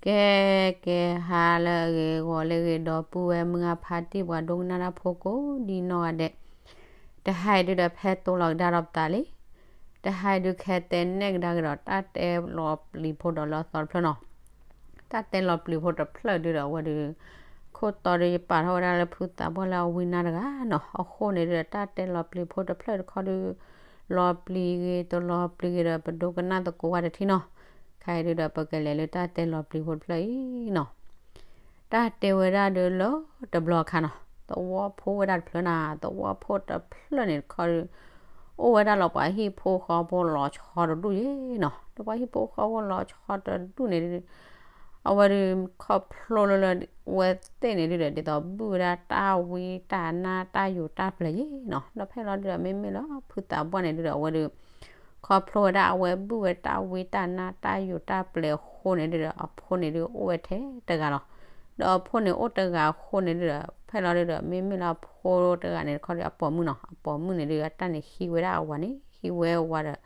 ကဲ ကဲ ဟါလၢအဂ့ၤ ဂီၤလၢအဂ့ၤ ဒီပုၢ်ဝဲၢ်မုၢ်ဂၢ်ဖါတံၢ် ပှၤဒိကနၣ်တၢ်ဖိကိးဒ်နီၢ်ဂၤဒဲး, တဟါအံၤဒုဒီး ဖဲတိလီၤကဒါဒီးပသးလံ. တဟါအံၤဒု ခဲတဲနဲၣ်ကဒါက့ၤဒီး တၢ်တဲလီၤပျံၤဖိဒီးလၢအသီတဖျၢၣ်နီၤ. တၢ်တဲလီၤပျံၤဖိတဖျၢၣ်ဒုဒီး အဝဲဒု ခိၣ်တီဒု ယပာ်ထီၣ်ဝဲဒၣ်လၢဖုသးပှၢ်လၢအဝံနါတဂၤနီၤ. အဃိန့ၣ်ဒုဒီး တၢ်တဲလီၤပျံၤဖိတဖျၢၣ်တခီဒု လီၤပျံၤဂ့ၤ တလီၤပျံၤဂ့ၤဒီး ပဒိကနၣ်သကိးဝဲတထံၣ်နီၤ. ခဲအံၤဒုဒီး ပကလဲၤလၢတၢ်တဲလီၤပျံၤဖိတဖျၢၣ်အံၤနီၤ. တၢ်တဲဝဲဒၣ်ဒုလၢတဘျီအခါနီၤ, သဝီဖိဝဲဒၣ်တဖျၢၣ်နၤ, သဝီဖိတဖျၢၣ်န့ၣ်တခီဒု အိၣ်ဝဲဒၣ်လီၤပှၤဟံၣ်ဖိဃီဖိလီၤဆီတဒူၣ်ယဲနီၤ. ဒီးပှၤဟံၣ်ဖိဃီဖိလီၤဆီတဒူၣ်န့ၣ်ဒု အဝဲဒု ခီဖျိလၢလၢ ဝဲသ့ၣ်န့ၣ်ဒုဒီး ဒ်သိးဘုၣ်ဝဲဒၣ်တၢ်ဝံတၢ်နါတၢ်ယိာ်တၢ်ပျဲၤယဲနီၤ. ဒီးဖဲလီၤဒုဒီး မ့မ့ၢ်လၢဖုသးပှၢ်န့ၣ်ဒုဒီး အဝဲဒု ခီဖျိဝဲဒၣ်အဝဲဘုၣ်ဝဲတၢ်ဝံတၢ်နါတၢ်ယိာ်တၢ်ပျဲၤအဃိန့ၣ်ဒုဒီး အဖိန့ၣ်ဒုအိၣ်ဝဲထဲတဂၤလီၤ. ဒီးအဖိန့ၣ်အိၣ်တဂၤအဃိန့ၣ်ဒုဒီး ဖဲလီၤဒုဒီး မ့မ့ၢ်လၢအဖိတဂၤန့ၣ်တခီဒီး အပိာ်မုၣ်နီၤ, အပိာ်မုၣ်န့ၣ်ဒု အတၢ်န့ၣ်ဟံးဝဲဒၣ်အဝၤန့ၣ် ဟံးဝဲအဝၤဒီး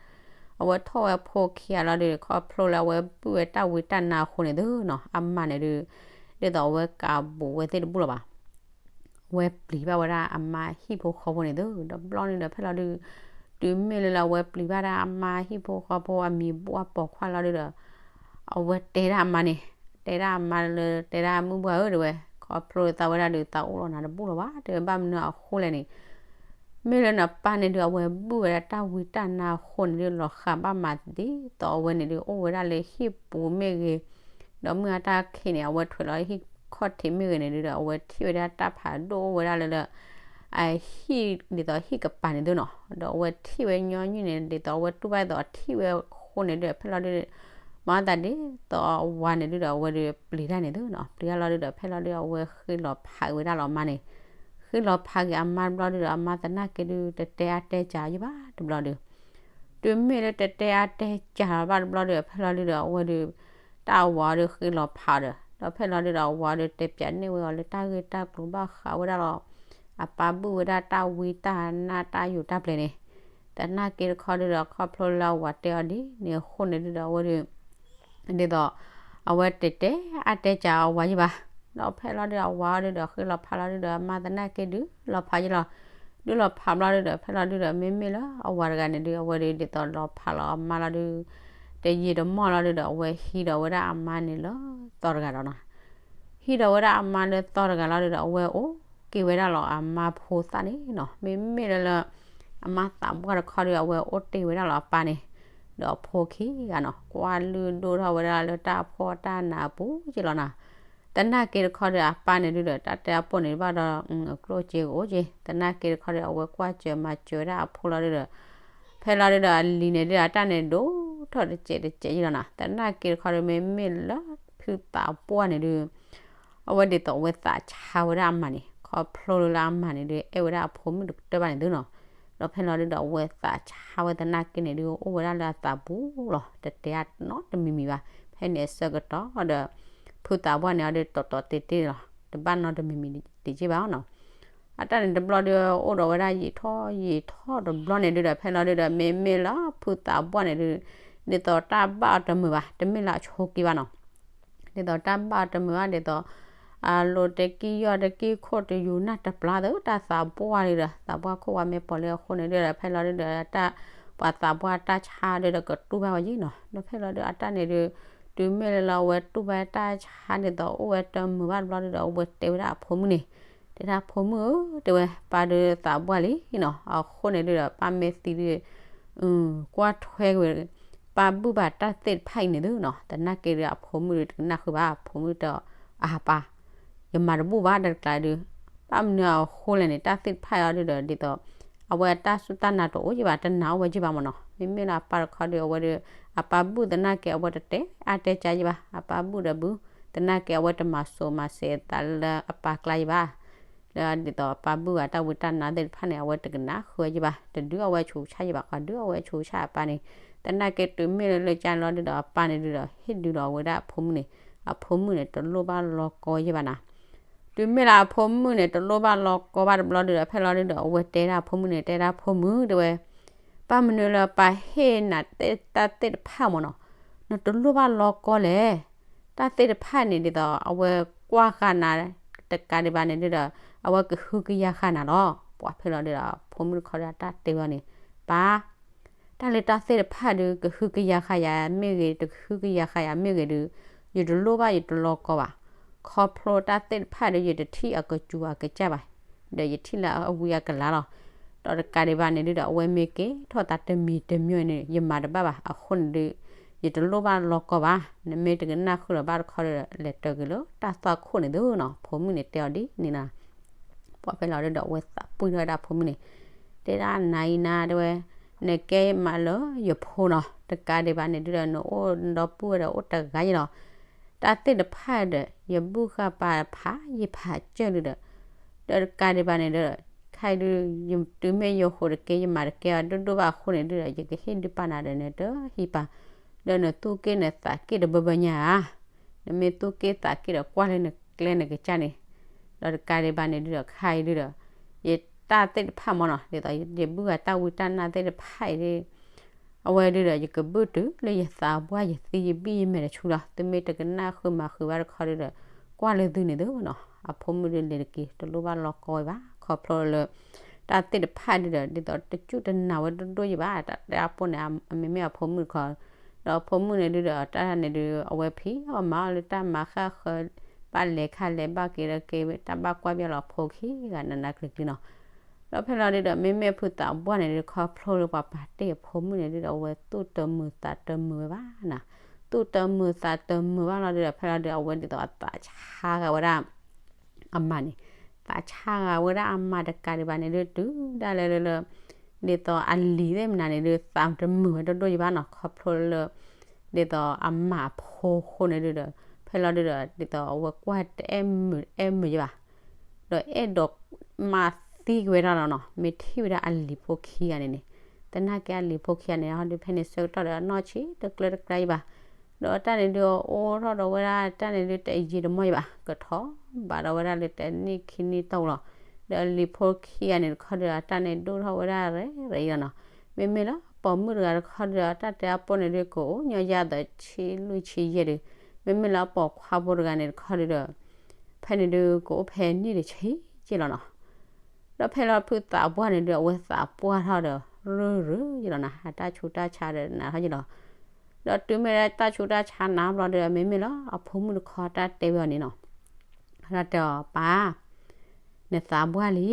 အဝဲထီၣ်ဝဲအဖိခံဂၤလီၤဒု ခီဖျိလၢအဝဲဘုၣ်ဝဲတၢ်ဝံတၢ်နါအဃိန့ၣ်ဒုနီၤ, အမါန့ၣ်ဒု ဒ်သိးအဝဲကးဘူးဝဲသ့ၣ်တဘူၣ်လၢၤဘၣ်. အဝဲပျံၤဘၣ်ဝဲဒၣ်အမါဟံၣ်ဖိဃီဖိန့ၣ်ဒု, ဒီးဘျီန့ၣ်ဒီး ဖဲလီၤဒု တုၤမ့ၢ်လၢလၢအဝဲပျံၤဘၣ်ဒၣ်အမါဟံၣ်ဖိဃီဖိအမံၤဘိၣ်အပိာ်ခွါလီၤဒုဒီး အဝဲတဲဒၣ်အမါန့ၣ်, တဲဒၣ်အမါလၢ တဲဒၣ်မုၢ်ဘှၢ်ဧၢ တဲဝဲ, ခီဖျိလၢသးဝဲဒၣ်ဒု သးအိၣ်လီၤနၤတဘူၣ်လၢၤဘၣ် တဲဝဲ, ဘၣ်မနုၤအဃိလဲၣ်န့ၣ် မ့ၢ်လၢနပၢ်န့ၣ်ဒု အဝဲဘုၣ်ဝဲဒၣ်တၢ်ဝံတၢ်နါအဃိန့ၣ်ဒု လီၤဃးဘၣ်မးဒ်သိးအဝဲန့ၣ်ဒု အိၣ်ဝဲဒၣ်လၢဟံၣ်ပူၤမ့ၢ်ဂ့ၤ, ဒီးမုၢ်အတၢ်ခံးန့ၣ် အဝဲထွဲးလီၤဟံၣ်ခီၣ်ထံးမ့ၢ်ဂ့ၤန့ၣ်ဒုဒီး အဝဲထံၣ်ဝဲဒၣ်တၢ်ဖးဒိၣ်အိၣ်ဝဲဒၣ်လၢလၢ အဟံၣ်ဒ်သိးဟံၣ်ကပၤန့ၣ်ဒုနီၤ, ဒီးအဝဲထံၣ်ဝဲညီနုၢ်န့ၣ် ဒ်သိးအဝဲတူၢ်ဘၣ်ဒ်သိးအထံၣ်ဝဲအဃိန့ၣ်ဒု ဖဲလီၤဒု မၤသးဒ်သိးအဝၤန့ၣ်ဒုဒီး အဝဲဒုပျံၤတၢ်န့ၣ်ဒုနီၤ, ပျံၤတၢ်လီၤဒုဒီး ဖဲလီၤဒုဒီး အဝဲဃ့လီၤဖးက့ၤဝဲဒၣ်လီၤအမါန့ၣ်, ဃ့လီၤဖးက့ၤအမါတဘျီဒုဒီး အမါသနာ်က့ဒု တတဲအါတဲစှၤယံၣ်ဘၣ်တဘျီဒု တုၤမ့ၢ်လၢတတဲအါတဲစှၤလီၤဘၣ်တဘျီဒု ဖဲလီၤဒုဒီး အဝဲဒု တၢ်အဝၤဒုဃ့လီၤဖးဒီး ဒီးဖဲလီၤဒုဒီး အဝၤဒုတဲပၠးန့ၢ်ဝဲအီၤလၢတၢ်ဂ့ၢ်တၢ်ကျိၤဘၣ်ဃးဝဲဒၣ်လီၤ အပၢ်ဘုၣ်ဝဲဒၣ်တၢ်ဝံတၢ်နါတၢ်ယိာ်တၢ်ပျဲၤန့ၣ်, သနာ်က့တခီဒုဒီး ခီဖျိလၢအဝၤတဲအီၤဒ်န့ၣ်အဃိန့ၣ်ဒုဒီး အဝဲဒု ဒ်သိး အဝဲတတဲအါတဲစှၤအဝၤယံၣ်ဘၣ်, ဒီးဖဲလီၤဒုဒီး အဝၤအီၤဒုဒီး ဃ့လီၤဖးလီၤဒုဒီး အမါသနာ်က့ဒုလီၤဖးယံၣ်လီၤ, ဒုလီၤဖးဘျီဒုဒီး ဖဲလီၤဒုဒီး မ့မ့ၢ်လၢအဝၤတဂၤန့ၣ်ဒု အဝဲဒု ဒ်သိးလီၤဖးလီၤအမါလီၤဒု တယံာ်တမီၢ်လီၤဒုဒီး အဝဲဟံးဒီးဝဲဒၣ်အမါန့ၣ်လၢသီတဂၤဒီးနီၤ, ဟံးဒီးဝဲဒၣ်အမါလၢသီတဂၤလီၤဒုဒီး အဝဲအိၣ်က့ၤဝဲဒၣ်လီၤအမါဖိသၣ်န့ၣ်နီၤ, မ့မ့ၢ်လၢလၢ အမါသးပှၢ်တခီဒု အဝဲအိၣ်တ့ၢ်ဝဲဒၣ်လီၤအပၢ်န့ၣ် ဒီးအဖိခံဂၤနီၤ, ကွၢ်လုၢ်ဒိၣ်ထီၣ်ဝဲဒၣ်လၢတၢ်ဖှီၣ်တၢ်နးအပူၤက့လီၤနီၤ, သနာ်က့တခီဒု အပၢ်န့ၣ်ဒုဒီး တၢ်တဲအပိာ်န့ၣ်ဘၣ်ဒီး အကျိၣ်စ့ကအိၣ်က့, သနာ်က့တခီဒု အဝဲကွၢ်စၢၤမၤစၢၤဝဲဒၣ်အဖိလီၤဒုဒီး ဖဲလီၤဒုဒီး အလံၤန့ၣ်ဒုဒီး အတၢ်န့ၣ်ဒိၣ်ထီၣ်တစဲးတစဲးယံၣ်လီၤနီၤ, သနာ်က့တခီဒု မ့မ့ၢ်လၢဖုသးပှၢ်န့ၣ်ဒု အဝဲဒ်သိးအဝဲသးဆါဝဲဒၣ်အမါန့ၣ် ခီဖျိလၢလၢအမါန့ၣ်ဒု အဲၣ်ဝဲဒၣ်အဖိမုၣ်တကတၢၢ်ဘၣ်န့ၣ်သုနီၤ, ဒီးဖဲလီၤဒုဒီး အဝဲသးဆါဝဲသနာ်က့န့ၣ်ဒု အိၣ်ဝဲဒၣ်လၢအသးပူၤလီၤ တတဲအါနီတမံၤမံၤဘၣ်, ဖဲန့ၣ်အဆၢကတီၢ်ဒီး ဖုသးပှၢ်န့ၣ်အီၤဒု တီတီတ့တ့လီၤ တဘၣ်နီတမံၤမံၤတက့ၢ်ဘၣ်နီၤ အတၢ်န့ၣ်တဘျီဒု အိၣ်ဒီးဝဲဒၣ်ယံာ်ထီၣ်ယံာ်ထီၣ်တဘျီန့ၣ်ဒုဒီး ဖဲလီၤဒုဒီး မ့မ့ၢ်လၢဖုသးပှၢ်န့ၣ်ဒု ဒ်သိးတၢ်ဘၣ်အီၤတမုာ်ဘၣ် တမ့ၢ်လၢအဆိးက့ဘၣ်နီၤ, ဒ်သိးတၢ်ဘၣ်အီၤတမုာ်ဘၣ် ဒ်သိး အလိၤတကံၢ်ယီၢ်တကံၢ်ခိၣ်တယူၤနၢ်တပျၢ်သၢ တၢ်သးပှၢ်ဒုဒီး သးပှၢ်ခိၣ်ဝါမ့ၢ်ပီၤလၢအဃိန့ၣ်ဒုဒီး ဖဲလီၤဒုဒီး တၢ် ပှၤသးပှၢ်တၢ်ဆါဒုဒီး ကတူၢ်ဘၣ်ဝဲယံၤနီၤ, ဒီးဖဲလီၤဒုအတၢ်န့ၣ်ဒု တုၤမ့ၢ်လၢလၢအဝဲတူၢ်ဘၣ်တၢ်ဆါဒ်သိးအိၣ်ဝဲတမုာ်ဘၣ်တဘျီဒုဒီး အဝဲတဲဝဲဒၣ်အဖိမုၣ်န့ၣ်, တဲဒၣ်ဖိမုၣ်ဧၢ တဲဝဲ ပၢ်ဒုသးပှၢ်လံနီၤ, အဃိန့ၣ်ဒုဒီး ပၢ်မ့ၢ်သံဒု ကွၢ်ထွဲက့ၤဝဲ ပၢ်ဘုၣ်ဘၣ်တၢ်သ့ၣ်တဖၣ်အံၤန့ၣ်သုနီၤ, သနာ်က့ဒုအဖိမုၣ်ဒုတကနၣ်ဃုာ်ဘၣ်, အဖိမုၣ်တဲအီၤ အပၢ် ယမၤတဘူၣ်ဘၣ်တၢ်တကျါဒု, ဘၣ်မနုၤအဃိလဲၣ်န့ၣ် တၢ်သ့ၣ်တဖၣ်အံၤဒုဒီး ဒ်သိး အဝဲအတၢ်စူၢ်တၢ်နာ်တအိၣ်ယံၤဘၣ်, တနာ်အိၣ်ဝဲယံၤဘၣ်မ့ၢ်နီၤ, မ့မ့ၢ်လၢအပၢ်တခီဒု အဝဲဒု အပၢ်ဘုၣ်သနာ်က့ အဝဲတတဲအါတဲစှၤယံၤဘၣ်, အပၢ်ဘုၣ်ဒီးဘုၣ် သနာ်က့ အဝဲတမၤစိာ်မၤစဲးအသးလၢအပၢ်ကျါယံၤဘၣ် လၢဒ်သိးအပၢ်ဘုၣ်ဘၣ်တၢ်ဝံတၢ်နါသ့ၣ်တဖၣ်န့ၣ် အဝဲတကနၣ်ဃုာ်ဝဲယံၤဘၣ်, တဒုးအဝဲဆူးဆါယံၤဘၣ်, ပှၤဒုးအဝဲဆူးဆါအပၢ်န့ၣ်, သနာ်က့တုၤမ့ၢ်လၢလၢကၢ်လီၤဒုဒီး အပၢ်န့ၣ်ဒုဒီး ဟ့ၣ်ဒုးဒီးအဝဲဒၣ်အဖိမုၣ်န့ၣ်, အဖိမုၣ်န့ၣ် တလိၣ်ဘၣ်လီၤကီယံၤဘၣ်နီၤ, တုၤမ့ၢ်လၢအဖိမုၣ်န့ၣ် တလိၣ်ဘၣ်လီၤကီဘၣ်တဘျီဒုဒီး ဖဲလီၤဒုဒီး အဝဲတဲဒၣ်အဖိမုၣ်န့ၣ် တဲဒၣ်ဖိမုၣ်တဲဝဲ ဘၣ်မနုၤလၢပၢ်ဟ့ၣ်နၤတၢ်သ့ၣ်တဖၣ်မ့ၢ်နီၤ, နတလိၣ်ဘၣ်လီၤကီလဲၣ် တၢ်သ့ၣ်တဖၣ်န့ၣ်ဒ်သိး အဝဲကွၢ်ဃာ်နၤ တကးဒံးဘၣ်န့ၣ်ဒ်ဒီး အဝဲကဟုကယာ်ဃာ်နၤလီၤ. ပှၤဖဲလီၤဒ်ဒီး ဖိမုၣ်တခီဒီးတၢ်တဲဝဲန့ၣ် ပၢ် တၢ်လၢတၢ်သ့ၣ်တဖၣ်ဒီး ကဟုကယာ်ဃာ်ယၤမ့ၢ်ဂ့ၤ တကဟုကယာ်ဃာ်ယၤမ့ၢ်ဂ့ၤဒီး ယတလိၣ်ဘၣ်ယတလီၤကီဘၣ်. ခီဖျိတၢ်သ့ၣ်တဖၣ်ဒီး ယတထံၣ်အကစူၤအကစၢ်ဘၣ်, ဒီးယထံၣ်လၢအဝံအကလၤလီၤ. ဒီးတကးဒံးဘၣ်န့ၣ်ဒ်ဒီး အဝဲမ့ၢ်ကဲထီၣ်သးတမံၤတမံၤန့ၣ် ယမၤတဘၣ်ဘၣ်. အဃိန့ၣ်ဒီး ယတလိၣ်ဘၣ်လီၤကီဘၣ်. နမ့ၢ်တကနၣ်ဃုာ်လီၤဘၣ်တခီဒီး လဲၤတၢၤက့ၤလၢတၢ်သွၣ်ခိၣ်န့ၣ်သုနီၤ. ဖိမုၣ်န့ၣ်တဲအီၤဒ်န့ၣ်နီၤ. ပှၤဖဲလီၤဒ်ဒီး အဝဲသးပှံၢ်ထီၣ်ဝဲဒၣ်ဖိမုၣ်န့ၣ်, တဲဒၣ်နၤအံၤနၤ တဲဝဲ, နကဲမးလၢယဖိနီၤ. တကးဒံးဘၣ်န့ၣ်ဒ်ဒီး နအိၣ်ဒီပုၢ်ဝဲၢ်ဒီးအိၣ်တဂၤယဲလီၤ. တၢ်သ့ၣ်တဖၣ်ဒီး ယဘူၣ်ဃာ်ပာ်ဖးယဖးစၢၢ်ဒ်ဒီး, ဒီးတကးဒံးဘၣ်န့ၣ်ဒီး ခဲအံၤဒုး ယတုၤမ့ၢ်ယဟိးတကဲ ယမၤတကဲအီၤဒိၣ်ဒိၣ်ဘၣ်အဃိန့ၣ်ဒုးဒီး ယကဟ့ၣ်ဒုးပာ်နၤဒီး နတဟံးပာ်, ဒီးနသူၣ်က့ၣ်နသးက့ၣ်တဘၢဘၢညါဧါ. နမ့ၢ်သူၣ်က့ၣ်သးက့ၣ်ဒီး ကွၢ်လၢနကျဲနကစၢ်န့ၣ်, ဒီးတကးဒံးဘၣ်န့ၣ်ဒုးဒီး ခဲအံၤဒုးဒီး ယတၢ်သ့ၣ်တဖၣ်မ့ၢ်နီၤ ဒ်သိး ယဘူၣ်ဂၤတၢ်ဝံတၢ်နါသ့ၣ်တဖၣ်အံၤဒုး အဝဲဒုးဒီး ယကဘုၣ်တုၤလၢယသးပှၢ်ယသံယဘံၣ်ယမဲာ်တဆူလီၤ. သုမ့ၢ်တကနၣ်ဃုာ်မၤဃုာ်ဘၣ်တခီဒုးဒီး ကွၢ်လၢသုန့ၣ်သုနီၤ. အဖိမုၣ်ဒုးလဲၤတက့ၢ် တလိၣ်ဘၣ်လီၤကီဝဲဘၣ်. ခီဖျိလၢ တၢ်သ့ၣ်တဖၣ်ဒုးဒီး ဒ်သိးတစူၣ်တနာ်ဝဲဒိၣ်ဒိၣ်ယံၤဘၣ်. တၢ်တဲအပူၤန့ၣ် အမ့မ့ၢ်အဖိမုၣ်တခီ, ဒီးအဖိမုၣ်န့ၣ်ဒုးဒီး တၢ်န့ၣ်ဒုး အဝဲဖံးအီၣ်မၤအီၣ်လၢတၢ်မၤဃၣ်ဃၢ ဘၣ်လဲၤခါလဲၤဘၣ်က့ၤဒီးက့ၤ တၢ်ဘၣ်ကွၢ်ဘၣ်လီၤဖိခံဂၤနးနးကျံၤကျံၤနီၤ. ဒီးဖဲလီၤဒုးဒီး မ့မ့ၢ်ဖုသးပှၢ်န့ၣ်ဒုး ခီဖျိလၢပှၤပာ်တ့ၢ်အဖိမုၣ်န့ၣ်ဒုးဒီး အဝဲသူၣ်တမုာ်သးတမုာ်ဝဲဘၣ်နၤ. သူၣ်တမုာ်သးတမုာ်ဘၣ်လီၤဒုးဒီး ဖဲလီၤဒုး အဝဲဒ်သိးအသးဆါဂၤဝဲဒၣ် အမါန့ၣ်, သးဆါဂၤဝဲဒၣ်အမါတကးဒံးဘၣ်န့ၣ်ဒုး တုၤဒၣ်လဲာ်လၢလၢ ဒ်သိးအလံၤသ့ၣ်မနုၤန့ၣ်ဒုး သးတမုာ်ဝဲဒိၣ်ဒိၣ်ယံၤဘၣ်နီၤ. ခီဖျိလၢ ဒ်သိးအမါအဖိအဃိန့ၣ်ဒုးဒီး ဖဲလီၤဒုးဒီး ဒ်သိးအဝဲကွၢ်တအဲၣ်မုာ်အဲၣ်မုာ်ယံၤဘၣ် ဒီးအဲၣ်ဒိးမၤသံကွံာ်ဝဲဒၣ်လီၤနီၤ. မ့ၢ်ထံၣ်ဝဲဒၣ်အလံၤဖိခံဂၤန့ၣ်န့ၣ်, သနာ်က့အလံၤဖိခံဂၤန့ၣ် ဟီဒုးဖဲန့ၣ်ဆၢကတီၢ်ဒီး အနီၢ်ဆံးတကျၢတကျါယံၤဘၣ်. ဒီးတၢ်န့ၣ်ဒုးအိၣ်ထီၣ်ဒီးဝဲဒၣ် တၢ်န့ၣ်ဒုးတယံာ်တမီၢ်ယံၤဘၣ်, ကထီၣ်ဘၣ်ဒီးဝဲဒၣ်လၢတနံၣ်ခံနံၣ်တီၢ်လီၤ. ဒီးအလံၤဖိခံဂၤန့ၣ်တခီဒုး အတၢ်န့ၣ်ဒိၣ်ထီၣ်ဝဲဒၣ်ရဲၣ်ရဲၣ်ယံၤလီၤနီၤ. မ့မ့ၢ်လၢပိာ်မုၣ်တဂၤတခီဒုး အတၢ်တဲအပူၤန့ၣ်ဒုး ကအိၣ်ညီယါဒီးဆံလွံၢ်ဆံယဲၢ်ဒုး, မ့မ့ၢ်လၢပိာ်ခွါဖိတဂၤန့ၣ်တခီဒုးဒီး ဖဲန့ၣ်ဒုးကအိၣ်ဖဲနံၣ်တဆံယဲၢ်လီၤနီၤ. ဒီးဖဲလီၤဖုသးပှၢ်န့ၣ်ဒုး အဝဲသးပှၢ်ထီၣ်ဒီး ရၢၢ်ရၢၢ်ယံၤလီၤနီၤ, အတၢ်ဆူးတၢ်ဆါဒီးနးထီၣ်ယံၤလီၤ. ဒီးတုၤမ့ၢ်လၢတၢ်ဆူးတၢ်ဆါနးဘျီဒီး မ့မ့ၢ်လၢအဖိမုၣ်တခီတၢ်တဲဝဲအီၤန့ၣ်နီၤ, တၢ်တဲအီၤ ပၢ် နသးပှၢ်လံ,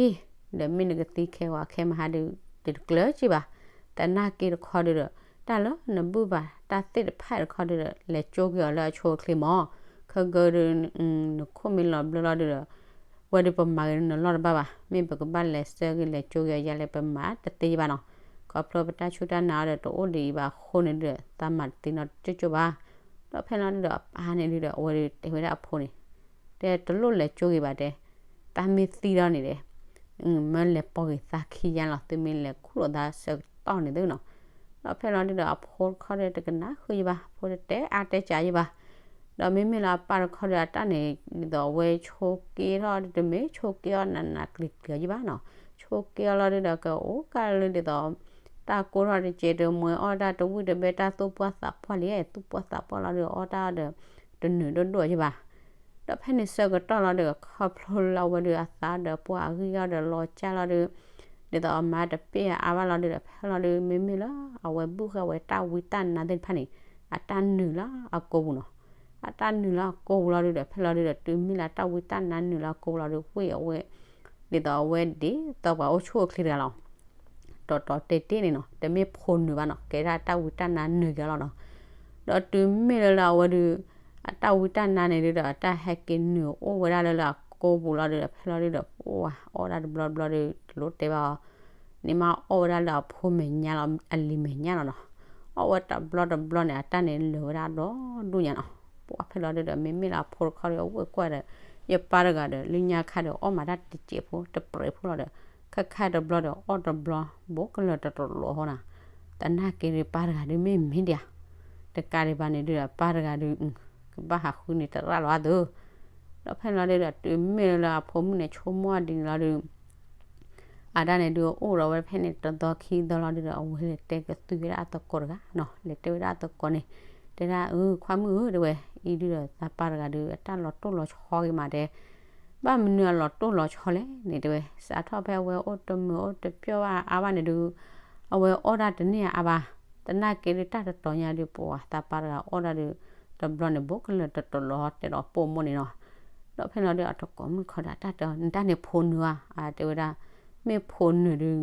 ဒီးမ့ၢ်နကသံခဲဂီၤခဲမဟါဒုး တကျၢၤက့ၤဘၣ်. သနာ်က့တခီဒုးဒီး တၢ်လၢနဘူၣ်ဘၣ်တၢ်သ့ၣ်တဖၣ်တခီဒုးဒီး လဲၤကၠိက့ၤအီၤလၢအဆိအချ့မၢ်. ခဲကၢဒုး နခိၣ်မ့ၢ်လီၤဘျၢလီၤဒုးဒီး ဝဲဒုးပမၤဂ့ၤနလီၢ်တဘၣ်ဘၣ်. မ့ၢ်ပကဘၣ်လဲၤဆှၢက့ၤလဲၤကၠိက့ၤအီၤယါလဲၣ် ပမၤတသ့ဘၣ်နီၤ. ခီဖျိပတၢ်ဆူးတၢ်နးအီၤဒီးတအိၣ်ဒံးအံၤဘၣ်အဃိန့ၣ်ဒုးဒီး သးမၤတသ့နီတကၠိၣ်ကၠိၣ်ဘၣ်. ဒီးဖဲလီၤဒုးဒီးအပၢ်န့ၣ်ဒုးဒီး အဝဲဒုးတဲဝဲဒၣ်အဖိန့ၣ် တဲတလိၣ်လဲၤကၠိဂ့ၤဘၣ်တဲ, တၢ်မ့ၢ်သံဒီးန့ၣ်ဒီး မၢလဲၤပိာ်ဂ့ၤသးခံယါလီၤ, သုမ့ၢ်လဲၤခူၣ်လိာ်သးဆၢကတီၢ်န့ၣ်သုနီၤ. ဒီးဖဲလီၤဒုးဒီးအဖိတခီဒီးတကနၣ်ဃုာ်ယံၤဘၣ်, အဖိတတဲအါတဲကးယံၤဘၣ်. ဒီးမ့မ့ၢ်လၢအပၢ်တခီဒီးအတၢ်န့ၣ် ဒ်သိးအဝဲဆိးက့ထီၣ် တမ့ၢ်ဆိးက့အီၤနးနးကျံၤကျံၤယံၤဘၣ်နီၤ, ဆိးက့အီၤလီၤဒုးဒီးကအိၣ်ကၢ်လၢဒ်သိး တၢ်ကိၢ်ထီၣ်တစဲးတမှဲအီၣ်တၢ်တဝံၣ်တဘဲတၢ်သူၣ်ပှၢ်သးပှၢ်လံ, သူၣ်ပှၢ်သးပှၢ်လီၤဒုးအီၣ်တၢ်ဒီး တနုာ်ဒိၣ်ဒိၣ်ယံၤဘၣ်. ဒီးဖဲန့ၣ်ဆၢကတီၢ်လီၤဒီး ခီဖျိလၢအဝဲဒုးအသးဒီးပှၢ်အဂံၢ်အီၤဒီးလီၤကၢ်လီၤဒုး ဒ်သိးအမါတပ့ၢ်အါဘၣ်လီၤဒုးဒီး ဖဲလီၤဒုး မ့မ့ၢ်လၢအဝဲဘူၣ်ဃာ်ဝဲတၢ်ဝံတၢ်နါသ့ၣ်တဖၣ်န့ၣ် အတၢ်နုာ်လၢအကိာ်ပူၤနီၤ. အတၢ်နုာ်လၢအကိာ်ပူၤလီၤဒုးဒီး ဖဲလီၤဒုးဒီး တုၤမ့ၢ်လၢတၢ်ဝံတၢ်နါနုာ်လၢအကိာ်ပူၤလီၤဒုး ဝ့ၢ်အဝဲ ဒ်သိးအဝဲဒ်သိးပှၤအိၣ်ဆူၣ်အိၣ်ချ့တဂၤလီၤ. တီၤတီၤတဲာ်တဲာ်န့ၣ်နီၤ, တမ့ၢ်ဖိနုာ်ဘၣ်နီၤ, ကဲဒၣ်တၢ်ဝံတၢ်နါနုာ်က့ၤလီၤနီၤ. ဒီးတုၤမ့ၢ်လၢလၢအဝဲဒုး အတၢ်ဝံတၢ်နါန့ၣ်ဒုးဒီး အတၢ်ဟဲက့ၤနုာ်အိၣ်ဝဲဒၣ်လၢလၢအကိာ်ပူၤလီၤဒုးဒီး ဖဲလီၤဒုးဒီး ပှၤအီၣ်ဝဲဒၣ်တဘျီတဘျီဒီး တလိၣ်တဲဘၣ်အီၤ, န့ၣ်မ့ၢ်အီၣ်ဝဲဒၣ်လၢအဖိမဲာ်ညါလီၤ အလံၤမဲာ်ညါလီၤနီၤ. အီၣ်ဝဲတဘျီတဘျီန့ၣ် အတၢ်န့ၣ်လၢာ်ဝဲဒၣ်ဒီဒူၣ်ညါနီၤ. ပှၤဖဲလီၤဒုးဒီး မ့မ့ၢ်လၢအဖိတခီဒီး အဝဲကွၢ်ဒီး ယပၢ်တဂၤဒီး လၢညါခါဒီး အီၣ်မးတၢ်တစဲးဖိ တပြဲးဖိလီၤဒီး ခဲခါတဘျီဒီး အီၣ်တဘျီ ဘိးကလၢာ်တတလိာ်အဃိနီၤ. သနာ်က့ဒုး ပၢ်တဂၤဒုးမ့ၢ်မ့ၢ်ဒံးဧါ, တကးဒံးဘၣ်န့ၣ်ဒုးဒီး ပၢ်တဂၤဒုး ကဘၣ်ဟးဃုန့ၣ်တရၣ်လီၤအါသု. ဒီးဖဲလီၤဒုးဒီး တုၤမ့ၢ်လၢအဖိမုၣ်န့ၣ် ဆိကမိၣ်ဒ်န့ၣ်လီၤဒုး အတၢ်န့ၣ်ဒုးအိၣ်ဒီးဝဲဖဲန့ၣ်တသီခံသီလီၤဒုးဒီး အဝဲလဲၤတဲကသွံဝဲဒၣ်အသကိးတဂၤနီၤ, လဲၤတဲဝဲဒၣ်အသကိးန့ၣ် တဲဒၣ် အၢ ခွါမုၣ်ဧၢ တဲဝဲ, အံၤဒုဒီးသးပၢ်တဂၤဒုး အတၢ်လီၤတိၢ်လီၤဆီဂ့ၤမးတဲ, ဘၣ်မနုၤအလီၤတိၢ်လီၤဆီလဲၣ်န့ၣ်တဲဝဲ, စးထီၣ်ဖဲအဝဲအိၣ်တမုာ်အိၣ်တပျီၢ်ဘၣ်အါဘၣ်န့ၣ်ဒုး အဝဲအီၣ်ဒၣ်တန့ၢ်အါဘၣ်, သနာ်က့ဒုးတၢ်တတီၤညါဒုး ပှၤသးပၢ်တဂၤအီၣ်ဒၣ်ဒုး တဘျီန့ၣ် ဘိကလၢာ်တတီၤလီၤတဲဒီးပိာ်မိၢ်န့ၣ်နီၤ. ဒီးဖဲလီၤဒုးအတကိးမုၣ်တခီဒီး တၢ်တဲအီၤ နတၢ်န့ၣ်ဖိနုာ်ဧါ, အတဲဝဲဒၣ်, မ့ၢ်ဖိနုာ်ဒုး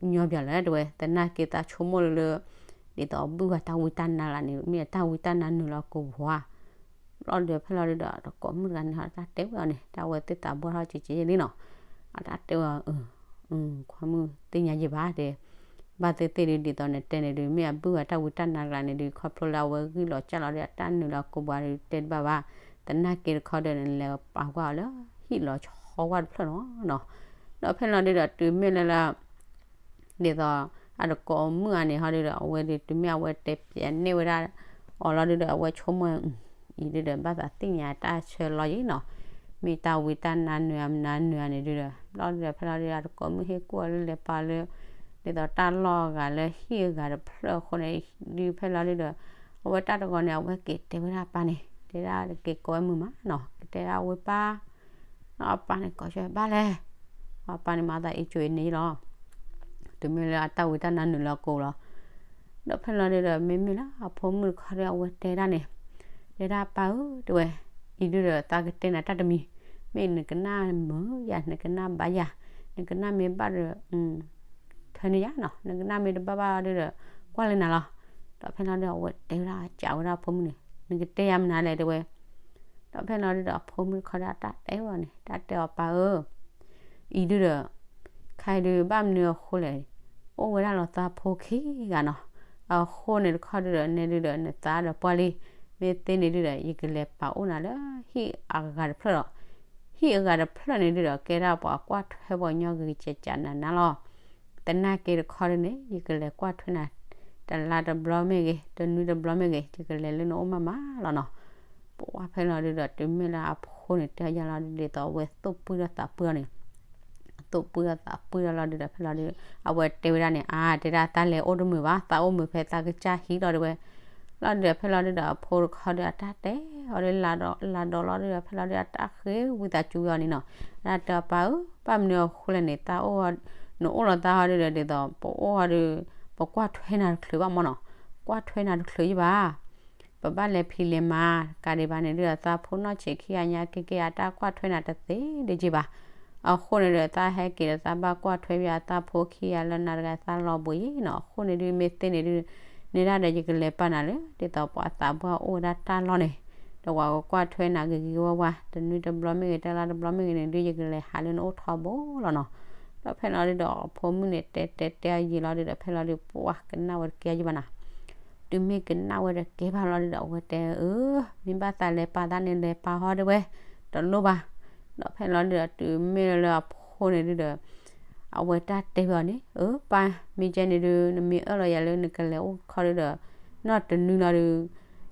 ညီဘၣ်လၢၤတဲဝဲ, သနာ်က့သးဆိကမိၣ်လၢလၢ ဒ်သိးဘုၣ်ဝဲတၢ်ဝံတၢ်နါလၢန့ၣ် မ့ၢ်အတၢ်ဝံတၢ်နါနုာ်လီၤကိာ်ပူၤဧါ. ဘျီဒုးဖဲလီၤဒုးဒီး တကိးမုၣ်တဂၤန့ၣ် တၢ်တဲဝဲအီၤန့ၣ် တၢ်ဝဲသ့ၣ်သးဘှီထီၣ်ကဲကဲလံနီၤ. အတၢ်တဲဝဲအီၤ, ခွါမုၣ်သ့ၣ်ညါယံာ်ဘၣ်တဲ, ဘၣ်သ့ၣ်သ့ၣ်ဒုး ဒ်သိးနတဲန့ၣ်ဒုး မ့ၢ်အဘုၣ်ဝဲတၢ်ဝံတၢ်နါကျါန့ၣ်ဒုး ခီဖျိလၢအဝဲဂံၢ်လီၤစၢ်လီၤဒီး အတၢ်နုာ်လီၤကိာ်ပူၤဒုး တဲတဘၣ်ဘၣ်, သနာ်က့တခီဒီး နလဲၤပာ်ကွၢ်အီၤလၢ ဟံၣ်လီၤဆီဝါတဖျၢၣ်နီၤနီၤ. ဒီးဖဲလီၤဒုးဒီး တုၤမ့ၢ်လၢလၢ ဒ်သိး အတကိးမုၣ်အါန့ၣ်ဟီဒုးဒီး အဝဲဒုး တုၤမ့ၢ်အဝဲတဲပျဲန့ၢ်ဝဲဒၣ်အီၤလီၤဒုးဒီး အဝဲဆိကမိၣ် အံၤဒုးဒီး ဘၣ်သးသ့ၣ်ညါတၢ်ဆၢလီၤယံၤနီၤ, မ့ၢ်တၢ်ဝံတၢ်နါနုာ်အမနုၤနုာ်ဧါန့ၣ်ဒုးဒီး ဘျီဒုးဒီး ဖဲလီၤဒုးဒီး အတကိးမုၣ်ဟ့ၣ်ကူၣ်အီၤလၢလဲၤပာ်လၢ ဒ်သိးတၢ်လီၢ်အဂၤလၢဟံၣ်အဂၤတဖျၢၣ်အဃိန့ၣ် ဒုးဖဲလီၤဒုးဒီး အဝဲတၢ်တဂီၤန့ၣ် အဝဲက့ၤတဲဝဲဒၣ်အပၢ်န့ၣ် တဲဒၣ်က့ၤကိးဝဲမုာ်မးနီၤ ကတဲဒၣ်ဝဲပၢ် ဒီးအပၢ်န့ၣ်ကိးဆၢဘၣ်လဲၣ်, အပၢ်န့ၣ်မၤသးအ့ၣ်ကၠိအံၤန့ၣ်လီၤ, တုၤမ့ၢ်လၢအတၢ်ဝံတၢ်နါနုာ်လီၤကိာ်လီၤ. ဒီးဖဲလီၤဒုးဒီး မ့မ့ၢ်လၢအဖိမုၣ်တခီဒီး အဝဲတဲဒၣ်န့ၣ်, တဲဒၣ်ပၢ်ဧၢ တဲဝဲ, အံၤဒုးဒီးသးကတဲနၤတၢ်တမံၤ, မ့ၢ်နကနၣ်မုာ်ယၤ နကနၣ်ဘၣ်ယၤ, နကနၣ်မ့ၢ်ဘၣ်ဒီး ထွဲန့ၢ်ယၤနီၤ, နကနၣ်မ့ၢ်တဘၣ်ဘၣ်ဒုးဒီး ကွၢ်လၢနၤလီၤ. ဒီးဖဲလီၤဒုး အဝဲတဲဝဲဒၣ် ကးဝဲဒၣ်အဖိမုၣ်န့ၣ် နကတဲယၤမနုၤလဲၣ်တဲဝဲ. ဒီးဖဲလီၤဒုးဒီး အဖိမုၣ်တခီဒီး အတၢ်တဲဝဲန့ၣ် တၢ်တဲအီၤပၢ်ဧၢ, အံၤဒုးဒီး ခဲအံၤဒုး ဘၣ်မနုၤအဃိလဲၣ်, အိၣ်ဝဲဒၣ်လီၤသးဖိခံဂၤနီၤ, အဃိန့ၣ်တခီဒုးဒီး နဲဒုးဒီး နသးဒီးပှၢ်လံ, မ့ၢ်သ့န့ၣ်ဒုးဒီး ယကလဲၤပာ်အိၣ်နၤလၢဟံၣ်အဂၤတဖျၢၣ်လီၤ. ဟံၣ်အဂၤတဖျၢၣ်န့ၣ်ဒုးဒီး ကဲဒၣ်ပှၤကွၢ်ထွဲပှၤကညီဂ့ၤကကးနၤနၤလီၤ. သနာ်က့တခီဒုးန့ၣ် ယကလဲၤကွၢ်ထွဲနၤ တလါတဘျီမ့ၢ်ဂ့ၤ တနွံတဘျီမ့ၢ်ဂ့ၤ ယကလဲၤလၢနအိၣ်မးမးလီၤနီၤ. ပှၤဖဲလီၤဒုးဒီး တုၤမ့ၢ်လၢအဖိန့ၣ် တဲယၤလီၤဒုး ဒ်သိးအဝဲသူၣ်ပှံၢ်ဒီးသးပှံၢ်အီၤန့ၣ်, သူၣ်ပှံၢ်ဒီးသးပှံၢ်ဒီးလီၤဒုးဒီး ဖဲလီၤဒုး အဝဲတဲဝဲဒၣ်န့ၣ် အါ တဲဒၣ်သးလဲၤအိၣ်တမုာ်ဘၣ် သးအိၣ်မုာ်ဖဲသးကစၢ်ဟံၣ်လီၤတဲဝဲ. လီၤဒုးဒီး ဖဲလီၤဒုးဒီး အဖိတခီဒီး အတၢ်တဲအီၤဒုး လၤဒီးလီၤဒုးဒီး ဖဲလီၤဒုး အတၢ်ဃ့ဝံသးစူၤဝဲအီၤန့ၣ်နီၤ. တၢ်တဲအီၤပၢ်ဧၢ ဘၣ်မနုၤအဃိလဲၣ်န့ၣ် သးအိၣ် နအိၣ်လီၤသးဟီဒုးဒီး ဒ်သိး ပအိၣ်ဟီဒုး ပကွၢ်ထွဲနၤတချုးဘၣ်မၢ်နီၤ, ကွၢ်ထွဲနၤတချုးယံၤဘၣ်. ပဘၣ်လဲၤဖံးလဲၤမၤ ကးဒံးဘၣ်န့ၣ်ဒုးဒီး သးဖိနီၢ်ဆံးခံဂၤညါက့က့ အတၢ်ကွၢ်ထွဲနၤတသ့ဒံးက့ဘၣ်. အဃိန့ၣ်ဒီး သးဟဲက့ၤဒီး သးဘၣ်ကွၢ်ထွဲဘၣ်အသးဖိခံဂၤလၢနၤတဂၤ သးလီၤဘှံးယံၤနီၤ. အဃိန့ၣ်ဒုး မ့ၢ်သ့န့ၣ်ဒုး နဲဒၣ်ဒီး ယကလဲၤပာ်နၤလၢ ဒ်သိးပှၤသးပှၢ်အိၣ်ဝဲဒၣ်တၢ်လီၢ်န့ၣ် ဒီးပှၤကကွၢ်ထွဲနၤဂ့ၤဂ့ၤဝါဝါ တနွံတဘျီမ့ၢ်ဂ့ၤ တလါတဘျီမ့ၢ်ဂ့ၤန့ၣ်ဒုး ယကလဲၤဟးလၢနအိၣ်ထီဘိလီၤနီၤ. ဒီးဖဲလီၤဒုးဒီး အဖိမုၣ်န့ၣ် တဲတဲတဲအယံာ်လီၤဒုးဒီး ဖဲလီၤဒုးပှၤကနၣ်ဝဲတကဲယံၤဘၣ်နီၤ. တုၤမ့ၢ်ကနၣ်ဝဲတကဲဘၣ်လီၤဒုးဒီး အဝဲတဲအၢ မ့ၢ်ဘၣ်သးလဲၤပာ်သးန့ၣ် လဲၤပာ်ဟီတဲဝဲ တလိၣ်ဘၣ်. ဒီးဖဲလီၤဒုးဒီး တုၤမ့ၢ်လၢအဖိန့ၣ်ဒုးဒီး အဝဲတၢ်တဲဝဲအီၤန့ၣ် အၢ ပၢ် မ့ၢ်ကဲန့ၣ်ဒုး နမ့ၢ်အၢၣ်လီၤယၤလၢနကလဲၤအိၣ်ခီဒုးဒီး နီၢ်တနွံလီၤဒုး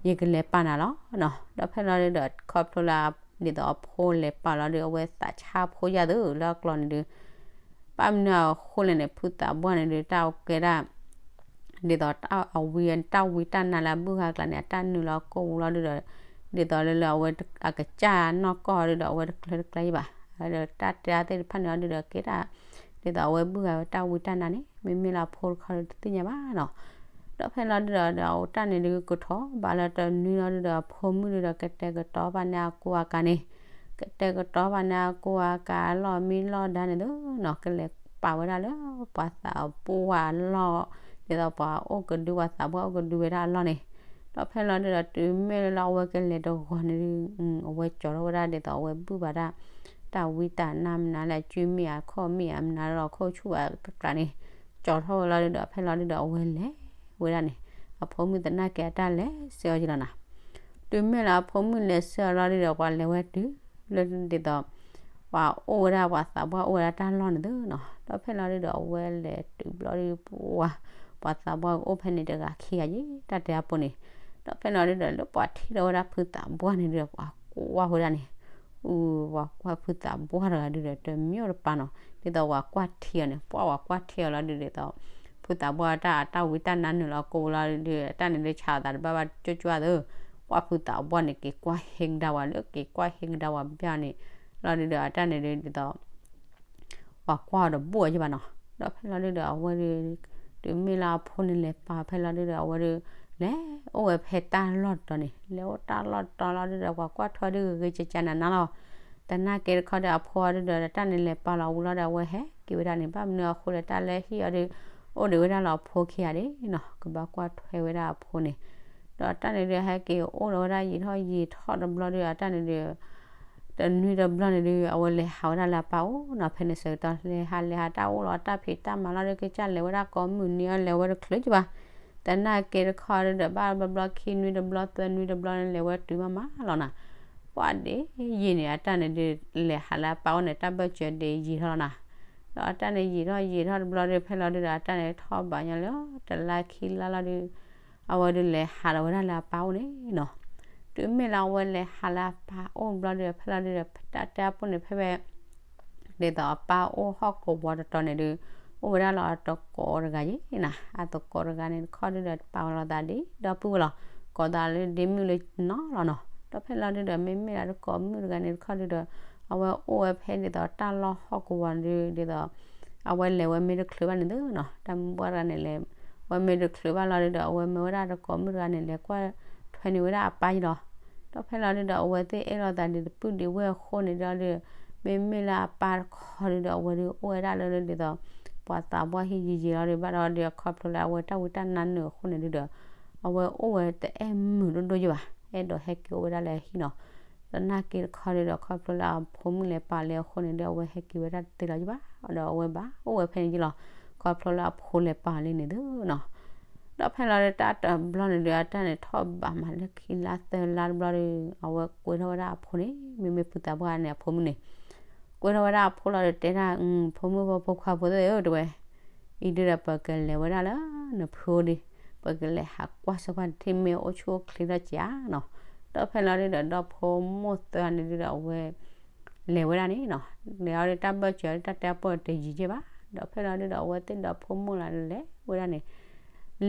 ယကလဲၤပာ်နၤလီၤနီၤ. ဒီးဖဲလီၤဒုးဒီး ခီဖျိလၢ ဒ်သိးအဖိလဲၤပာ်လီၤဒုး အဝဲသးဆါဖိယၢ်သုလၢအကျိၤန့ၣ်ဒုး ဘၣ်မနုၤအဃိလဲၣ်န့ၣ် ဖုသးပှၢ်န့ၣ်ဒုး တၢ်ကဲဒၣ် ဒ်သိးတၢ်အဝံတၢ်ဝံတၢ်နါလၢအဘုၣ်ဂၤကျါန့ၣ် အတၢ်နုာ်လီၤကိာ်ပူၤလီၤဒုးဒီး ဒ်သိးလၢလၢအဝဲအကစၢ်နီၢ်ကီၢ်ဒုးဒီး အဝဲတကျၢၤတကျဲယံၤဘၣ်. ဒီးတၢ်တဲတၢ်သ့ၣ်တဖၣ်န့ၣ်လီၤဒုးဒီး ကဲဒၣ် ဒ်သိးအဝဲဘုၣ်ဂၤဝဲတၢ်ဝံတၢ်နါန့ၣ် မ့မ့ၢ်လၢအဖိတခီဒုးတသ့ၣ်ညါဘၣ်နီၤ. ဒီးဖဲလီၤဒုးဒီး ဒီးအတၢ်န့ၣ်ဒုးကထီၣ်ဘၣ်လၢတနွံလီၤဒုးဒီး အဖိမုၣ်ဒုးဒီး ကတဲာ်ကတီၤဘၣ်န့ၢ်အကိအကၤန့ၣ် ကတဲာ်ကတီၤဘၣ်န့ၢ်အကိအကၤအလီၢ်မံလီၢ်ဒါန့ၣ်သုနီၤ ကလဲၤပာ်ဝဲဒၣ်လၢ ပှၤသးပှၢ်အလီၢ် ဒ်သိးပှၤအိၣ်ကဒု ပှၤသးပှၢ်အိၣ်ကဒုဝဲဒၣ်အလီၢ်န့ၣ်. ဒီးဖဲလီၤဒုးဒီး တုၤမ့ၢ်လၢအဝဲကလဲၤတဂီၤန့ၣ်ဒုး အဝဲကၠီထီၣ်ဝဲဒၣ်ဒ်သိးအဝဲဘုၣ်ဘၣ်ဒၣ် တၢ်ဝံတၢ်နါမနုၤလဲၣ် အစုမ့ၢ်ဧါ ခီၣ်မ့ၢ်ဧါ မနုၤလၢအခိၣ်ဆူၣ်ဘၣ်တကျါန့ၣ် ကၠီထီၣ်ဝဲလီၤဒုးဒီး ဖဲလီၤဒုးဒီး အဝဲလဲၤဝဲဒၣ်န့ၣ် အဖိမုၣ်သနာ်က့အတၢ်လဲၤဆှၢအီၤယံၤလီၤနီၤ. တုၤမ့ၢ်လၢအဖိမုၣ်လဲၤဆှၢအီၤလီၤဒုးဒီး ပှၤလဲၤဝဲတုၤလၢဒ်သိး ပှၤအိၣ်ဝဲဒၣ် ပှၤသးပှၢ်အိၣ်ဝဲဒၣ်တၢ်လီၢ်န့ၣ်သုနီၤ. ဒီးဖဲလီၤဒုးဒီး အဝဲလဲၤတုၤဘျီဒုး ပှၤ ပှၤသးပှၢ်အိၣ်ဖဲန့ၣ်တဂၤခံဂၤယံၤ တၢ်တဲအပူၤန့ၣ်. ဒီးဖဲလီၤဒုးဒီး လၢပှၤထံၣ်ထီၣ်ဝဲဒၣ်ဖုသးပှၢ်န့ၣ်ဒုးဒီး ပှၤကွၢ်ဝဲဒၣ်န့ၣ် အူ ပှၤကွၢ်ဖုသးပှၢ်တဂၤဒုးဒီး တမ့ၢ်တပၢ်နီၤ ဒ်သိးပှၤကွၢ်ထံအီၤန့ၣ် ပှၤကွၢ်ထံအီၤလီၤဒုးဒ်သိး ဖုသးပှၢ်တၢ် တၢ်ဝံတၢ်နါနုာ်လီၤကိာ်ပူၤလီၤဒုး တၢ်န့ၣ်ဒုးဆးအသးတဘၣ်ဘၣ်ကၠိကၠိသု ပှၢ်ဖုသးပှၢ်န့ၣ် က့ၤကွၢ်ဟ့ကဒါဝဲလၢ က့ၤကွၢ်ဟ့ကဒါဝဲဘၣ်န့ၣ် လီၤဒုဒီး အတၢ်န့ၣ်ဒုးဒ်သိး ပှၤကွၢ်အီၤဒီးဘိၣ်အီၤယဘၣ်နီၤ. ဒီးဖဲလီၤဒုဒီး အဝဲဒုး တုၤမ့ၢ်လၢအဖိန့ၣ်လဲၤပာ်ဖဲလီၤဒုဒီး အဝဲဒုး လဲၤအိၣ်ဝဲဖဲတၢ်လီၢ်တတီၤန့ၣ် လဲၤအိၣ်တၢ်လီၢ်တတီၤလီၤဒုဒီး ပှၤကွၢ်ထွဲဒုဂ့ၤဂ့ၤကကနၤနၤလီၤ. သနာ်က့တခီဒီး အဖိအီၤဒုဒီး တၢ်န့ၣ်လဲၤပာ်လီၤဝံၤလီၤဒီး အဝဲဟဲက့ၤဝဲဒၣ်န့ၣ် ဘၣ်မနုၤအဃိလဲၣ် တၢ်လၢဟံၣ်အီၤဒုး အိၣ်ဒံးဝဲဒၣ်လၢအဖိခံဂၤဒၣ်နီၤ ကဘၣ်ကွၢ်ထွဲဝဲဒၣ်အဖိန့ၣ် ဒီးတၢ်န့ၣ်ဒုးဟဲက့ၤအိၣ်ဒီးဝဲဒၣ်ယံာ်ထီၣ်ယံာ်ထီၣ်တဘျီဒုး အတၢ်န့ၣ်ဒုး တနွံတဘျီန့ၣ်ဒုး အဝဲလဲၤဟးဝဲဒၣ်လၢအပၢ်အိၣ်နီၤ ဖဲန့ၣ်ဆၢကတီၢ် လဲၤဟးလဲၤဟးတၢ်အိၣ်လီၤ တၢ်ဖံးတၢ်မၤလီၤဒုး ကစၢ်လဲၤဝဲဒၣ်ကိးမုၢ်နံၤအီၤ လဲၤဝဲတချုးကဘၣ်. သနာ်က့တခီဒုဒီး ဘၣ်ဘျီဘျီခံနွံတဘျီသၢနွံတဘျီန့ၣ် လဲၤဝဲတုၤမးမးလီၤနီၤ. ပှၢ်ဒ့ယံာ်န့ၣ် အတၢ်န့ၣ်ဒုး လဲၤဟးလၢအပၢ်အိၣ်န့ၣ် တၢ်ဘၢၣ်စၢၤဒ့ယံာ်ထီၣ်လီၤနီၤ. ဒီးအတၢ်န့ၣ်ယံာ်ထီၣ်ယံာ်ထီၣ်တဘျီဒုး ဖဲလီၤဒုဒီး အတၢ်န့ၣ်ထီၣ်ဘးညီလၢ တလါခံလါလီၤဒုး အဝဲဒုးလဲၤဟးလီၤဝဲဒၣ်လၢအပၢ်အိၣ်န့ၣ်နီၤ. တုၤမ့ၢ်လၢအဝဲလဲၤဟးလၢအပၢ်အိၣ်ဘျီဒုး ဖဲလီၤဒုဒီး တၢ်တဲအပူၤန့ၣ် ဖဲဝဲ ဒ်သိးအပၢ်အိၣ်ဟီၣ်ကဝီၤတတီၤန့ၣ်ဒုး အိၣ်ဝဲဒၣ်လၢအတကိးတဂၤယ့ၣ်နၤ အတကိးတဂၤန့ၣ်တခီဒုဒီး ပာ်ဝဲလီၤသးဒ့ဒီပုၢ်ဝဲၢ်လီၤ ကိးသးလၢဒ့မုၣ်လၢနီၤလီၤနီၤ. ဒီးဖဲလီၤဒုဒီး မ့မ့ၢ်လၢတကိးမုၣ်တဂၤန့ၣ်တခီဒုဒီး အဝဲအိၣ်ဝဲဖဲဒ်သိးတၢ်လီၢ်ဟီၣ်ကဝီၤဒုး ဒ်သိး အဝဲလဲၤဝဲမ့ၢ်တချုးဘၣ်န့ၣ်သုနီၤ တၢ်မုၢ်ပှၢ်တဂၤန့ၣ်လဲၤ ဝဲမ့ၢ်တချုးဘၣ်လီၤဒုဒီး အဝဲမၢဝဲဒၣ်တကိးမုၣ်တဂၤန့ၣ် လဲၤကွၢ်ထွဲန့ၢ်ဝဲဒၣ်အပၢ်ယ့ၣ်လီၤ. ဒီးဖဲလီၤဒုဒီး အဝဲသ့ၣ်အဲၣ်လိာ်သးဒ်တပုၢ်ဒံးဝဲၢ်အဃိန့ၣ်ဒီး မ့မ့ၢ်လၢအပၢ်တခီဒုဒီး အဝဲဒုးအိၣ်ဝဲဒၣ်လၢဒ်သိး ပှၤသးပှၢ်ဟံၣ်ယံာ်ယံာ်လီၤဒုး ဘၣ်ဒီးဒုး ခီဖျိလၢအဝဲတၢ်ဝံတၢ်နါနုာ်အဃိန့ၣ်ဒုဒီး အဝဲအိၣ်ဝဲတအဲၣ်မုာ်ဒိၣ်ဒိၣ်ယ့ၣ်ဘၣ် အဲၣ်ဒိးဟဲက့ၤအိၣ်ဝဲဒၣ်လၢအဟံၣ်နီၤ. သနာ်က့တခီဒုဒီး ခီဖျိလၢအဖိမုၣ်လဲၤပာ်လၢအဃိန့ၣ်ဒီး အဝဲဟဲက့ၤဝဲဒၣ်တသ့လီၤယ့ၣ်ဘၣ် ဒီးအဝဲဘၣ်အိၣ်ဝဲဖဲန့ၣ်ယ့ၣ်လီၤ. ခီဖျိလၢအဖိလဲၤပာ်လံန့ၣ်သုနီၤ. ဒီးဖဲလီၤဒုးတၢ်တဘျီန့ၣ်ဒုး အတၢ်န့ၣ်ထီၣ်ဘးမးလၢခံလါသၢလါတဘျီဒုး အဝဲကွဲထီၣ်ဝဲဒၣ်အဖိန့ၣ် မ့မ့ၢ်ဖုသးပှၢ်န့ၣ်အဖိမုၣ်န့ၣ် ကွဲထီၣ်ဝဲဒၣ်အဖိလီၤဒုး တဲဒၣ် ဖိမုၣ်ဖိဖိခွါဖိသ့ၣ်ဧၢ တဲဝဲ အံၤဒုဒီးပကလဲၤဝဲဒၣ်လၢနဖုအိၣ်ဒံး ပကလဲၤဟးကွၢ်ဆၢကွၢ်ထံၣ်မ့ၢ်အိၣ်ဆူၣ်အိၣ်ချ့ထီၣ်ကဧါနီၤ. ဒီးဖဲလီၤဒုဒီး ဒီဖိမိၢ်သၢဂၤန့ၣ်ဒုဒီး အဝဲ လဲၤဝဲဒၣ်န့ၣ်နီၤ လဲၤအီၤဒုးတၢ်ဘၢၣ်စၢၤဒုး တၢ်တဲအပူၤတယံၤက့ၢ်ဘၣ်. ဒီးဖဲလီၤဒုဒီး အဝဲသ့ၣ်ဒီဖိမိၢ်လၢလဲၤဝဲဒၣ်န့ၣ်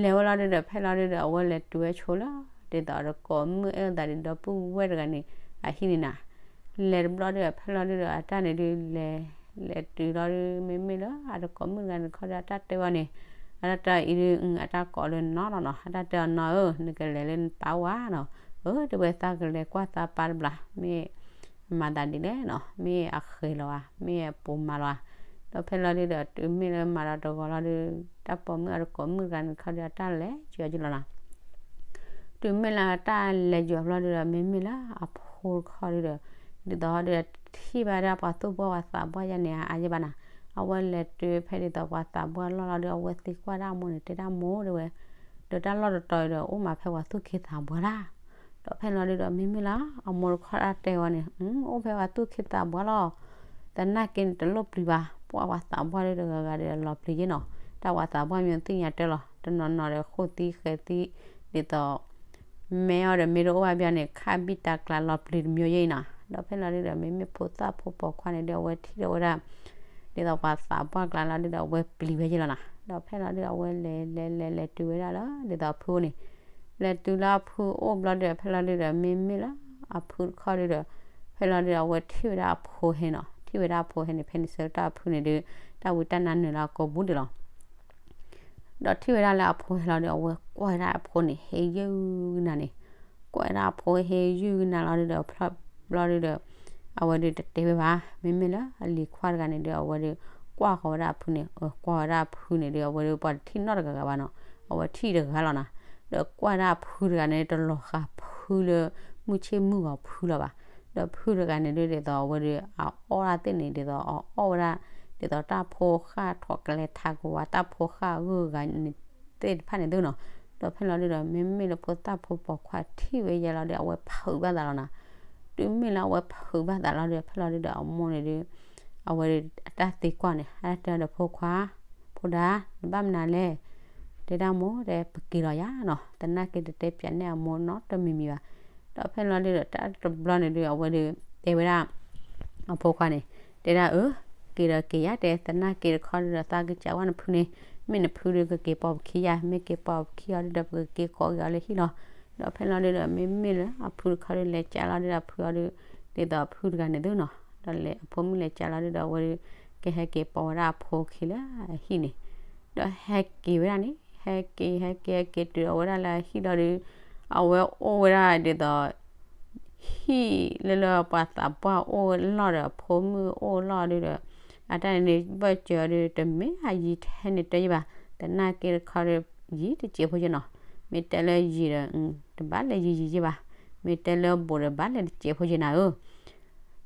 လဲၤဝဲလီၤဒုဒီး ဖဲလီၤဒုဒီး အဝဲလဲၤတုၤဝဲဆိလၢ ဒ်သိးအတကိးမုၣ်အဲၣ်လိာ်သးဒ်ဒီပုၢ်ဝဲၢ်တဂၤန့ၣ် အဟံၣ်န့ၣ်နၤ လဲၤတဘျီဒုဒီး ဖဲလီၤဒုဒီး အတၢ်န့ၣ်ဒုးလဲၤ လဲၤတုၤလီၤဒုး မ့မ့ၢ်လၢအတကိးမုၣ်တဂၤန့ၣ်တခီဒီး အတၢ်တဲဝဲန့ၣ် အတၢ်တဲအံၤဒုး အတၢ်ကိးလၢနီၤလီၤနီၤ အတၢ်တဲအီၤနီၤဧၢ နကလဲၤလၢနပၢ်အိၣ်ဧါနီၤ. အၢ တဲဝဲသးကလဲၤကွၢ်သးပၢ်တဘျီ မ့ၢ် မၤသးဒ်လဲၣ်နီၤ မ့ၢ်အဃဲၤလီၤဧါ မ့ၢ်အပိာ်မၤလီၤဧါ. ဒီးဖဲလီၤဒုဒီး တုၤမ့ၢ်လၢမၤဒီးတဂီၤလီၤဒုး တၢ်ပိာ်မုၣ်အတကိးမုၣ်တဂၤန့ၣ်တခီဒီး အတၢ်လဲၤကၠီၤက့ၤလီၤနီၤ တုၤမ့ၢ်လၢတၢ်လဲၤယွၤဘျီဒုဒီး မ့မ့ၢ်လၢအဖိတခီဒုဒီး ဒ်သိးဒုးထံၣ်ဘၣ်ဒၣ်ပှၤသူၣ်ဘှီၣ်ပှၤသးဘှီၣ်ယါန့ၣ် အါယဲဘၣ်နၤ အဝဲလဲၤတုၤဖဲဒ်သိးပှၤသးဘှီၣ်လီၢ်လီၤဒုး အဝဲသံကွၢ်ဒၣ်အမိၢ်န့ၣ် တဲဒၣ်မိၢ်တဲဝဲ ဒီးတၢ်လီၢ်တတီၤအံၤဒီး အိၣ်မးဖဲပှၤသူၣ်က့သးဘှီၣ်လၢ် ဒီးဖဲလီၤဒုဒီး မ့မ့ၢ်လၢအမိၢ်တခီတၢ်တဲဝဲန့ၣ် အိၣ်ဖဲပှၤသူၣ်က့သးဘှီၣ်လီၤ သနာ်က့န့ၣ် တလိၣ်ပျံၤဘၣ် ပှၤပှၤသးဘှီၣ်ဒုဒီးဂၤဂၤဒီးလီၤပျံၤယ့ၣ်နီၤ တၢ်ပှၤသးဘှီၣ်မ့ၢ်သ့ၣ်ညါတၢ်လီၤ တနီၤနီၤဒီးဃိၣ်သံဃဲၤသံ ဒ်သိး မ့ၢ်အီၤဒီးမ့ၢ်တအိၣ်ဘၣ်ဘၣ်န့ၣ် ခးဘံၣ်တၢ်ကျါလီၤပျံၤတမံၤယ့ၣ်နီၤ ဒီးဖဲလီၤဒုဒီး မ့မ့ၢ်ဖိသၣ်ဖိပိာ်ခွါန့ၣ်ဒီး အဝဲထံၣ်ဒီးဝဲဒၣ် ဒ်သိးပှၤသးဘှီၣ်ကျါလီၤဒုဒီး အဝဲပျံၤဝဲယ့ၣ်လီၤနီၤ ဒီးဖဲလီၤဒုဒီး အဝဲလဲၤလဲၤလဲၤလဲၤတုၤဝဲဒၣ်လၢ ဒ်သိးအဖုအိၣ်န့ၣ် လဲၤတုၤလၢအဖုအိၣ်ဘျီဒုဒီး ဖဲလီၤဒုဒီး မ့မ့ၢ်လၢအဖုတခီဒုဒီး ဖဲလီၤဒုဒီးအဝဲထံၣ်ဝဲဒၣ်အဖိဟဲနီၤ ထံၣ်ဝဲဒၣ်အဖိဟဲန့ၣ် ဖဲန့ၣ်ဆၢကတီၢ်အဖုန့ၣ်ဒု တၢ်ဝံတၢ်နါနုာ်လၢအကိာ်ပူၤဒံးလီၤ ဒီးထံၣ်ဝဲဒၣ်လၢအဖိဟဲလီၤဒီး အဝဲကွၢ်ဝဲဒၣ်အဖိန့ၣ် ဟဲယုၢ်ကနၤန့ၣ် ကွၢ်ဝဲဒၣ်အဖိဟဲယုၢ်ကနၤလီၤဒုဒီး ဖျီဘျီဒုဒီး အဝဲဒုတတဲဝဲဘၣ် မ့မ့ၢ်လၢအလံၤခွါတဂၤန့ၣ်ဒု အဝဲဒု ကွၢ်ဃီၤဝဲဒၣ်အဖုန့ၣ် ကွၢ်ဝဲဒၣ်အဖုန့ၣ်ဒု အဝဲဒု ပှၤတထံၣ်နီတဂၤဂၤဘၣ်နီၤ အဝဲထံၣ်တဂၤလီၤနီၤ ဒီးကွၢ်ဒၣ်အဖုတဂၤန့ၣ် တလီၤဃာ်ဖုလၢ မုၢ်ဆ့ၣ်မုၢ်ဂီၤဖုလီၤဘၣ် ဒီးဖုတဂၤန့ၣ်ဒု ဒ်သိးအဝဲဒု အအီၣ်ဒၣ်သ့ၣ်န့ၣ် ဒ်သိးအအီၣ်ဝဲဒၣ် ဒ်သိးတၢ်ဖိဃၢ်ထီၣ်ကလဲၤထးကဝၤ တၢ်ဖိဃၢ်ဂုၤဂၤန့ၣ်သ့ၣ်တဖၣ်န့ၣ်သုနီၤ ဒီးဖဲလီၤဒုဒီး မ့မ့ၢ်လၢဖိသၣ်ဖိပိာ်ခွါထံၣ်ဝဲယဲလီၤဒီး အဝဲဖုးဘၣ်သးလီၤနီၤ တုၤမ့ၢ်လၢအဝဲဖုးဘၣ်သးလီၤဒီး ဖဲလီၤဒုဒီးအမိၢ်န့ၣ်ဒု အဝဲဒု အတၢ်သံကွၢ်န့ၣ် အတၢ်တဲဒီးဖိခွါ ဖိဒါ နဘၣ်မနုၤလဲၣ် တဲဒၣ်မိၢ်တဲ ပက့ၤလီၤယၤနီၤ သနာ်က့တတဲပၠးန့ၢ်အမိၢ်နီတမံၤမံၤဘၣ် ဒီးဖဲလီၤဒုဒီး တၢ်တဘျီန့ၣ်ဒု အဝဲဒု တဲဝဲဒၣ် အဖိခွါန့ၣ် တဲဒၣ်အၢ က့ၤဒီးက့ၤယၤတဲ သနာ်က့တခီဒုဒီး သးကစးဝဲနဖုန့ၣ် မ့ၢ်နဖုဒုကက့ၤပိာ်ပခံယၤ မ့ၢ်က့ၤပိာ်ပခံအီၤဒုဒီး ပကက့ၤကိးက့ၤအီၤလၢဟံၣ်လီၤ ဒီးဖဲလီၤဒုဒီး မ့မ့ၢ်လၢအဖုတခီဒု လဲၤကၠါလီၤဒုဒီးအဖုအီၤဒု, ဒ်သိးအဖုတဂၤန့ၣ်သုနီၤ, ဒီးလဲၤအဖိမုၣ်လဲၤကၠါလီၤဒုဒီး အဝဲဒု ကဟဲက့ၤပိာ်ဝဲဒၣ်အဖိခံလၢအဟံၣ်န့ၣ်, ဒီးဟဲက့ၤဝဲဒၣ်န့ၣ် ဟဲက့ၤ ဟဲက့ၤ ဟဲက့ၤတုၤအဝဲဒၣ်လၢအဟံၣ်လီၤဒု, အဝဲအိၣ်ဝဲဒၣ်ဒ်သိး ဟံၣ်လၢလၢပှၤသးပှၢ်အိၣ်လီၢ်ဒီး အဖိမုၣ်အိၣ်လီၢ်ဒုဒီး အတၢ်န့ၣ်န့ၣ် ဘၢၣ်စၢၤအီၤဒု တမ့ၢ်အယံၤထဲန့ၣ်တၢ်ယံၤဘၣ်, သနာ်က့တခီဒု ယံၤတစဲးဖိက့နီၤ, မ့ၢ်တဲလၢယံၤဒီး တဘၣ်လဲၤယံၤယံၤယံၤဘၣ်, မ့ၢ်တဲလၢဘူးဒီးဘၣ်လဲၤတစဲးဖိက့နၤဧၢ.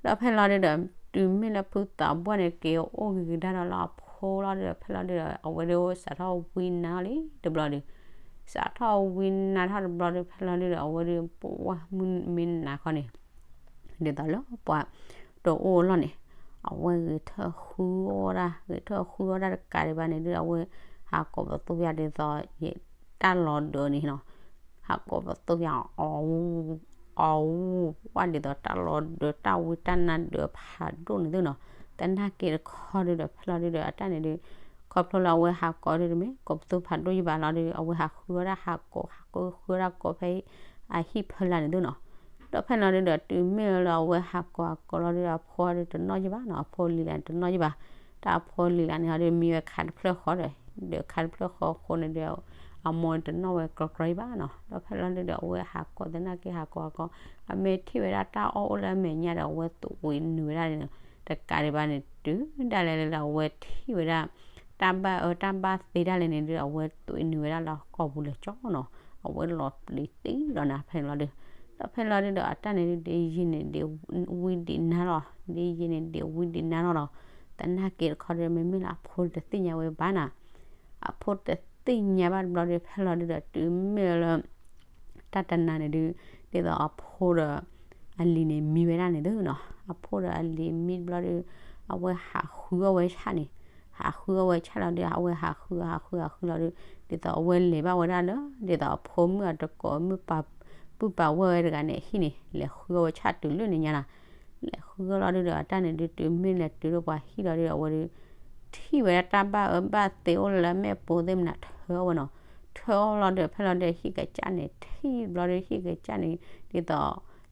ဒီးဖဲလီၤဒုဒီး တုၤမ့ၢ်လၢဖုသးပှၢ်န့ၣ် က့ၤအိၣ်ဂ့ၤကဒါဒီးလၢအဖိလီၤဒုဒီး ဖဲလီၤဒုဒီး အဝဲဒုစးထီၣ်ဝံနါလံတဘျီဒု, စးထီၣ်ဝံနါထီၣ်တဘျီဒု ဖဲလီၤဒုဒီး အဝဲဒု ပှၢ်မုၢ်မ့ၢ်နၤခီန့ၣ် ဒ်သိးလၢပှၤတအိၣ်လီၢ်န့ၣ် အဝဲဂဲၤထၢၣ်ဃုအီၣ်ဝဲဒၣ် ဂဲၤထၢၣ်ဃုအီၣ်ဝဲဒၣ်တကးဒံးဘၣ်န့ၣ်ဒု အဝဲဟးကိးပသူယၤဒ်သိး တၢ်လီၤဒၢးန့ၣ်နီၤ, ဟးကိးပသူယၤ အီၣ်အူ အီၣ်အူ ဝဲဒ်သိးတၢ်လီၤဒၢး တၢ်ဝံတၢ်နါဒၢးဖးဒိၣ်န့ၣ်သုနီၤ, သနာ်က့တခီဒုဒီး ဖဲလီၤဒုဒီး အတၢ်န့ၣ်ဒု ခီဖျိလၢအဝဲဟးကိးဒုတမ့ၢ် ကိးပသူဖးဒိၣ်ယံၤဘၣ်လီၤဒု အဝဲဟးဃုအီၣ်ဒၣ်ဟးကိး ဟးကိးဃုအီၣ်ဒၣ်ကိးဖဲအဟံၣ်ဖီလာ်န့ၣ်သုနီၤ, ဒီးဖဲလီၤဒုဒီး တုၤမ့ၢ်လၢအဝဲဟးကိးဟးကိးလီၤဒုဒီး အဖိဒုတနီၣ်ယံၤဘၣ်နီၤ, အဖိလံၤလၢန့ၣ်တနီၣ်ယံၤဘၣ်, တၢ်အဖိလံၤလၢန့ၣ်ဟီဒု မံဝဲခးတဖျၢၣ်ဃီဒီး ဒီးခးတဖျၢၣ်ဃီအဃိန့ၣ်ဒု အမိၢ်န့ၣ်တနီၣ်ဝဲကြီကြီယံၤဘၣ်နီၤ, ဒီးဖဲလီၤဒုဒီး အဝဲဟးကိးသနာ်က့ဟးကိးဟးကိး အမ့ၢ်ထံၣ်ဝဲဒၣ်တၢ်အီၣ်အိၣ်လၢအမဲာ်ညါဒီး အဝဲသူးဝံၤနုာ်ဝဲဒၣ်န့ၣ် တကးဒံးဘၣ်န့ၣ် တုၤဒၣ်လဲာ်လၢအဝဲထံၣ်ဝဲဒၣ် တၢ်ဘၣ်အၢတၢ်ဘၣ်သီဒၣ်လဲာ်န့ၣ်ဒု အဝဲသူးဝံၤနုာ်ဝဲဒၣ်လၢအကိာ်ပူၤလၢာ်ကၠီနီၤ, အဝဲလီၤပျံၤသံလီၤနၤဖဲန့ၣ်လီၤဒု, ဒီးဖဲလီၤဒုဒီး အတၢ်န့ၣ်ဒု ဒ်ယံၤန့ၣ် ဒ်ဝံဒ်နါလီၤ, ဒ်ယံၤန့ၣ် ဒ်ဝံဒ်နါလီၤနီၤ, သနာ်က့တခီဒု မ့မ့ၢ်လၢအဖိတသ့ၣ်ညါဝဲဘၣ်နၤ, အဖိတသ့ၣ်ညါဘၣ်တဘျီဒု ဖဲလီၤဒုဒီး တုၤမ့ၢ်လၢ တၢ်တနၤန့ၣ်ဒု ဒ်သိးအဖိဒီး အလံၤန့ၣ်မံဝဲဒၣ်န့ၣ်သုနီၤ, အဖိဒီးအလံၤမံတဘျီဒု အဝဲဟးဃုအီၣ်ဝဲဆၣ်န့ၣ်, ဟးဃုအီၣ်ဝဲဆၣ်လီၤဒု အဝဲဟးဃုဟးဃုဟးဃုလီၤဒု, ဒ်သိးအဝဲလဲၤဘၣ်ဝဲဒၣ်လၢ ဒ်သိးအဖိမုၣ်အတကိးမုၣ်ပၢ်ပုၢ်ပၢ်ဝဲၢ်ဝဲတဂၤန့ၣ်အဟံၣ်န့ၣ် လဲၤဃုအီၣ်ဝဲဆၣ်တုၤလၢန့ၣ်ညါနီၤ, လဲၤဃုအီၣ်လီၤဒုဒီး အတၢ်န့ၣ်ဒု တုၤမ့ၢ်လဲၤတုၤလၢပှၤဟံၣ်လီၤဒုဒီး အဝဲဒု ထံၣ်ဝဲဒၣ်တၢ်ဘၣ်အၢဘၣ်သီအိၣ်လၢမဲာ်ပိၤသ့ၣ်မနၤ ထၢအီၣ်ဝဲနီၤ, ထၢအီၣ်လီၤဒီး ဖဲလီၤဒု ဟံၣ်ကစၢ်န့ၣ် ထံၣ်ဘျီဒု ဟံၣ်ကစၢ်န့ၣ် ဒ်သိး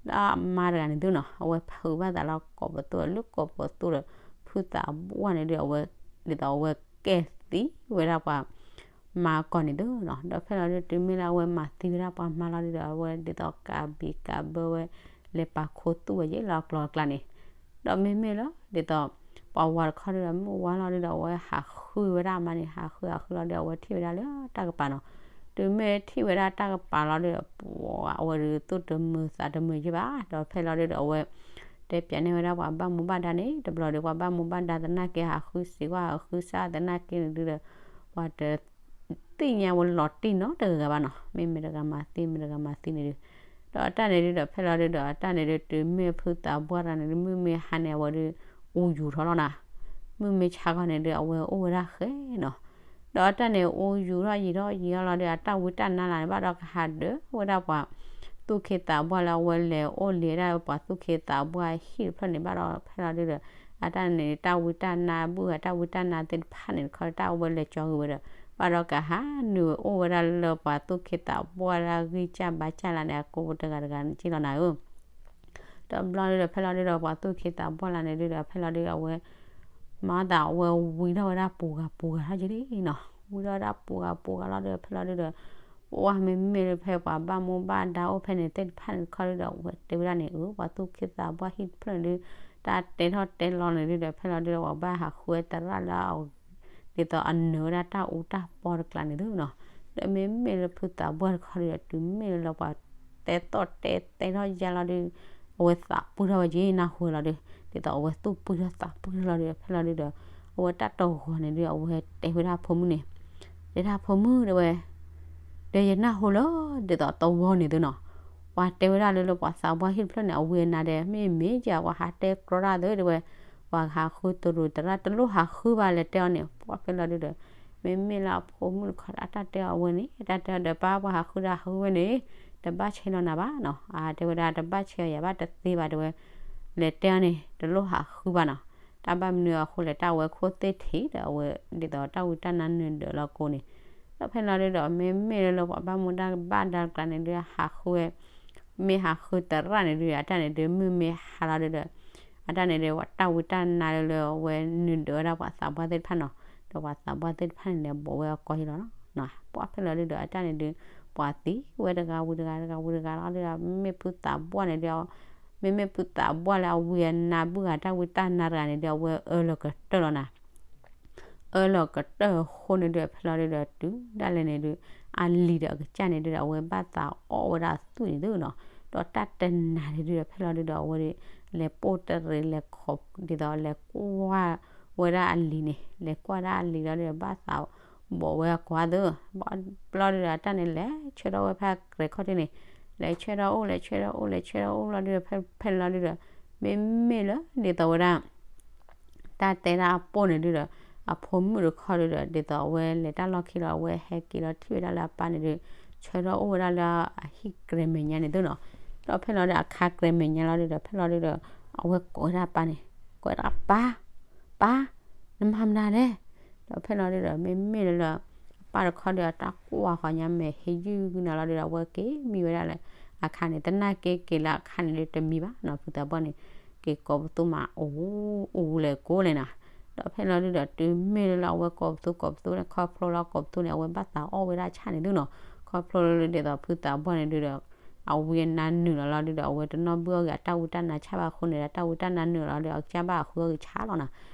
လၢအမါတဂၤန့ၣ်သုနီၤ အဝဲဖုးဘၣ်သးလၢကိာ်ပသူ လၢကိာ်ပသူဒီး ဖုသးပှၢ်န့ၣ်ဒု အဝဲ ဒ်သိးအဝဲကဲသံဝဲဒၣ်ပှၤ မါကီၢ်န့ၣ်သုနီၤ, ဒီးဖဲလီၤဒု တုၤမ့ၢ်လၢအဝဲမၤသံဝဲဒၣ်ပှၤမါလီၤဒုဒီး အဝဲဒ်သိးကးဘံးကးဘၢဝဲ လဲၤပာ်ခူသူၣ်ဝဲယဲလၢအကျိၤအကျဲန့ၣ်, ဒီးမ့မ့ၢ်လၢ ဒ်သိး ပှၤဝၤတခီဒုဒီး မုၢ်ဝါလီၤဒုဒီး အဝဲဟးဃုဝဲဒၣ်အမါန့ၣ် ဟးဃုဟးဃုလီၤဒု အဝဲထံၣ်ဝဲဒၣ်လၢတၢ်ကပၤနီၤ, တုၤမ့ၢ်ထံၣ်ဝဲဒၣ်တၢ်ကပၤလီၤဒုဒီး အဝဲဒု သူၣ်တမုာ်သးတမုာ်ယဲဘၣ်, ဒီးဖဲလီၤဒုဒီး အဝဲ တဲပျးန့ၢ်ဝဲဒၣ်ပှၤဘၣ်မူဘၣ်ဒါန့ၣ် တဘျီဒီး ပှၤဘၣ်မူဘၣ်ဒါသနာ်က့ ဟးဃုစံးကွၢ်ဟးဃုစၢ်သနာ်က့န့ၣ်ဒုဒီး ပှၤတသ့ၣ်ညါဝဲလီၤတံၢ်နီတဂၤဘၣ်နီၤ, မ့မ့ၢ်တဂၤမၤသံ မ့ၢ်တဂၤမၤသံန့ၣ်ဒု, ဒီးအတၢ်န့ၣ်ဒုဒီး ဖဲလီၤဒုဒီး အတၢ်န့ၣ်ဒု တုၤမ့ၢ်ဖုသးပှၢ်တဂၤန့ၣ်ဒု မုၢ်မ့ၢ်ဟါန့ၣ် အဝဲဒု အူယူၤထီၣ်လီၤနၤ, မုၢ်မ့ၢ်ဆါခီန့ၣ်ဒု အဝဲအိၣ်ဝဲဒၣ်ဃဲနီၤ, ဒီးအတၢ်န့ၣ် အူယူၤထီၣ်ယံာ်ထီၣ်ယံာ်ထီၣ်လီၤဒီး အတၢ်ဝံတၢ်နါလၢန့ၣ် ဘၣ်ဒီးကဟးဒၢးဝဲဒၣ်ပှၤ သူၣ်က့သးပှၢ်လၢအဝဲလဲၤအိၣ်လံဝဲဒၣ်ပှၤသူၣ်က့သးပှၢ်ဟံၣ်တဖျၢၣ်န့ၣ် ဘၣ်ဒီးဖဲလီၤဒုဒီး အတၢ်န့ၣ် တၢ်ဝံတၢ်နါ ဘုၣ်ဂၤတၢ်ဝံတၢ်နါသ့ၣ်တဖၣ်န့ၣ်တခီ တၢ်အဝဲလဲၤကၠီဂ့ၤဝဲဒီး ဘၣ်ဒီးကဟးနုာ်ဝဲအိၣ်ဝဲဒၣ်လၢပှၤသူၣ်က့သးပှၢ်လၢအဂံၢ်စၢ်ဘါစၢ်လၢန့ၣ် အကိာ်ပူၤတဂၤတဂၤန့ၣ်က့လီၤနၤဧၢ ဒီးဘျီဒုဒီး ဖဲလီၤဒုဒီး ပှၤသူၣ်က့သးပှၢ်လၢန့ၣ်ဒုဒီး ဖဲလီၤဒုဒီး အဝဲ မၤသးအဝဲဝံထီၣ်ဝဲဒၣ်ပူၤဂၤပူၤဂၤထီၣ်က့လံနီၤ, ဝံထီၣ်ဝဲဒၣ်ပူၤဂၤပူၤဂၤလီၤဒီး ဖဲလီၤဒုဒီး ပှၢ်မ့မ့ၢ်လၢဖဲပှၤဘၣ်မူဘၣ်ဒါအိၣ်ဖဲန့ၣ်သ့ၣ်တဖၣ်န့ၣ်တခီဒုဒီး အဝဲတဲဝဲဒၣ်န့ၣ် အၢ ပှၤသူၣ်က့သးပှၢ်ဟံၣ်တဖျၢၣ်န့ၣ်ဒု တၢ်တဲထီၣ်တဲလီၤန့ၣ်ဒုဒီး ဖဲလီၤဒုဒီး ပှၤဘၣ်ဟးဃုဝဲသရၣ်လၢအ ဒ်သိးအနၢၤဝဲဒၣ်တၢ်အူတၢ်ပီတကျါန့ၣ်သုနီၤ, ဒီးမ့မ့ၢ်လၢဖုသးပှၢ်တခီဒုဒီး တုၤမ့ၢ်လၢပှၤတဲသီၣ်တဲသဲထီၣ်ယါလီၤဒု အဝဲသးပှၢ်ထီၣ်ဝဲက့ၤနၢ်ဟူလီၤဒု, ဒ်သိးအဝဲသူၣ်ပှၢ်ထီၣ်သးပှၢ်ထီၣ်လီၤဒု ဖဲလီၤဒုဒီး အဝဲတၢ်တဂီၤန့ၣ်ဒု အဝဲတဲဝဲဒၣ်ဖိမုၣ်န့ၣ်, တဲဒၣ်ဖိမုၣ်တဲဝဲ, ဒီးယနၢ်ဟူလၢ ဒ်သိးသဝီန့ၣ်သုနီၤ, ပှၤတဲဝဲဒၣ်လၢလၢပှၤသးပှၢ်ဟံၣ်တဖျၢၣ်န့ၣ် အဝံအနါဒီး မ့မ့ၢ်ယၤပှၤဟးတဲကြီတၢ်သုတဲဝဲ, ပှၤဟးဃုတရူးသရၣ်တလိၣ်ဟးဃုဘၣ်လဲၤတဲအီၤန့ၣ် ပှၢ်ဖဲလီၤဒုဒီး မ့မ့ၢ်လၢအဖိမုၣ်တခီအတၢ်တဲအီၤအဝဲန့ၣ် အတၢ်တဲအီၤဒီး ပၢ်ပှၤဟးဃုဒီးဟးဃုဝဲန့ၣ် တဘၣ်ဆဲးလီၤနၤဘၣ်နီၤ, အတဲဝဲဒၣ်တဘၣ်ဆဲးအီၤယၤဘၣ်တသ့ဘၣ်တဲဝဲ, လဲၤတဲအီၤန့ၣ် တလိၣ်ဟးဃုဘၣ်နီၤ, တၢ်ဘၣ်မနုၤအဃိလဲၣ် တၢ်အဝဲခိၣ်သ့ၣ်ထံးဒီးအဝဲ ဒ်သိးတၢ်ဝံတၢ်နါနၢၤဒၢးလီၤကိးန့ၣ် ဒီးဖဲလီၤဒုဒီး မ့မ့ၢ်လၢလၢပှၤဘၣ်မူဒါဘၣ်ဒါတကျါန့ၣ်ဒုး ဟးဃုဝဲ, မ့ၢ်ဟးဃုသရၣ်န့ၣ်ဒုး အတၢ်န့ၣ်ဒုး မုၢ်မ့ၢ်ဟါလီၤဒုဒီး အတၢ်န့ၣ်ဒုး ပှၤတၢ်ဝံတၢ်နါလၢလၢအဝဲနုာ်ဒၢးဝဲဒၣ်ပှၤသးပှၢ်သ့ၣ်တဖၣ်နီၤ, ဒီးပှၤသးပှၢ်သ့ၣ်တဖၣ်န့ၣ်လဲၤဘိးဝဲအကိာ်ယလီၤနီၤ. ပှၤဖဲလီၤဒုဒီး အတၢ်န့ၣ်ဒုး ပှၤသံဝဲတဂၤဝံၤတဂၤ တဂၤဝံၤတဂၤလီၤဒုဒီး မ့မ့ၢ်ဖုသးပှၢ်န့ၣ်ဒုး မ့မ့ၢ်ဖုသးပှၢ်လၢအဝံအနါဘုၣ်ဂၤတၢ်ဝံတၢ်နါတဂၤန့ၣ်ဒုး အဝဲအၢလီၤကတၢၢ်လီၤနီၤ. အၢလီၤကတၢၢ်အဃိန့ၣ်ဒုး ဖဲလီၤဒုဒီး တုၤဒၣ်လဲာ်န့ၣ်ဒုး အလံၤဒီးအကစၢ်န့ၣ်ဒုဒီး အဝဲဘၣ်သးအီၣ်ဝဲဒၣ်အသွံၣ်န့ၣ်သုနီၤ. ဒီးတၢ်တနၤန့ၣ်ဒုဒီး ဖဲလီၤဒုဒီး အဝဲဒုး လဲၤပိၢ်တရံးလဲၤခီ ဒ်သိးလဲၤကွၢ်ဝဲဒၣ်အလံၤန့ၣ်, လဲၤကွၢ်ဒၣ်အလံၤလီၤဒုဒီး ဘၣ်သးဘိးဝဲအကိာ်သု, ဘၣ်ဘျီဒုဒီး အတၢ်န့ၣ်လဲၤဆၢထၢၣ်ဝဲဖဲကြဲၤခီၣ်ထံးန့ၣ်, လဲၤဆၢထၢၣ်အိၣ် လဲၤဆၢထၢၣ်အိၣ် လဲၤဆၢထၢၣ်အိၣ်လီၤဒုဒီး ဖဲဖဲလီၤဒုဒီး မ့မ့ၢ်လၢဒ်သိးဝဲဒၣ် တၢ်တဲဒၣ်အပိၢ်န့ၣ်ဒုဒီး အဖိမုၣ်တခီဒုဒီး ဒ်သိးအဝဲလဲၤတၢ်လီၢ်ခံလီၤ အဝဲဟဲက့ၤလီၤထံၣ်ဝဲဒၣ်လၢအပၢ်န့ၣ်ဒုး ဆၢထၢၣ်အိၣ်ဝဲဒၣ်လၢအဟံၣ်ကြဲၤမဲာ်ညါန့ၣ်သုနီၤ. ဒီးဖဲလီၤဒုဒီး အခါကြဲၤမဲာ်ညါလီၤဒုဒီး ဖဲလီၤဒုဒီး အဝဲကိးဝဲဒၣ်အပၢ်န့ၣ်, ကိးဝဲဒၣ်ပၢ်, ပၢ်, နမၤမနုၤလဲၣ်. ဒီးဖဲလီၤဒုဒီး မ့မ့ၢ်လၢလၢ အပၢ်တခီဒုဒီး တၢ်ကွၢ်ဃီညါမဲာ်ဟ့ၣ်ယုၢ်ကနၤလီၤဒုဒီး အဝဲက့ၤမံဝဲဒၣ်လၢအခါန့ၣ် သနာ်က့က့ၤလၢအခါန့ၣ်ဒုးတမံဘၣ်နီၤ, ဖုသးပှၢ်န့ၣ် က့ၤကိးပသူမး အိၣ် အိၣ်လဲၤကိးလဲၤနီၤ. ဒီးဖဲလီၤဒုဒီး တုၤမ့ၢ်လၢလၢအဝဲကိးပသူကိးပသူန့ၣ် ခီဖျိလၢကိးပသူန့ၣ် အဝဲဘၣ်သးအီၣ်ဝဲဒၣ်ဆၣ်န့ၣ်သုနီၤ. ခီဖျိလၢဒ်သိးဖုသးပှၢ်န့ၣ်ဒုဒီး အဝံအနါနုာ်လီၤလီၤဒုဒီး အဝဲတနီၣ်ဘုၣ်အီၣ်ဂ့ၤ အတၢ်ဝံတၢ်နါဆၣ်ဘၣ်အဃိန့ၣ်ဒီး အတၢ်ဝံတၢ်နါနုာ်လီၤဒုဒီး အကစၢ်ဘၣ်အဃုအီၣ်ဂ့ၤဆၣ်လီၤနီၤ.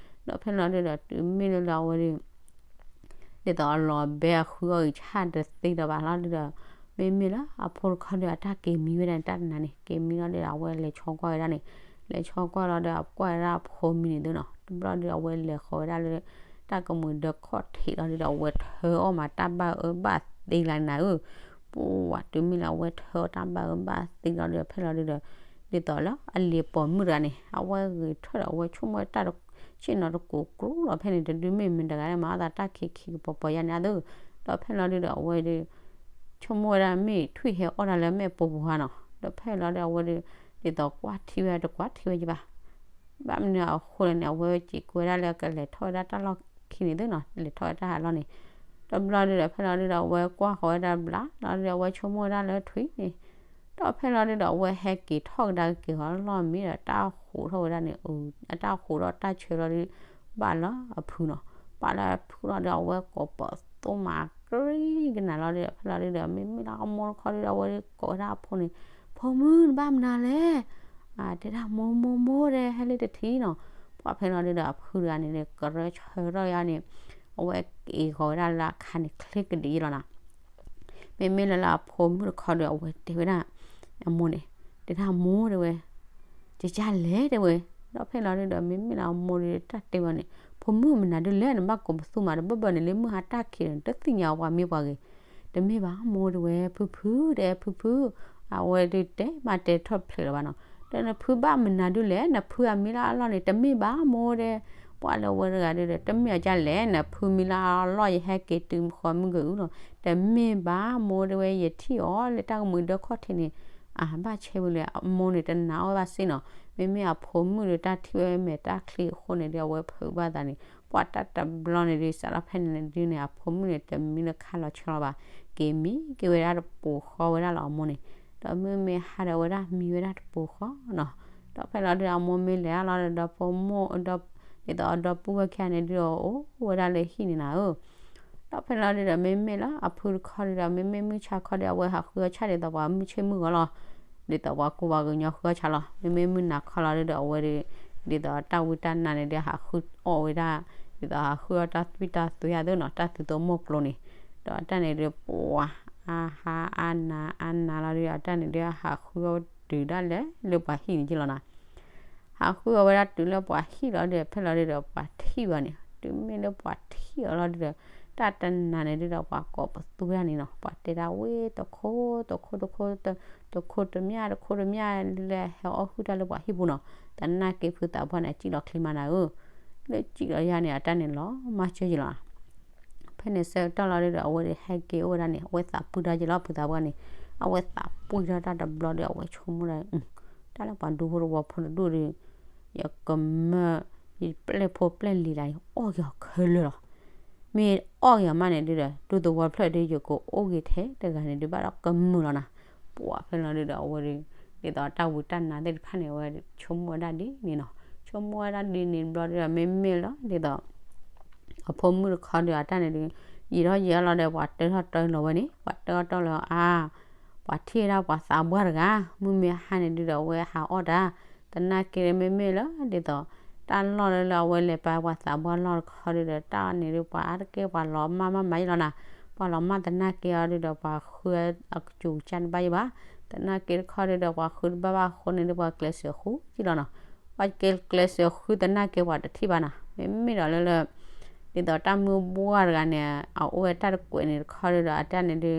ဒီးဖဲလီၤဒုဒီး တုၤမ့ၢ်လၢလၢအဝဲဒုး ဒ်သိးအလီၤဘဲအဃုအီၣ်ဂ့ၤဆၣ်တသ့လၢၤဘၣ်လီၤဒုဒီး မ့မ့ၢ်လၢအဖိတခီဒုး အတၢ်က့ၤမံဝဲဒၣ်န့ၣ် တၢ်တနၤန့ၣ် က့ၤမံလီၤဒုဒီး အဝဲလဲၤဆီကွၢ်ဝဲဒၣ်န့ၣ်, လဲၤဆီကွၢ်လီၤဒီး အကွၢ်ဝဲဒၣ်အဖိမံန့ၣ်သုနီၤ. တဘျီဒုဒီး အဝဲလဲၤဃီၤဝဲဒၣ်လၢ တၢ်ကမှံၤဒၢခီၣ်ထံးလီၤဒုဒီး အဝဲထၢအီၣ်မးတၢ်ဘၣ်အၢဘၣ်သီလၢနၤဧၢ, ပှၤတုၤမ့ၢ်လၢအဝဲထၢအီၣ်တၢ်ဘၣ်အၢဘၣ်သီလီၤဒုဒီး ဖဲလီၤဒုဒီး ဒ်သိးလၢအလံၤပိာ်မုၣ်တဂၤန့ၣ် အဝဲဂ့ၤထၢၣ်ဒီး အဝဲဆိကမိၣ်ဝဲတၢ်ဆ့ၣ်နီၤတကိးကျိလီၤ ဖဲန့ၣ် တဒုမ့ၢ်မတၤတဂၤလၢမၤအီၣ်သးတၢ်ခံခံကပီၤပီၤယါန့ၣ်အသိး, ဒီးဖဲလီၤဒုဒီး အဝဲဒုး ဆိကမိၣ်ဝဲဒၣ်မ့ၢ်ထွံၣ်ဟဲအီၣ်တၢ်လၢမဲာ်ပိာ်ပူၤဧါနီၤ. ဒီးဖဲလီၤဒုဒီး အဝဲဒုး ဒ်သိးကွၢ်ထံဝဲတကွၢ်ထံဝဲယဘၣ် ဘၣ်မနုၤအဃိလဲၣ်န့ၣ် အဝဲစံးကွဲဝဲဒၣ်လၢကလဲၤထီၣ်ဝဲဒၣ်တၢ်လီၢ်ခံန့ၣ်သုနီၤ, လဲၤထီၣ်ဝဲတၢ်ဟးလီၢ်န့ၣ်. တဘျီဒုဒီး ဖဲလီၤဒုဒီး အဝဲကွၢ်ဃီၤဝဲဒၣ်ဘျးလီၤဒုဒီး အဝဲဆိကမိၣ်ဝဲဒၣ်လၢထွံၣ်န့ၣ်, ဒီးဖဲလီၤဒုဒီး အဝဲဟဲက့ၤထီၣ်ကဒါက့ၤဃီၤလီၢ်မံဒီး တၢ်ဃိးထီၣ်ဝဲဒၣ်န့ၣ်, အတၢ်ဃိးထီၣ်တၢ်ဆၢလီၤဒု ဘၣ်လၢအဖုနီၤ, ဘၣ်လၢအဖုလီၤဒုဒီး အဝဲကိးပသူမးကရံကနၤလီၤဒုဒီး ဖဲလီၤဒုဒီး မ့မ့ၢ်လၢအမိၢ်တခီဒုဒီး အဝဲကိးဝဲဒၣ်အဖိန့ၣ်, ဖိမုၣ်နဘၣ်မနုၤလဲၣ် တဲဒၣ်မိၢ်မိၢ်မိၢ်ဒဲ ဟဲလၢတထံၣ်နီၤ. ပှၤဖဲလီၤဒုဒီး အဖုတဂၤန့ၣ် ကရၢဆၢထီၣ်ယါန့ၣ် အဝဲက့ၤဃီၤဝဲဒၣ်လၢအခါန့ၣ် ချ့ကဒံးယလီၤနီၤ. မ့မ့ၢ်လၢလၢအဖိမုၣ်တခီဒီး အဝဲတဲဝဲဒၣ် အမိၢ်န့ၣ် တဲဒၣ်မိၢ်တဲဝဲ ကကၢ်လဲၣ်တဲဝဲ. ဒီးဖဲလီၤဒုဒီး မ့မ့ၢ်လၢအမိၢ်ဒုးတၢ်တဲဝဲန့ၣ် ဖိမုၣ်မနုၤဒုလဲၣ် နဘၣ်ကိးပသူမးတဘၢၣ်ဘၢၣ်န့ၣ် လၢမုၢ်ဟါတၢ်ခံးန့ၣ် တသ့ၣ်ညါပှၤမ့ၢ်ပှၤဂ့ၤ. တမ့ၢ်ဘၣ်မိၢ်တဲဝဲ ဖုဖုတဲဖုဖု အဝဲဒုးတဲမးတဲထီၣ်ဖျဲးလၢၤဘၣ်နီၤ. ဒီးနဖုဘၣ်မနုၤဒုလဲၣ် နဖုအမံလၢအလီၢ်န့ၣ် တမ့ၢ်ဘၣ်မိၢ်တဲ. ပှၤလၢဝဲတဂၤဒုဒီး တမ့ၢ်အကၢ်လဲၣ် နဖုမံလၢအလီၢ် ယဟဲက့ၤတုၤဃီမုၢ်က့ၤအုနီၤ. တမ့ၢ်ဘၣ်မိၢ်တဲဝဲ ယထံၣ်အီၤလၢတၢ်ကမှံၤဒၢခီၣ်ထံးန့ၣ် အဘၣ်ဆဲဝံၤလၢအမိၢ်န့ၣ် တနာ်အီၣ်ဘၣ်စ့ၢ်နီၤ. မ့မ့ၢ်အဖိမုၣ်ဒီးတၢ်ထံၣ်ဝဲမဲာ်တၢ်ချံအဃိန့ၣ်ဒီး အဝဲဖုးဘၣ်သးန့ၣ် ပှၤတၢ်တဘျီန့ၣ်ဒုး စးထီၣ်ဖဲန့ၣ်ဒုန့ၣ် အဖိမုၣ်န့ၣ် တမံလၢခါလီၤဆၢလီၤဘၣ်. က့ၤမံက့ၤဝဲဒၣ်တပူၤဃီဝဲဒၣ်လီၤအမိၢ်န့ၣ်. ဒီးမုၢ်မ့ၢ်ဟါဒီးဝဲဒၣ်မံဝဲဒၣ်တပူၤဃီနီၤ. ဒီးဖဲလီၤဒုဒီးအမိၢ်မ့ၢ်လဲၤဒၣ်လီၤဒီး ဒီဖိမိၢ် ဒ်သိးအဒီပုၢ်ဝဲၢ်ခံဂၤန့ၣ်ဒုဒီးအိၣ်ဝဲဒၣ်လၢဟံၣ်န့ၣ်နၤဧၢ. ဒီးဖဲလီၤဒုဒီး မ့မ့ၢ်လၢအဖုတခီဒုဒီး မ့မ့ၢ်မုၢ်ဆါခီဒီး အဝဲဟးဃုအီၣ်ဆၣ်ဒ်သိးပှၤမုၢ်ဆ့ၣ်မုၢ်ဂီၤလီၤ. ဒ်သိးပှၤကူပှၤကညီဃုအီၣ်ဆၣ်လီၤ. မ့မ့ၢ်မုၢ်နၤခီလီၤဒုဒီး အဝဲဒုး ဒ်သိးတၢ်ဝံတၢ်နါန့ၣ်ဒုး ဟးဃုအီၣ်ဝဲဒၣ် ဒ်သိးဟးဃုအီၣ်တၢ်သွံၣ်တၢ်သွဲအသိးနီၤ တၢ်သုးသိမိၢ်ကျိၤန့ၣ်. ဒီးအတၢ်န့ၣ်ဒုး ပှၤအါဟါအါနၤအါနၤလီၤဒုဒီး အတၢ်န့ၣ်ဒုး ဟးဃုအီၣ်တုၤဒၣ်လဲာ်လၢပှၤဟံၣ်န့ၣ်က့လီၤနီၤ. ဟးဃုအီၣ်ဝဲဒၣ်တုၤလၢပှၤဟံၣ်လီၤဒုဒီး ဖဲလီၤဒုဒီး ပှၤထံၣ်ဘၣ်န့ၣ် တုၤမ့ၢ်လၢပှၤထံၣ်အီၤလီၤဒုဒီး တၢ်တနၤန့ၣ်ဒုဒီး ပှၤကိးပသူဝဲဒၣ်န့ၣ်နီၤ ပှၤတဲဒၣ်ဝဲ တခိၣ် တခိၣ် တခိၣ် တခိၣ်တမျၢ် တခိၣ်တမျၢ်လၢဟဲအီၣ်ဟုၣ်တၢ်လၢပှၤဟံၣ်ပူၤနီၤ. သနာ်က့ဖုသးပှၢ်န့ၣ် အစံၣ်လီၤချ့မးနၤဧၢ, လၢစံၣ်လီၤယါန့ၣ် အတၢ်န့ၣ်လီၤမၢ်စၢၤယလီၤ. ဖဲန့ၣ်ဆၢကတီၢ်လီၤဒုဒီး အဝဲဒုးဟဲက့ၤအိၣ်ဝဲဒၣ်န့ၣ် အဝဲသးပှံၢ်ထီၣ်က့ၤလီၤ ဖုသးပှၢ်န့ၣ်. အဝဲသးပှံၢ်ထီၣ်တၢ်တဘျီဒီး အဝဲဆိကမိၣ်ဒၣ် တၢ်လၢပှၤဒူဖိတဝီဖိတဒူၣ်ဒီး ယကမၢ ယပျဲၢ်ဖိပျဲၢ်လံၤဒၣ် ယအီၣ်က့ၤအီၤခဲလၢာ်လီၤ. မ့ၢ်အီၣ်က့ၤအီၤမးန့ၣ်ဒုဒီး တူၢ်သဝီဖျၢၣ်ဒု ယကအိၣ်က့ၤထဲတဂၤန့ၣ်ဒု ဘၣ်ဒီးကမုာ်လီၤနၤ. ပှၤဖဲလီၤဒုဒီး အဝဲဒု ဒ်သိးတၢ်ဝံတၢ်နါသ့ၣ်တဖၣ်န့ၣ် အဝဲဆိကမိၣ်ဝဲဒၣ်ဒ်န့ၣ်နီၤ. ဆိကမိၣ်ဝဲဒၣ်ဒ်န့ၣ်တဘျီဒုဒီး မ့မ့ၢ်လီၤဒ်သိး အဖိမုၣ်တခီဒု အတၢ်န့ၣ်ဒု ယံာ်ထီၣ်ယံာ်အါလီၤဒီး ပှၤတၢထီၣ်တၢလီၤဝဲန့ၣ် ပှၤတၢထီၣ်တၢလီၤအါ ပှၤထံၣ်ဝဲဒၣ်ပှၤသးပှၢ်တဂၤ မုၢ်မ့ၢ်ဟါန့ၣ်ဒုဒီး အဝဲဟးအီၣ်တၢ် သနာ်က့မ့မ့ၢ်လၢဒ်သိး တၢ်လီၢ်လၢလၢအဝဲလဲၤပာ်ပှၤသးပှၢ်လီၢ်တခီဒုဒီး တၢ်န့ၣ်ဒု ပှၤအါတက့ၢ်ပှၤလီၤမၢ်မၢ်မၤယံလီၤနၤ. ပှၤလီၤမၢ်သနာ်က့အီၤဒုဒီး ပှၤဃုအကစူၤကစၢ်တဘၣ်ယံဘၣ်. သနာ်က့တခီဒုဒီး ပှၤဃုတဘၣ်ဘၣ်အဃိန့ၣ်ဒု ပှၤကျဲးစၢးဃုယံလီၤနီၤ. ပှၤကျဲးစၢးဃုသနာ်က့ပှၤတထံၣ်ဘၣ်နီၤ. မ့မ့ၢ်ဒီးလၢလၢ ဒ်သိးတၢ်မုၢ်ဘှၢ်တဂၤန့ၣ် အအိၣ်ဝဲတၢ်တကွဲးန့ၣ်တခီဒုဒီး အတၢ်န့ၣ်ဒု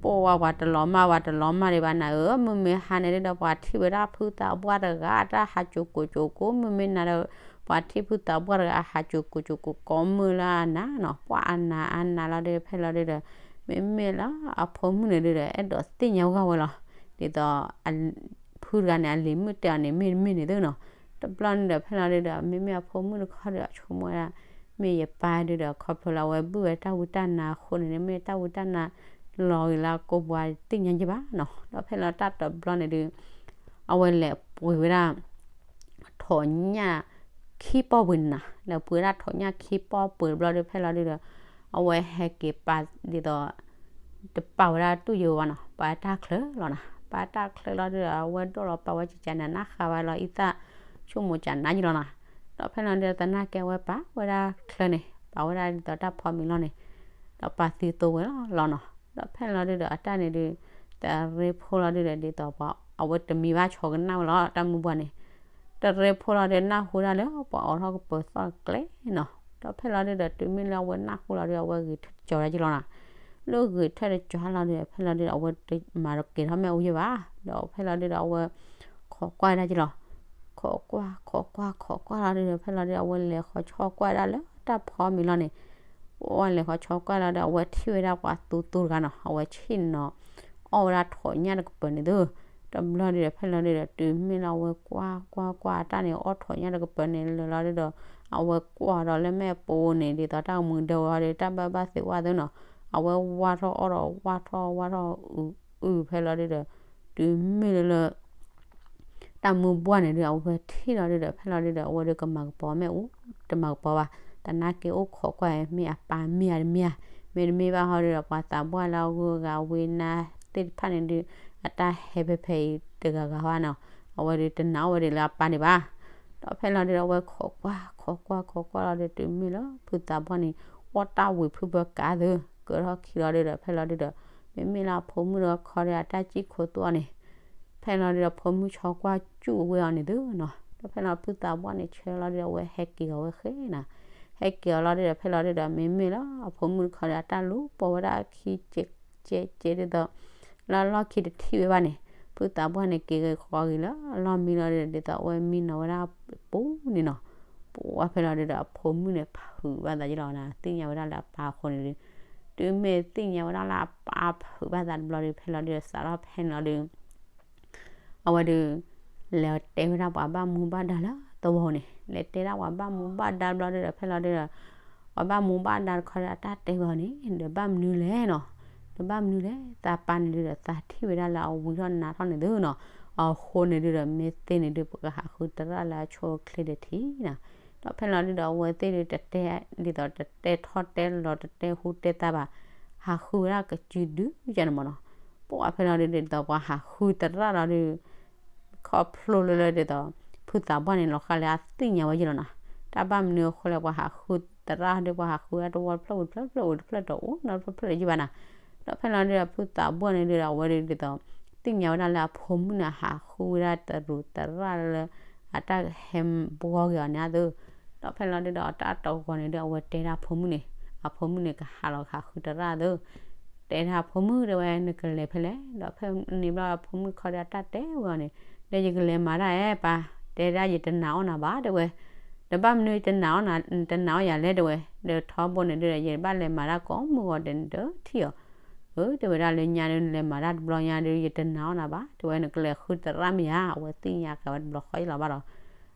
ပိာ်ဝဲပှၤတလီၤမၢ်ပှၤတလီၤမၢ်ဒံးဘၣ်နၤဧၢ. မုၢ်မ့ၢ်ဟါန့ၣ်ဒုဒီး ပှၤထံၣ်ဝဲဒၣ်ဖုသးပှၢ်တဂၤ တၢ်ဟးကၠိၤကိၤကၠိၤကိၤ မုၢ်မ့ၢ်နၤဒီး ပှၤထံၣ်ဖုသးပှၢ်တဂၤ အဟးကၠိၤကိၤကၠိၤကိၤကိးမုၢ်လၢအနၤနီၤ. ပှၤအနၤအနၤလီၤဒု ဖဲလီၤဒုဒီး မ့မ့ၢ်လၢအဖိမုၣ်န့ၣ်ဒုဒီး အဲၣ်ဒိးသ့ၣ်ညါဝဲလီၤ. ဒ်သိး ဖုတဂၤန့ၣ် အလံၤမုၣ်တဲအီၤန့ၣ် မ့တမ့ၢ်န့ၣ်သုနီၤ. တဘျီန့ၣ်ဒီး ဖဲလီၤဒုဒီး မ့မ့ၢ်အဖိမုၣ်တခီဒီး အဆိကမိၣ်ဝဲဒၣ် မ့ၢ်ယပၢ်ဒုဒီး ခီဖျိလၢအဝဲဘုၣ်ဝဲတၢ်ဝံတၢ်နါအဃိန့ၣ် မ့ၢ်တၢ်ဝံတၢ်နါ လီၤဂ့ၤလၢအကိာ်ပှၤတသ့ၣ်ညါယံဘၣ်နီၤ. ဒီးဖဲလီၤတၢ်တဘျီန့ၣ်ဒု အဝဲလဲၤပှ့ၤဝဲဒၣ် ထိးညၣ်ခံပီၢ်ပှ့ၤန့ၣ်နီၤ. လဲၤပှ့ၤဝဲဒၣ်ထိးညၣ်ခံပီၢ်ပှ့ၤတဘျီဒု ဖဲလီၤဒုဒီး အဝဲဟဲက့ၤပာ်ဒ်သိး တပာ်ဝဲဒၣ်တူၢ်ယိာ်ဘၣ်နီၤ. ပာ်တၢ်ချၢလီၤနီၤ. ပာ်တၢ်ချၢလီၤဒုဒီး အဝဲဒိၣ်လီၤပာ်ဝဲကကန့ၣ် နၢ်ဃါဝဲလီၤအံသၣ် ဆိကမိၣ်ကနါယံလီၤနီၤ. ဒီးဖဲလီၤဒုဒီး သနာ်က့အဝဲပာ်ဝဲဒၣ်ချၢန့ၣ် ပာ်ဝဲဒၣ်ဒ်သိးတၢ်ဖီမံၤလီၤန့ၣ် ဒီးပာ်သံသိဝဲလီၤလီၤနီၤ. ဒီးဖဲလီၤဒုဒီး အတၢ်န့ၣ်ဒု တရ့ဖိလီၤဒုဒီး ဒ်သိးပှၤအဝဲတမံဘၣ် ဆီကနၣ်ဝဲလီၤ တၢ်မုၢ်ဘှၢ်န့ၣ် တရ့ဖိလီၤဒု နၢ်ဟူဒၣ်လၢပှၤအိးထီၣ်ကပၢၤသီၣ်တကျဲနီၤ. ဒီးဖဲလီၤဒုဒီး တုၤမ့ၢ်လၢအဝဲနၢ်ဟူလီၤဒု အဝဲဂ့ၤထၢၣ်တကၠီၤဒၣ်ယံလီၤနီၤ. လၢဂ့ၤထၢၣ်တကၠီၤလီၤဒုဒီး ဖဲလီၤဒုဒီး အဝဲတမၤတကဲထီၣ်မ့ၣ်အူယံဘၣ်. ဒီးဖဲလီၤဒုဒီး အဝဲ ခိးကွၢ်ဒၣ်ယံလီၤ. ခိးကွၢ် ခိးကွၢ် ခိးကွၢ်လီၤဒုဒီး ဖဲလီၤဒုဒီး အဝဲလဲၤဃီၤဆီကွၢ်ဒၣ်လၢတၢ်ဖီမံၤလီၤန့ၣ် ပှၤလဲၤဃီၤဆီကွၢ်လီၤဒီး အဝဲထံၣ်ဝဲဒၣ်ပှၤသူသူတဂၤနီၤ. အဝဲဆ့ၣ်နီၤ အီၣ်ဝဲဒၣ်ထိးညၣ်တကပၤန့ၣ်သု. တဘျီဒုဒီး ဖဲလီၤဒုဒီး တုၤမ့ၢ်လၢအဝဲကွၢ်ကွၢ်ကွၢ် အတၢ်န့ၣ်အီၣ်ထိးညၣ်တကပၤန့ၣ်လၢာ်လီၤဒုဒီး အဝဲကွၢ်ဒီးလၢမ့ၣ်အပူၤန့ၣ် ဒ်သိးတၢ်မုာ်ဒၢဝဲဒီး တၢ်ဘၣ်ဘၣ်သ့ဝဲသုနီၤ. အဝဲဝါထီၣ်အီၣ်ဒီးဝါထီၣ်ဝါထီၣ်အုးအုးဖဲလီၤဒုဒီး တုၤမ့ၢ်လၢလၢ တၢ်မုၢ်ဘှၢ်န့ၣ်ဒု အဝဲထံၣ်လီၤဒုဒီး ဖဲလီၤဒုဒီး အဝဲဒုကမၤကပီၤမ့ၣ်အူ တမၤကပီၤဘၣ်. သနာ်က့အိၣ်ခိးကွၢ်မ့ၢ်အပၢ်မ့ၢ်ဧါတမ့ၢ်ဧါ. မ့တမ့ၢ်ဘၣ်ဟီဒုဒီး ပှၤသးပှၢ်လၢအဂုၤအဂၤဝံနါသ့ၣ်တဖၣ်န့ၣ်ဒု အတၢ်ဟဲဖဲဖဲအံၤတဂၤဂၤဘၣ်နီၤ. အဝဲဒုတနာ်အီၣ်ဝဲဒၣ်လၢအပၢ်ဒံးဘၣ်. ဒီးဖဲလီၤဒုဒီး အဝဲခိးကွၢ်ခိးကွၢ်ခိးကွၢ်လီၤဒု တုၤမ့ၢ်လၢဖုသးပှၢ်န့ၣ် အီၣ်တၢ်ဝံၤဖုဘၢကးသု ကၢထီၣ်ခံလီၤဒုဒီး ဖဲလီၤဒုဒီး မ့မ့ၢ်လၢအဖိမုၣ်ဒီးခီဒီး အတၢ်စံၣ်ခိးသူအီၤန့ၣ် ဖဲလီၤဒုဒီး ဖိမုၣ်ဆီကွၢ်စူၣ်ဝဲအီၤန့ၣ်သုနီၤ. ဒီးဖဲလီၤဖုသးပှၢ်န့ၣ် ဆၢလီၤဒုဒီး အဝဲဟဲက့ၤအီၤဝဲဃဲနီၤ. ဟဲက့ၤအီၤလီၤဒုဒီး ဖဲလီၤဒုဒီး မ့မ့ၢ်လၢအဖိမုၣ်တခီဒီး အတၢ်လူၤပိာ်ဝဲဒၣ်အခံကဲးကဲးကဲးဒ်သိး လၢအလီၢ်ခံတထံၣ်ဝဲဘၣ်န့ၣ် ဖုသးပှၢ်န့ၣ် က့ၤဂ့ၤဃီဂ့ၤလၢအလီၢ်မံလီၤဒုဒီး ဒ်သိးအဝဲမံနီၤဝဲဒၣ်ပူၤန့ၣ်နီၤ. ပှၤဖဲလီၤဒုဒီး အဖိမုၣ်န့ၣ် ဖုးဘၣ်သးယံလီၤနၤ. သ့ၣ်ညါဝဲဒၣ်လၢအပၢ်အဃိန့ၣ်ဒု တုၤမ့ၢ်သ့ၣ်ညါဝဲဒၣ်လၢအပၢ်ဖုးဘၣ်သးတဘျီဒု ဖဲလီၤဒုဒီး စးထီၣ်ဖဲန့ၣ်လီၤဒု အဝဲဒု လဲၤတဲဝဲဒၣ်ပှၤဘၣ်မူဘၣ်ဒါလၢသဝီန့ၣ် လဲၤတဲဒၣ်ပှၤဘၣ်မူဘၣ်ဒါတဘျီဒုဒီး ဖဲလီၤဒုဒီး ပှၤဘၣ်မူဘၣ်ဒါတခီဒီး အတၢ်တဲဝဲအီၤန့ၣ် ဒီးဘၣ်မနုၤလဲၣ်နီၤ. ဒီးဘၣ်မနုၤလဲၣ် သးပၢ်န့ၣ်ဒုဒီး သးထံၣ်ဝဲဒၣ်လၢအဝံထီၣ်နါထီၣ်န့ၣ်သုနီၤ. အဃိန့ၣ်ဒုဒီး မ့ၢ်သ့န့ၣ်ဒု ပကဟးဃုသရၣ်လၢအဆိအချ့ဒီးထံၣ်နီၤ. ဒီးဖဲလီၤဒုဒီး အဝဲသ့ၣ်ဒုတတဲ ဒ်သိးတတဲထီၣ် တဲလီၤ တတဲဟူတဲသါဘၣ်. ဟးဃုဝဲဒၣ်ကစုဒုယါန့ၣ်မ့ၢ်နီၤ. ပှၤဖဲလီၤဒုဒီး ဒ်သိးပှၤဟးဃုသရၣ်လီၤဒု ခီဖျိလၢလၢဒ်သိး ဖုသးပှၢ်န့ၣ် လီၤဃာ်လၢအသ့ၣ်ညါဝဲယံလီၤနီၤ. တၢ်ဘၣ်မနုၤအဃိလဲၣ် ပှၤဟးဃုသရၣ်ဒု ပှၤဟးဃုဝဲတဝီတဖျၢၣ်ဝံၤတဖျၢၣ် တဖျၢၣ်ဝံၤတဖျၢၣ် တအိၣ်နီတဖျၢၣ်တဖျၢၣ်လၢၤယံဘၣ်နီၤ. ဒီးဖဲလီၤဒုဒီး ဖုသးပှၢ်န့ၣ်ဒုဒီး အဝဲဒုဒ်သိး သ့ၣ်ညါဝဲဒၣ်လၢအဖိမုၣ်န့ၣ် ဟးဃုဝဲဒၣ်တရူးသရၣ်လၢ အတၢ်ဟဲဘှီက့ၤအီၤန့ၣ်အသိး ဒီးဖဲလီၤဒုဒီး တၢ်တဂီၤန့ၣ်ဒု အဝဲတဲဒၣ်အဖိမုၣ်န့ၣ် အဖိမုၣ်န့ၣ် ကဟးလီၤဟးဃုသရၣ်အသိး တဲဒၣ်အဖိမုၣ်တဲဝဲ နကလဲၤဖဲလဲၣ်. ဒီးဖဲန့ၣ်ဘျီအဖိမုၣ်တခီဒီး အတၢ်တဲဝဲအီၤန့ၣ် ဒီးယကလဲၤမၤတၢ်အဲၣ်ပၢ် တဲဒၣ်ယတနာ်အီၣ်နၤဘၣ်တဲဝဲ ဒီးဘၣ်မနုၤတနာ်အီၣ်နၤ တနာ်အီၣ်ယၤလဲၣ်တဲဝဲ ဒီးထီဘိန့ၣ်ဒုဒီး ယဘၣ်လဲၤမၤတၢ်ကိးမုၢ်ဂီၤဒဲးနတထံၣ်အီၤ အၢ တဲဝဲဒၣ်လၢညါဒု နလဲၤမၤတၢ်တဘျီညါဒု ယတနာ်အီၣ်နၤဘၣ် တဲဝဲ နကလဲၤဃုသရၣ်မ့ၢ်ဧါ အဝဲသ့ၣ်ညါက့ၤဝဲတဘျီဃီလီၤဘၣ်ဒီး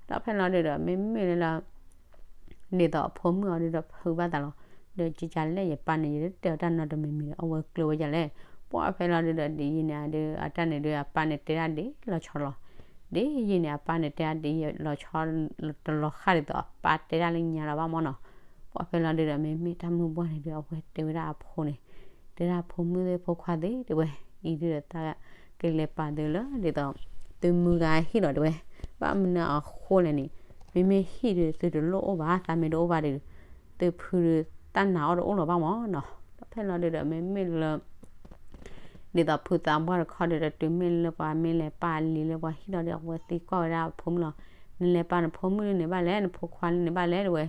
ဒီးဖဲလီၤဒုဒီး မ့မ့ၢ်လၢ ဒ်သိးအဖိမုၣ်အီၤဒုဒီးဖုးဘၣ်သးလီၤ. ဒီးကကလဲၣ်ယပၢ်န့ၣ် ယတတဲအီၤတၢ်နီတမံၤမံၤဒီး အဝဲကျၢၤဝဲဒ်လဲၣ်. ပှၢ်ဖဲလီၤဒုဒီး ဒ်ယံာ်န့ၣ်ဒီး အတၢ်န့ၣ်ဒီး အပၢ်န့ၣ်တဲဒၣ်ဒ်လီၤဆီလီၤ. ဒ်ယံာ်န့ၣ် အပၢ်န့ၣ်တဲဒၣ်ဒ်လီၤဆီ တလီၤဃၣ်ဒ်သိးအပၢ်တဲဒၣ်လၢညါလီၤဘၣ်မၢ်နီၤ. ပှၢ်ဖဲလီၤဒုဒီး မ့မ့ၢ်တၢ်မုၢ်ဘှၢ်န့ၣ်ဒီး အဝဲတဲဝဲဒၣ်အဖိန့ၣ်, တဲဒၣ်ဖိမုၣ်သ့ၣ်ဖိခွါသ့ၣ်တဲဝဲ, အံၤဒုဒီး သးကလဲၤပာ်သုလၢဒ်သိး သုမုၢ်ဂၤဟံၣ်လီၤတဲဝဲ, ဘၣ်မနုၤအဃိလဲၣ်န့ၣ်, မ့မ့ၢ်ဟံၣ်ဒုး သုတလိၣ်အိၣ်ဘၣ်, သးမ့ၢ်တအိၣ်ဘၣ်ဒီး သုဖုဒီးတၢ်နာ်အီၤတအိၣ်လၢၤဘၣ်မၢ်နီၤ. ဒီးဖဲလီၤဒုဒီး မ့မ့ၢ်လၢ ဒ်သိးဖုသးပှၢ်တခီဒုဒီး တုၤမ့ၢ်လၢပှၤမ့ၢ်လဲၤပာ်လံာ်လၢပှၤဟံၣ်လီၤဒီး အဝဲသံကွၢ်ဝဲဒၣ်အဖိမုၣ်လီၤ. နလဲၤပာ်နဖိမုၣ်လၢန့ၣ်ဘၣ်လဲၣ်, နဖိခွါလၢန့ၣ်ဘၣ်လဲၣ်တဲဝဲ,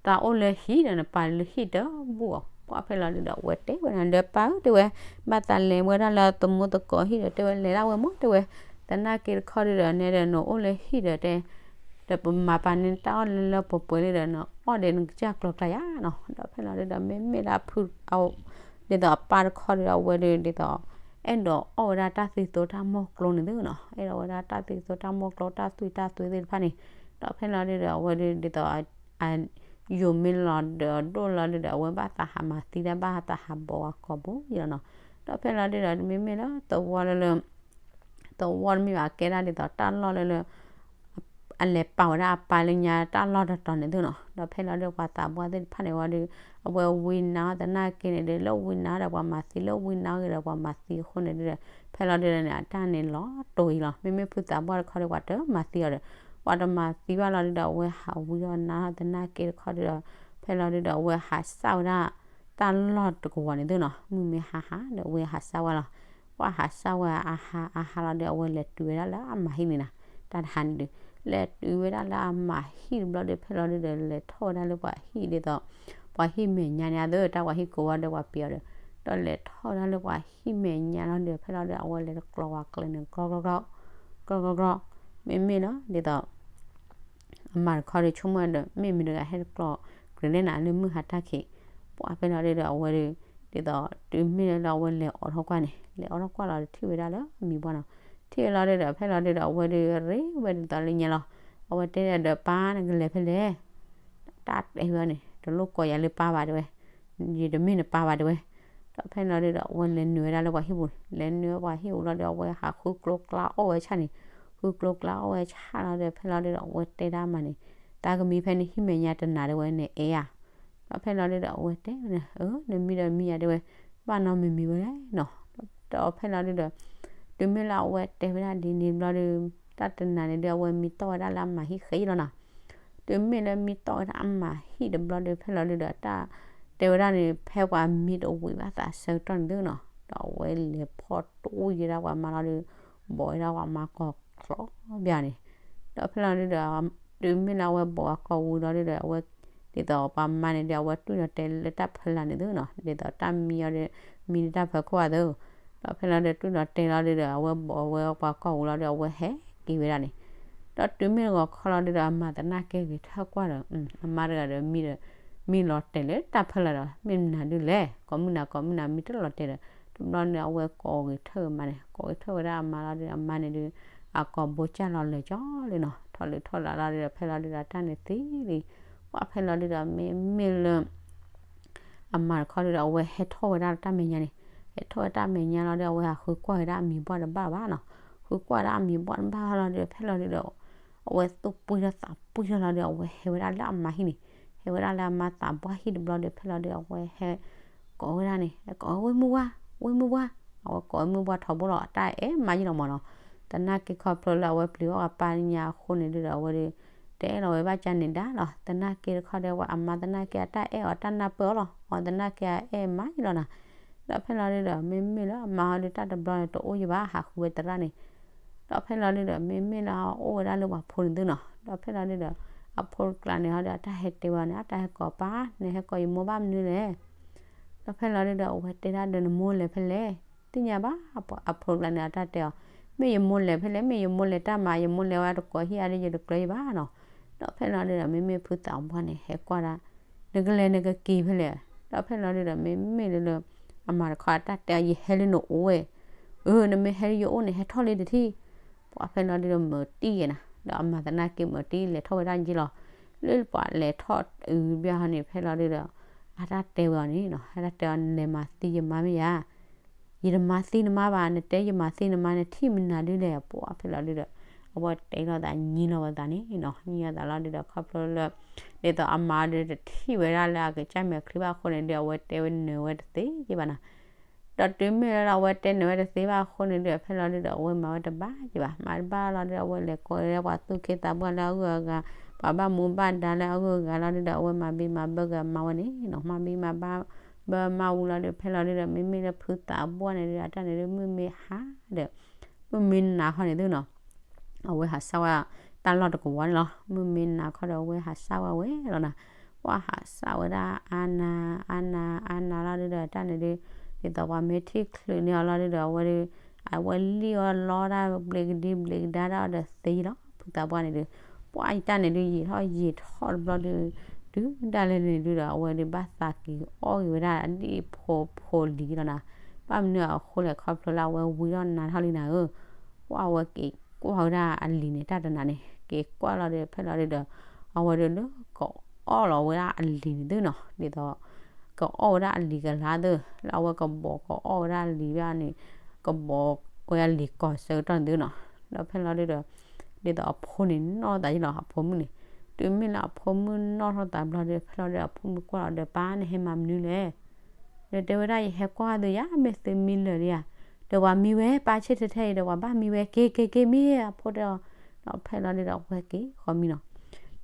သးအိၣ်လၢဟံၣ်ဒီး နပာ်လၢဟံၣ်တဘူၣ်အီၤ. ပှၢ်ဖဲလီၤဒုဒီး အဝဲတဲဝဲဒၣ်လၢပၢ်ဧၢတဲဝဲ, ဘၣ်သးလဲၤဝဲဒၣ်လၢသမူသကိးဟံၣ်ဒီးတဲဝဲ လဲၤဒၣ်ဝဲမၢ်တဲဝဲ, သနာ်က့တခီဒုဒီး နဲဒီးနအိၣ်လၢဟံၣ်ဒီးတဲ ဒီးပမၤပာ်န့ၢ်တၢ်အီၣ်လၢလၢပှဲၤပှဲၤလံဒီး နအီၣ်ဒီးနကစၢ်ကျီၤကျါယါနီၤ. ဒီးဖဲလီၤဒုဒီး မ့မ့ၢ်လၢအဖု ဒ်သိးအပၢ်တခီဒုဒီး အဝဲဒုးဒ်သိး အဲၣ်ဒိးအီၣ်ဝဲဒၣ်တၢ်သံသိတၢ်မိၢ်ကျိန့ၣ်သုနီၤ, အဲၣ်ဒိးဝဲဒၣ်တၢ်သံသိတၢ်မိၢ်ကျိ တၢ်သွံၣ်တၢ်သွဲသ့ၣ်တဖၣ်န့ၣ်. ဒီးဖဲလီၤဒုဒီး အဝဲဒုးဒ်သိး အယိာ်မ့ၢ်လီၤဒီးဒိၣ်လီၤဒုဒီး အဝဲဘၣ်သးဟးမၤသံဒၣ် ဘၣ်သးဟးဘိးဝဲကိာ်ဘိယါနီၤ. ဒီးဖဲလီၤဒုဒီး မ့မ့ၢ်လၢသဝီလၢလၢ သဝီတမ့ၢ်ဘၣ် ကဲဒၣ်ဒ်သိးတၢ်လီၢ်လၢလၢ အလဲၤပာ်ဝဲဒၣ်အပၢ်လၢညါတၢ်လီၢ်တတီၤန့ၣ်သုနီၤ. ဒီးဖဲလီၤဒုဒီး ပှၤသးပှၢ်သ့ၣ်တဖၣ်န့ၣ်ဝံၤဒီး အဝဲဝံနါသနာ်က့န့ၣ်ဒီး လၢဝံနါဒီးပှၤမၤသံ လၢဝံနါဂ့ၤဒီးပှၤမၤသံအဃိန့ၣ်ဒုဒီး ဖဲလီၤဒုဒီးန့ၣ် အတၢ်န့ၣ်လီၤတိၢ်အံၤလီၤ. မ့မ့ၢ်ဖုသးပှၢ်တခီဒီး ပှၤတမၤသံအီၤဒီး ပှၤတမၤသံဘၣ်လီၤဒုဒီး အဝဲဟးဝံဒီးနါသနာ်က့တခီဒုဒီး ဖဲလီၤဒုဒီး အဝဲဟးစၢ်ဝဲဒၣ် တၢ်လီၢ်တကဝီၤန့ၣ်သုနီၤ. မုၢ်မ့ၢ်ဟါဟးဒီး အဝဲဟးစၢ်ဝဲလီၤ. ပှၤဟးစၢ်ဝဲအဟးအဟးလီၤဒီး အဝဲလဲၤတုၤဝဲဒၣ်လၢအမါဟံၣ်န့ၣ်နီၤ. တၢ်တဟါန့ၣ်ဒီး လဲၤတုၤဝဲဒၣ်လၢအမါဟံၣ်တဘျီဒီး ဖဲလီၤဒုဒီး လဲၤထီၣ်ဝဲဒၣ်လၢပှၤဟံၣ်ဒ်သိး ပှၤဟံၣ်မဲာ်ညါန့ၣ်အသိး တၢ်ပှၤဟံၣ်ကိးဝဲဒီးပှၤပံၤအီၤဒီး ဒီးလဲၤထီၣ်ဝဲဒၣ်လၢပှၤဟံၣ်မဲာ်ညါလီၤဒီး ဖဲလီၤဒုဒီး အဝဲလဲၤတကျီၤဝဲကျဲန့ၣ် ကျီကျီကျီ ကျီကျီကျီ မ့မ့ၢ်လီၤဒ်သိး အမါတခီဒီး ဆိကမိၣ်ဒီး မ့ၢ်မတၤတဂၤဟဲတကျီၤကျဲလဲၣ်နၤ လၢမုၢ်ဟါတၢ်ခံး. ပှၢ်ဖဲလီၤဒုဒီး အဝဲဒီး ဒ်သိး တုၤမ့ၢ်လၢအဝဲလဲၤအိးထီၣ်ကွၢ်န့ၣ် လဲၤအိးထီၣ်ကွၢ်လီၤဒီး ထံၣ်ဝဲဒၣ်လၢအမံၤပှၢ်နီၤ. ထံၣ်ဝဲလီၤဒုဒီး ဖဲလီၤဒုဒီး အဝဲဒီးရ့ဝဲဒ်သိးလၢညါလီၤ. အဝဲတဲဒီးပၢ်န့ၣ် ကလဲၤဖဲလဲၣ် တၢ်တဲဝဲန့ၣ် တလိၣ်ကိးယၤလၢပၢ်ဘၣ်တဲဝဲ, ယတမ့ၢ်နပၢ်ဘၣ်တဲဝဲ. ဒီးဖဲလီၤဒုဒီး အဝဲလဲၤနုာ်ဝဲဒၣ်လၢပှၤဟံၣ်ပူၤန့ၣ် လဲၤနုာ်ဝဲပှၤဟံၣ်ပူၤလီၤဒီး အဝဲဟးဃုကျိကျါအီၣ်ဝဲဆၣ်န့ၣ်, ဃုကျိကျါအီၣ်ဝဲဆၣ်လီၤဒီး ဖဲလီၤဒုဒီး အဝဲတဲဒၣ်မါန့ၣ်, တၢ်ကမံဖဲနဟံၣ်မဲာ်ညါတနၤတဲဝဲန့ၣ်အဲၣ်ဧါ. ဒီးဖဲလီၤဒုဒီး အဝဲတဲဝဲန့ၣ် အၢ နမံဒီးမံယၤတဲဝဲ, ဘၣ်နီတမံၤမံၤဝဲလဲၣ်နီၤ. ဒီးဖဲလီၤဒုဒီး တုၤမ့ၢ်လၢအဝဲတဲဝဲဒၣ်ဒ်န့ၣ်တဘျီဒီး တၢ်တနၤန့ၣ်ဒီး အဝဲမံတီၢ်ဝဲဒၣ်လၢအမါဟံၣ်ဃဲအံၤလီၤနီၤ. တုၤမ့ၢ်လၢမံတီၢ်ဝဲဒၣ်အမါဟံၣ်တဘျီဒီး ဖဲလီၤဒုဒီး တၢ်တဲဝဲဒၣ်န့ၣ် ဖဲပှၤမံတဝံၤဘၣ်သးဆၢကတီၢ်န့ၣ်သုနီၤ. ဒီးအဝဲလဲၤဖီၣ်တူၢ်ယဲဒၣ်ပှၤမါလီၤဒီး ဘိးဝဲဒၣ်ပှၤမါကိာ်ချီဘၣ်န့ၣ်. ဒီးဖဲလီၤဒုဒီး တုၤမ့ၢ်လၢအဝဲဘိးဝဲကိာ်ဝံၤလီၤဒုဒီး အဝဲ ဒ်သိးပှၤမါန့ၣ်ဒီး အဝဲတွံၢ်ဒီးတဲလၢတၢ်ဖီလာ်န့ၣ်သုနီၤ, ဒ်သိးတၢ်မံအီၤဒီး မံလၢတၢ်ဖီခိၣ်အသိး. ဒီးဖဲလီၤဒုဒီး တွံၢ်ဒီးတဲလီၤဒုဒီး အဝဲဘိးဝဲပှၤကိာ်ဝံၤလီၤဒီး အဝဲဟဲက့ၤဝဲဒၣ်န့ၣ်. ဒီးတုၤမ့ၢ်ဂီၤခီလီၤဒုဒီး အမါသနာ်က့ဂဲၤထၢၣ်ကွၢ်ဒီး အမါတဂၤဒီး မံဒီး မံလီၤတဲာ်လၢတၢ်ဖီလာ်ဒီး မ့ၢ်မနုၤဒုလဲၣ်, ကိးမုၢ်နၤကိးမုၢ်နၤ မံတလီၤတဲာ်ဒီး တဘျီန့ၣ် အဝဲကိးဂဲၤထၢၣ်မါန့ၣ်, ကိးဂဲၤထၢၣ်ဝဲဒၣ်အမါလီၤဒီး အမါန့ၣ်ဒုး အကိာ်ဘိကၢ်လီၤလၢာ်ကၠီလံနီၤ, ထီၣ်လုၢ်ထီၣ်လးလီၤဒုဒီး ဖဲလီၤဒုဒီး တၢ်န့ၣ်သံလံ. ပှၢ်ဖဲလီၤဒုဒီး မ့မ့ၢ်လၢ အမါတခီဒုဒီး အဝဲဟဲထီၣ်ဝဲဒၣ်တၢ်မဲာ်ညါန့ၣ်, ဟဲထီၣ်ဝဲတၢ်မဲာ်ညါလီၤဒီး အဝဲဟးဃုကွၢ်ဝဲဒၣ်အမံၤပှၢ်တဘၣ်ဘၣ်နီၤ. ဃုကွၢ်ဒၣ်အမံၤပှၢ်တဘၣ်လီၤဒီး ဖဲလီၤဒုဒီး အဝဲသူၣ်ပှံၢ်ထီၣ်သးပှံၢ်ထီၣ်လီၤဒီး အဝဲဟဲဝဲဒၣ်လၢအမါဟံၣ်န့ၣ်, ဟဲဝဲဒၣ်လၢအမါသးပှၢ်ဟံၣ်တဘျီဒီး ဖဲလီၤဒုဒီး အဝဲဟဲ ကိးဝဲဒၣ်န့ၣ် ကိးဝဲမုၢ်ဝါ, ဝဲမုၢ်ဝါ, အဝဲကိးဝဲမုၢ်ဝါထီဘိလီၤ အတၢ်အဲၣ်မါယံလီၤမၢ်နီၤ. သနာ်က့ခီဖျိလၢအဝဲပျံၤအီၣ်အပၢ်ညါအဃိန့ၣ်ဒုဒီး အဝဲဒုး တအဲၣ်လီၤဝဲဘၣ်ကန့ၣ်ဒါလီၤ. သနာ်က့တခီဒီး ပှၤအမါသနာ်က့အတၢ်အဲၣ်အီၤတၢ်နၢ်ပၢၢ်အီၤလီၤ, အီၤသနာ်က့အအဲၣ်မါယံလီၤနီၤ. ဒီးဖဲလီၤဒုဒီး မ့မ့ၢ်လၢအမါဟီဒုး တၢ်တဘျီန့ၣ် တအိၣ်ယံၤဘၣ် ဟးဃုဝဲသရၣ်န့ၣ်. ဒီးဖဲလီၤဒုဒီး မ့မ့ၢ်လၢအအိၣ်ဝဲဒၣ်လၢပှၤဖိန့ၣ်သုနီၤ. ဒီးဖဲလီၤဒုဒီး အဖိတကျါန့ၣ်ဟီဒီး အတၢ်ဟဲတဲဝဲန့ၣ် အတၢ်ဟဲကိးပၢ်န့ၣ် ဟဲကိးယမိၢ်ဘၣ်မနုၤလဲၣ်. ဒီးဖဲလီၤဒုဒီး အဝဲတဲဒၣ်ဒီး နမိၢ်လဲၤဖဲလဲၣ်, သ့ၣ်ညါဘၣ် အဖိတကျါန့ၣ် အတၢ်တဲအီၤ, မ့ၢ်ယမိၢ်လဲၤဖဲလဲၣ်, မ့ၢ်ယမိၢ်လဲၤတၢ်မၤ ယမိၢ်လဲၤဝဲတကိးဟံၣ်အါဒီး ယတကျၢၤယံၤဘၣ်နီၤ. ဒီးဖဲလီၤဒုဒီး မ့မ့ၢ်ဖုသးပှၢ်န့ၣ် ဟဲကွၢ်ဒၣ် နကလဲၤနကက့ၤဖဲလဲၣ်. ဒီးဖဲလီၤဒုဒီး မ့မ့ၢ်လၢ အမါတခီအတၢ်တဲအီၤ ယဟဲလၢနအိၣ်ဝဲ, အၢ နမ့ၢ်ဟဲလၢယအိၣ်န့ၣ် ဟဲထီၣ်လံတထံၣ်. ပှၢ်ဖဲလီၤဒုဒီး မၤတံၢ်ယဲနီၤ, ဒီးအမါသနာ်က့မၤတံၢ်လဲၤထီၣ်ဝဲဒၣ်ယံၤလီၤ. လၢပှၤလဲၤထီၣ်အုးဘၣ်ဟီန့ၣ် ဖဲလီၤဒုဒီး အတၢ်တဲဝဲအီၤန့ၣ်နီၤ, အတၢ်တဲအီၤ နလဲၤမၤသံယမါမ့ၢ်ဧါ, ယတမၤသံနမါဘၣ်, နတဲယမၤသံနမါ နထံၣ်မနုၤဒုလဲၣ် ပှၤဖဲလီၤဒုဒီး အဝဲတဲလီၤသးညံလီၤဝဲသးန့ၣ်နီၤ, ညံလီၤသးလီၤဒုဒီး ခီဖျိလၢ ဒ်သိးအမါဒုတထံၣ်ဝဲဒၣ်လၢအကစၢ်မဲာ်ချံဘၣ်အဃိန့ၣ်ဒု အဝဲတဲဝဲနၢၤဝဲတသ့ဘၣ်နီၤ. ဒီးတုၤမ့ၢ်လၢအဝဲတဲနၢၤဝဲတသ့ဘၣ်အဃိန့ၣ်ဒု ဖဲလီၤဒုဒီး အဝဲမၤဝဲတဘၣ်က့ၤဘၣ်, မၤတဘၣ်လီၤဒုဒီး အဝဲလဲၤကိးဝဲပှၤသူၣ်က့သးပှၢ်လၢအဂုၤအဂၤ, ပှၤဘၣ်မူဘၣ်ဒါလၢအဂုၤအဂၤလီၤဒုဒီး အဝဲမၤဘံမၤဘၢက့ၤအမါဝဲန့ၣ်နီၤ, မၤဘံမၤဘၢ ဘၢမါဝံၤလီၤဒု ဖဲလီၤဒုဒီး မ့မ့ၢ်လၢဖုသးပှၢ်န့ၣ်ဒု အတၢ်န့ၣ်ဒု မုၢ်မ့ၢ်ဟါဒီး မုၢ်မ့ၢ်နၤခီန့ၣ်သုနီၤ အဝဲဟးစၢ်ဝဲ တၢ်လီၢ်တကဝီၤန့ၣ်လီၤ. မုၢ်မ့ၢ်နၤခီဒီး အဝဲဟးစၢ်ဝဲဝဲလီၤနီၤ. ပှၤဟးစၢ်ဝဲဒၣ်အါနၤ အါနၤ အါနၤလီၤဒုဒီး တၢ်န့ၣ်ဒု ဒ်သိးပှၤမ့ၢ်ထံၣ်ချုးန့ၢ်အီၤလီၤဒုဒီး အဝဲဒု အဝဲလံၣ်အီၤလီတၢ် ဘျ့ကဒံဘျ့ကဒါဒၣ်အီၤဒီးသ့လီၤ. ဖုသးပှၢ်န့ၣ်ဒု ပှၤအံၤတၢ်န့ၣ်ဒု ယံာ်ထီၣ်ယံာ်ထီၣ်တဘျီဒု တုၤဒၣ်လဲာ်န့ၣ်ဒုဒီး အဝဲဒုဘၣ်သးက့ၤအီၣ်က့ၤဝဲဒၣ်အဒံၣ်ဖိဖိလံၤလီၤနီၤ. ဘၣ်မနုၤအဃိလဲၣ် ခီဖျိလၢအဝဲဝံထီၣ်နၤထီၣ်လံနၤဧၢ ပှၤအဝဲက့ၤကွၢ်ဝဲဒၣ်အလံၤန့ၣ် တၢ်တနၤန့ၣ် က့ၤကွၢ်လီၤဒုး ဖဲလီၤဒုးဒီး အဝဲဒုးလၢကအီၣ်လီၤဝဲဒၣ်အလံၤန့ၣ်သုနီၤ ဒ်သိး ကအီၣ်ဝဲဒၣ်အလံၤကလါသု လၢအဝဲကဘီးကအီၣ်ဝဲဒၣ်အလံၤဘၣ်န့ၣ် ကဘီးဝဲအလံၤကီၢ်ဆၢကတီၢ်န့ၣ်သုနီၤ ဒီးဖဲလီၤဒုးဒီး ဒ်သိးအဖိန့ၣ်နီၣ်သးယ့ၣ်လီၤ အဖိမုၣ်န့ၣ် တုၤမ့ၢ်လၢအဖိမုၣ်နီၣ်ထီၣ်သးဘျီဒီး ဖဲလီၤဒုး အဖိမုၣ်ကွၢ်လီၤဒီး ပၢ်နဟဲမၤမနုၤလဲၣ် ဒီးတဲဝဲဒၣ် ယဟဲကွၢ်သုယၤ မ့ၢ်သုမံလၢာ်လံဧါ ဒီးပှၤမံဝဲ ပၢ်ဆ့ၣ်ထဲထဲအံၤဒီး ပှၤဘၣ်မံဝဲ က့ၤက့ၤက့ၤမံ အဖိတဲအီၤ ဒီးဖဲလီၤဒုးဒီး အဝဲက့ၤဃီမံနီၤ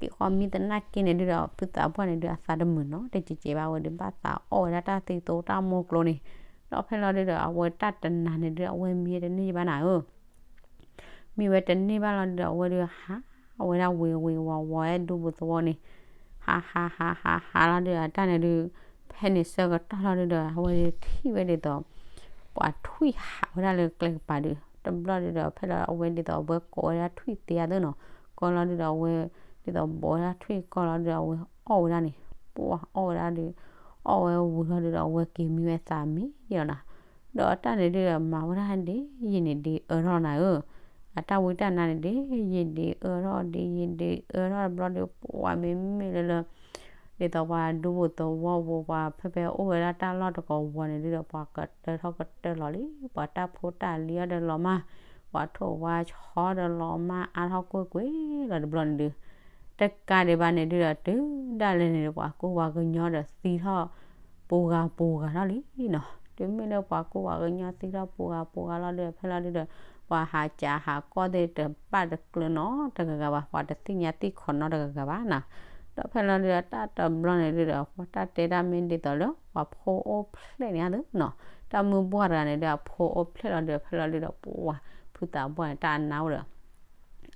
က့ၤဃီမံသနာ်က့န့ၣ်ဒုးဒီး ဖုသးပှၢ်န့ၣ်ဒုး အသးတမုာ်နီၤ တကဲးကဲးဘၣ်ဝဲဒုး ဘၣ်သးအီၣ်ဝဲဒၣ်တၢ်သံသိတၢ်မိၢ်ကျိန့ၣ် ဒီးဖဲလီၤဒုးဒီး အဝဲတၢ်တနၤန့ၣ်ဒုး အဝဲမံဝဲတန့ၢ်ဘၣ်နၤဧၢ မံဝဲတန့ၢ်ဘၣ်လီၤဒုးဒီး အဝဲဒုးဟးဝဲဒၣ်ဝ့ၤဝ့ၤဝီၤဝီၤဝဲဒူပူၤသဝီန့ၣ် ဟးဟးဟးဟးဟးလီၤဒုး အတၢ်န့ၣ်ဒုး ဖဲန့ၣ်ဆၢကတီၢ်လီၤဒုးဒီး အဝဲဒုးထံၣ်ဝဲဒ်သိး ပှၤထွံၣ်ဟးဝဲဒၣ်လၢကျဲကပၤဒုး တဘျီဒုးဒီး ဖဲလီၤအဝဲဒ်သိးအဝဲကိးဝဲဒၣ်ထွံၣ်သ့အသိးနီၤ ကီလီၤဒုးဒီးအဝဲ ဒ်သိးဘီးဝဲဒၣ်ထွံၣ်ကီလီၤဒုးဒီး အဝဲအီၣ်ဝဲဒၣ်န့ၣ် ပှၤအီၣ်ဝဲဒၣ်ဒုး အီၣ်ဝဲဝံၤလီၤဒုးဒီး အဝဲက့ၤမံဝဲသးမံယ့ၣ်လီၤနီၤ ဒီးတၢ်န့ၣ်ဒုးဒီး မၤဝဲဒၣ်ဒ်ယံာ်န့ၣ်ဒ်အၢထီၣ်နၤဧၢ, အတၢ်ဝံတၢ်နါန့ၣ်ဒ်ယံာ်ဒ်အၢထီၣ် ဒ်ယံာ်ဒ်အၢထီၣ်တဘျီဒီး ပှၤမ့မ့ၢ်လၢလၢ ဒ်သိးပှၤဒူပူၤသဝီပူၤ ပှၤဖဲဖဲအိၣ်ဝဲဒၣ်တၢ်လီၢ်တကဝီၤန့ၣ်ဒုးဒီး ပှၤကတၢၢ်ထီၣ်ကတၢၢ်လီၤလံ, ပှၤတၢ်ဖိတၢ်လံၤအီၤဒီးလီၤမၢ်, ပှၤထိၣ်ဝါဆီဒီးလီၤမၢ် အါထီၣ်ကွ့ၢ်ကွ့ၢ်လီၤတဘျီန့ၣ်ဒုး တကးဒံးဘၣ်န့ၣ်ဒုးဒီး တုၤဒၣ်လဲာ်န့ၣ် ပှၤကူပှၤကညီဒီးသံထီၣ် ပူၤဂၤပူၤဂၤထီၣ်လံနီၤ. တုၤမ့ၢ်လၢပှၤကူပှၤကညီသံထီၣ်ပူၤဂၤပူၤဂၤလီၤဒုးဒီး ဖဲလီၤဒုးဒီး ပှၤဟးကးဟးကီၢ်သ့ၣ်တဘၣ်တကျၢၤနီတဂၤဂၤဘၣ်, ပှၤတသ့ၣ်ညါသ့ၣ်ခိးနီတဂၤဂၤဘၣ်နီၤ. ဒီးဖဲလီၤဒုးဒီး တၢ်တဘျီန့ၣ်ဒုးဒီး ပှၤတၢ်တဲတၢ်မ့ၢ်ဒ်သိးလၢ ပှၤဖိအိၣ်ဖျဲၣ်န့ၣ်ဧါသုနီၤ. တၢ်မုၢ်ဘှၢ်တဂၤန့ၣ်ဒုး အဖိအိၣ်ဖျဲၣ်လီၤဒုးဒီး ဖဲလီၤဒုးဒီး ပှၤဖုသးပှၢ်န့ၣ် တၢ်အနါအိၣ်ဒီး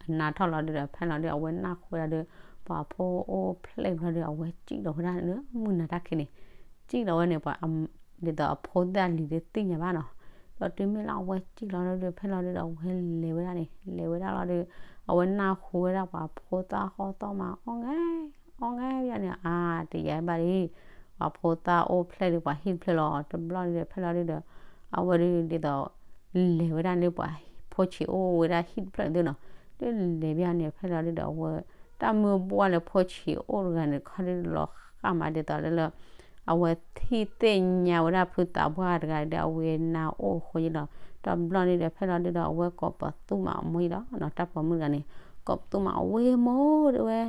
အနါထီၣ်လီၤဒုးဒီး ဖဲလီၤဒုး အဝဲနၢ်ဟူဝဲဒၣ်ဒီး ပှၤဖိအိၣ်ဖျဲၣ်ဘျီဒီး အဝဲစံၣ်လီၤဝဲဒၣ်လၢမုၢ်နၤတၢ်ခံးန့ၣ်, စံၣ်လီၤဝဲန့ၣ် ပှၤ ဒ်သိးအဖိသၣ်လံၤသ့ၣ်ညါဘၣ်နီၤ. ဒီးတုၤမ့ၢ်လၢအဝဲစံၣ်လီၤလီၤဒုး ဖဲလီၤဒုးဒီး အဝဲလဲၤဝဲဒၣ်န့ၣ် လဲၤဝဲဒၣ်လီၤဒုး အဝဲနၢ်ဟူဝဲဒၣ်ပှၤဖိသၣ်ဟီၣ်သီၣ်မး အီၣ်ငဲ အီၣ်ငဲယါန့ၣ် အါတယါဘၣ်လံ ပှၤဖိသၣ်အိၣ်ဖျဲၣ်ဒုး ပှၤဟံၣ်တဖျၢၣ်လီၤ. တဘျီဒုးဒီး ဖဲလီၤဒုးဒီး အဝဲဒုးဒ်သိး လဲၤဝဲဒၣ်လၢပှၤဖိဆံးအိၣ်ဝဲဒၣ်ဟံၣ်တဖျၢၣ်န့ၣ်သုနီၤ. ဒုးလဲၤဘၣ်န့ၣ် ဖဲလီၤဒုးဒီး အဝဲ တၢ်မုၢ်ဘှၢ်လၢဖိဆံးအိၣ်တဂၤန့ၣ် ခီဒုးလီၤဃာ်မးဒ်သိးလၢလၢ အဝဲထံၣ်သ့ၣ်ညါဝဲဒၣ်ဖုသးပှၢ်တဂၤဒီး အဝဲနၢ်အိၣ်ဃိယလီၤ. တဘျီန့ၣ်ဒီး ဖဲလီၤဒုးဒီး အဝဲကိးပသူမးအမိၢ်ယလီၤနီၤ. တၢ်ပိာ်မုၣ်တဂၤန့ၣ် ကိးပသူမး အဝဲမိၢ်တဲဝဲ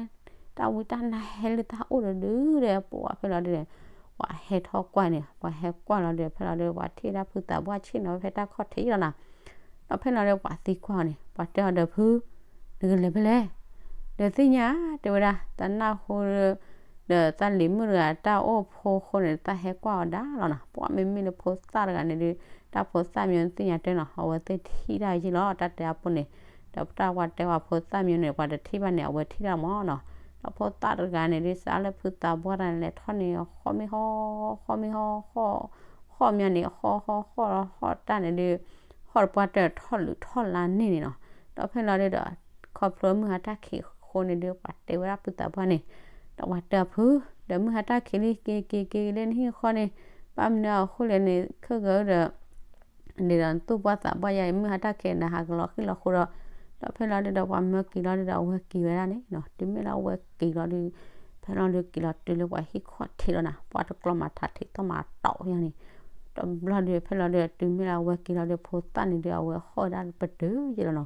တၢ်ဝံတၢ်နါဟဲလၢတၢ်အိၣ်ဒီးဒုးဒီး ပှၤဖဲလီၤဒုးဒီး ပှၤဟဲထီၣ်ကွၢ်န့ၣ် ပှၤဟဲကွၢ်လီၤဒီး ဖဲလီၤဒုး ပှၤထံၣ်ဒၣ်ဖုသးပှၢ်ဆ့ၣ်နီၤဝဲဖဲတၢ်ခီၣ်ထံးယလီၤနီၤ. ဒီးဖဲလီၤဒုး ပှၤသံကွၢ်အီၤန့ၣ် ပှၤတဲအီၤဒီး ဖု နကလဲၤဖဲလဲၣ် ဒီးသ့ၣ်ညါ တဲဝဲဒၣ် တၢ်နၢ်ဟူ ဒီးတၢ်လံၤမုၣ်တဂၤတၢ်အိၣ်ဖိဃိန့ၣ် တၢ်ဟဲကွၢ်အီၤဒၣ်လီၤနီၤ. ပှၤမ့မ့ၢ်လၢဖိသၣ်တဂၤန့ၣ်ဒုး တၢ်ဖိသၣ်မ့ၢ်သ့ၣ်ညါတဲနီၤ အဝဲသ့ၣ်ထံၣ်တၢ်ယ့ၣ်လီၤ တၢ်တဲအပူၤန့ၣ်. ဒီးတၢ်ပှၤတဲပှၤဖိသၣ်မ့ၢ်န့ၣ် ပှၤတထံၣ်ဘၣ်န့ၣ် အဝဲထံၣ်တၢ်မးနီၤ. ဒီးဖိသၣ်တဂၤန့ၣ်ဒုး စးလၢဖုသးပှၢ်တဂၤန့ၣ် လဲၤထီၣ်န့ၣ် ဃီမ့ၢ်ဟီ ဃီမ့ၢ်ဟီ ဃီ ဃီမ့ၢ်န့ၣ် ဃီဃီဃီလီၤ ဃီတၢ်န့ၣ်ဒုး ဃီတပှၢ်တၢၢ်ထီၣ်လုးထီၣ်လါန့ၢ်န့ၣ်နီၤ. ဒီးဖဲလီၤဒုးဒီး ခီဖျိမုၢ်ဟါတၢ်ခံးဃိန့ၣ်ဒုး ပှၤတဲဝဲဒၣ်ဖုသးပှၢ်န့ၣ် ဒီးပှၤတဲအီၤဖု ဒီးမုၢ်ဟါတၢ်ခံးလံ က့ၤက့ၤက့ၤလၢနဟံၣ်ဃီန့ၣ် ဘၣ်မနုၤအဃိလဲၣ်န့ၣ် ခဲကဒီး ဒ်သိးနသူၣ်ပှၢ်သးပှၢ်ယါအံၤ မုၢ်ဟါတၢ်ခံးနဟးကလီၤဃံၣ်လီၤဃိဒီး ဒီးဖဲလီၤဒုးဒီး ပှၤမၢက့ၤလီၤဒုးဒီး အဝဲက့ၤဝဲဒၣ်န့ၣ်နီၤ. တုၤမ့ၢ်လၢအဝဲက့ၤလီၤဒုး ဖဲလီၤဒုးက့ၤလီၤတုၤလၢပှၤဟံၣ်ခီၣ်ထံးလီၤနၤ, ပှၤတကျီမၤထးထံးသီၣ်မၤတီၢ်ယါန့ၣ်, တဘျီဒုး ဖဲလီၤဒုး တုၤမ့ၢ်လၢအဝဲက့ၤလီၤဒုး ဖိသၣ်န့ၣ်ဒုး အဝဲဟီၣ်ဝဲဒၣ်ပတုာ်ယဲလီၤနီၤ.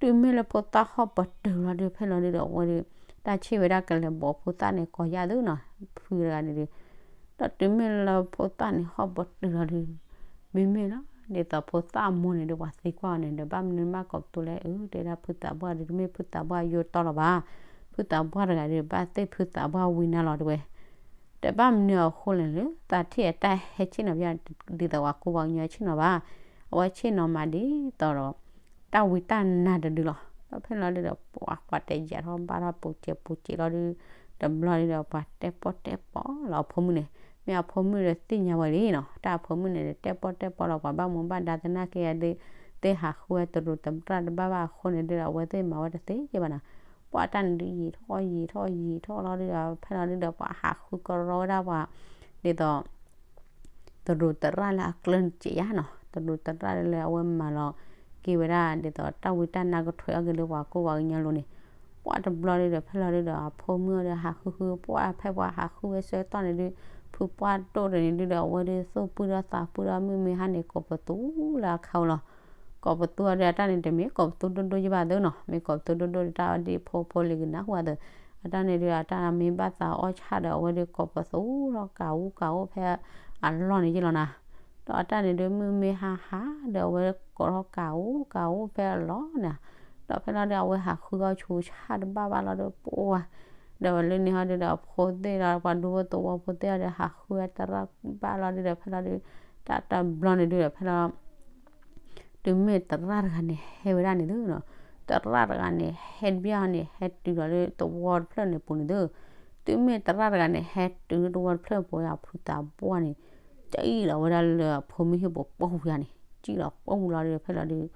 တုၤမ့ၢ်လၢဖိသၣ်ဟီၣ်ပတုာ်လီၤဒုး ဖဲလီၤဒုးဒီး အဝဲဒုး တၢ်ဆ့ၣ်ဝဲဒၣ်ကလဲၤဘိးဖိသၣ်န့ၣ် ကိးယါသုနီၤ, ဖုတဂၤန့ၣ်ဒုး ဒီးတုၤမ့ၢ်လၢဖိသၣ်န့ၣ်ဟီၣ်ပတုာ်လီၤဒုး မ့မ့ၢ်လီၤ ဒ်သိးဖိသၣ်အမိၢ်န့ၣ်ဒုး ပှၤသံကွၢ်အီၤန့ၣ်ဒီး ဘၣ်မနုၤမးကိးပသူလၢ အၢ တဲဒၣ်ဖုသးပှၢ်ဒုး တမ့ၢ်ဖုသးပှၢ်ယိတီလီၤဘၣ်. ဖုသးပှၢ်တဂၤဒုး ဘၣ်သ့ၣ်ဖုသးပှၢ်ဝံနၤလီၤတဲဝဲ. တဘၣ်မနုၤအဃိလဲၣ်လၢ သးထံၣ်အတၢ်ဟဲဆ့ၣ်နီၤဖဲ ဒ်သိးပှၤကူပှၤကညီဆ့ၣ်နီၤဘၣ်. အဝဲဆ့ၣ်နီၤမးဒ်သိးဒီး တၢ်ဝံတၢ်နါတဒုလီၤ. ဒီးဖဲလီၤဒုးဒီး ပှၤ ပှၤတဲယၤထီၣ်ဘၣ်ထီၣ်ပူၤစဲးပူၤစဲးလီၤဒုး တဘျီဒုးဒီး ပှၤတဲပီၣ်တဲပီလီၤအဖိမုၣ်န့ၣ်, မ့ၢ်အဖိမုၣ်ဒီးသ့ၣ်ညါဝဲလံနီၤ, တၢ်အဖိမုၣ်န့ၣ်ဒီး တဲပီၣ်တဲပီလီၤ ပှၤဘၣ်မူဘၣ်ဒါသနာ်က့ဒုး သ့ၣ်ဟးဃုဝဲတရူးတရၣ်တဘၣ်ဘၣ်အဃိန့ၣ်ဒုးဒီး အဝဲသ့ၣ်မၤဝဲတသ့က့ဘၣ်နီၤ. ပှၤတၢ်န့ၣ်ဒုး ယံာ်ထီၣ်ယံာ်ထီၣ်ယံာ်ထီၣ်လီၤဒုးဒီး ဖဲလီၤဒုးဒီး ပှၤဟးဃုကရီဝဲဒၣ်ပှၤ ဒ်သိး တရူးတရၣ်လၢအကျၢၢ်စဲးယါနီၤ, တရူးတရၣ်လၢအဝဲမၤလီၤက့ၤဝဲဒၣ် ဒ်သိးတၢ်ဝံတၢ်နါကထွဲးအီၤက့ၤလၢပှၤကူပှၤကညီလိၤန့ၣ်, ပှၤတဘျီဒုးဒီး ဖဲလီၤဒုးဒီး အဖိမုၣ်အီၤဒီး ဟးဃုဃု ပှၤဖဲပှၤဟးဃုဝဲဆၢကတီၢ်န့ၣ်ဒုး ဖုပှၢ်ဒိၣ်တန့ၣ်ဒုးဒီး အဝဲဒုးသူၣ်ပုၢ်ဒီးသးပုၢ်ဒီး မုၢ်မ့ၢ်ဟါန့ၣ် ကိးပသူလၢအခါဝဲလီၤ. ကိးပသူအီၤဒီး အတၢ်န့ၣ်တမ့ၢ်ကိးပသူဒိၣ်ဒိၣ်ယဘၣ်သုနီၤ, မ့ၢ်ကိးပသူဒိၣ်ဒိၣ်ဒီး တၢ်အီၤဒ်ဖိဖိလံၤကနၢ်ဟူအသိး, အတၢ်န့ၣ်ဒုး အတၢ်မ့ၢ်ဘၣ်သးအီၣ်ဆၣ်ဒီး အဝဲဒုးကိးပသူထီၣ်ကးအူကးအူဖဲအလီၢ်န့ၣ်ယ့ၢ်လီၤနၤ. ဒီးအတၢ်န့ၣ်ဒုး မုၢ်မ့ၢ်ဟါဟါဒီး အဝဲကိးထီၣ်ကးအူကးအူဖဲအလီၢ်န့ၣ်, ဒီးဖဲလီၤဒုး အဝဲဟးဃုအီၣ်ဆူးဆၣ်တဘၣ်ဘၣ်လီၤဒီး ပှၤ ဒီးလၢန့ၣ်ဟီဒုးဒီး အဖိသ့ၣ်ဒီး ပှၤဒူဖိသဝီဖိသ့ၣ်အီၤဒီး ဟးဃုဝဲတရၣ်ဘၣ်လီၤဒုးဒီး ဖဲလီၤဒုး တၢ်တဘျီန့ၣ်ဒုးဒီး ဖဲလီၤ တုၤမ့ၢ်တရၣ်တဂၤန့ၣ်ဟဲဝဲဒၣ်န့ၣ်သုနီၤ, တရၣ်တဂၤန့ၣ် ဟဲတဘျီန့ၣ် ဟဲတုၤလီၤလၢသဝီတဖျၢၣ်န့ၣ်ပူၤန့ၣ်သု, တုၤမ့ၢ်တရၣ်တဂၤန့ၣ် ဟဲတုၤလၢသဝီတဖျၢၣ်ပူၤ အဖုသးပှၢ်န့ၣ် ကံၣ်လီၤဝဲဒၣ်လၢအဖိမုၣ်ဟံၣ်ပူၤပှီၢ်ဝံၤန့ၣ်, ကံၣ်လီၤပှီၢ်ဝံၤလီၤဒီး ဖဲလီၤဒုး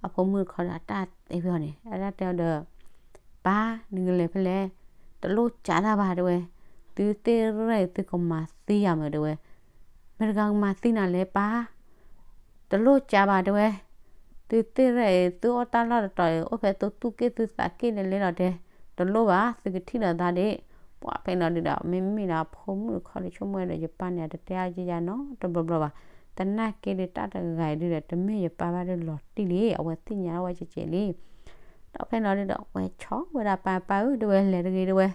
အဖိမုၣ်တခီဒီး အတၢ်တဲဝဲအီၤန့ၣ် အတၢ်တဲအီၤဒီး ပၢ် နကလဲၤဖဲလဲၣ်, တလိၣ်ကးတၢ်ဘၣ်တဲဝဲ, သုသ့ၣ်ရဲၣ်သုကမၤသံယၤမ့ၢ်တဲဝဲ, မတၤတဂၤကမၤသံနၤလဲၣ်ပၢ်, တလိၣ်ကးဘၣ်တဲဝဲ, သုသ့ၣ်ရဲၣ်အံၤ သုအီၣ်တၢ်လီၢ်တတီၤအံၤ အိၣ်ဖဲသုသူၣ်က့ၣ်သုသးက့ၣ်လဲၤလဲၤလီၤတဲ, တလိၣ်ဘၣ် သုကထံၣ်လိာ်သးဒံး, ပှၤဖဲလီၤဒုးဒီး မ့မ့ၢ်ဒီးအဖိမုၣ်တခီဒီး ဆိကမိၣ်ဒီး ယပၢ်န့ၣ် အတတဲအါယယါနီတဘျီဘျီဘၣ်, သနာ်က့ဒုး တၢ်တဂၤအံၤဒုးဒီး တမ့ၢ်ယပၢ်ဘၣ်ဒုးလီၤတံၢ်လံ, အဝဲသ့ၣ်ညါဝဲကဲးကဲးလံ ဒီးဖဲလီၤဒုးဒီး အဝဲဆီၣ်ဝဲဒၣ်ပၢ်ပၢ်ဧၢ တဲဝဲ လဲၤတဂ့ၤတဲဝဲ,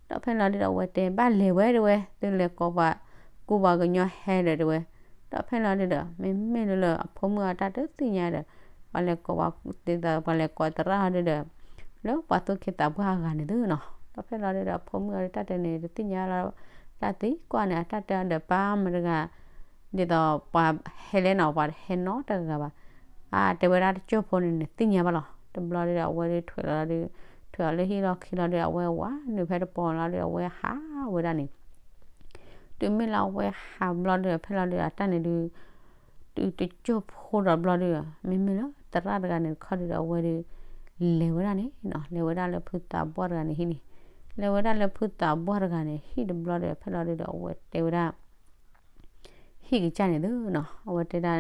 ဒီးဖဲလီၤဒုးဒီး အဝဲတဲဘၣ်လဲၤဝဲတဲဝဲ, သုလဲၤကိးပှၤ ကူပှၤကညီဟဲဒီးတဲဝဲ, ဒီးဖဲလီၤဒုးဒီး မ့မ့ၢ်လၢလၢအဖိမုၣ်အတၢ်တသ့ၣ်ညါဒီး ပှၤလဲၤကိးပှၤ ဒ်သိးပှၤလဲၤကိးသရၣ်ဟီဒုးဒီး လၢပှၤသူၣ်က့သးပှၢ်အဂၤန့ၣ်သုနီၤ, ဒီးဖဲလီၤဒုးဒီး အဖိမုၣ်အီၤဒုးတၢ်တဲန့ၣ် တသ့ၣ်ညါလီၤ, တၢ်သံကွၢ်န့ၣ် အတၢ်တဲအီၤဒီး ပၢ်မတၤတဂၤ ဒ်သိးပှၤဟဲလဲၣ်နီၤ ပှၤတဟဲနီတဂၤဘၣ်, အတဲဝဲဒၣ်တကၠိၢ်ဖိန့ၣ်န့ၣ် သ့ၣ်ညါဘၣ်လီၤ, တဘျီဒုးဒီး အဝဲဒုးထွဲလီၤဒုး ထွဲအီၤလၢဟံၣ်လီၢ်ခံလီၤဒုး အဝဲဝးနုာ်ဖဲတပီၤလီၤဒုး အဝဲဟးဝဲဒၣ်န့ၣ် တုၤမ့ၢ်လၢအဝဲဟးဘျီဒုး ဖဲလီၤဒုး အတၢ်န့ၣ်ဒုး တုၤတကၠိၢ်ဖိဒီးဘျီဒုး မ့မ့ၢ်လၢသရၣ်တဂၤန့ၣ်တခီဒုးဒီး အဝဲဒုး လဲၤဝဲဒၣ်န့ၣ်နီၤ လဲၤဝဲဒၣ်လၢဖုသးပှၢ်တဂၤန့ၣ်ဟံၣ်န့ၣ်, လဲၤဝဲဒၣ်လၢဖုသးပှၢ်တဂၤန့ၣ်ဟံၣ်တဘျီဒီး ဖဲလီၤဒုးဒီး အဝဲတဲဝဲဒၣ် ဟံၣ်ကစၢ်န့ၣ်သုနီၤ အဝဲတဲဒၣ်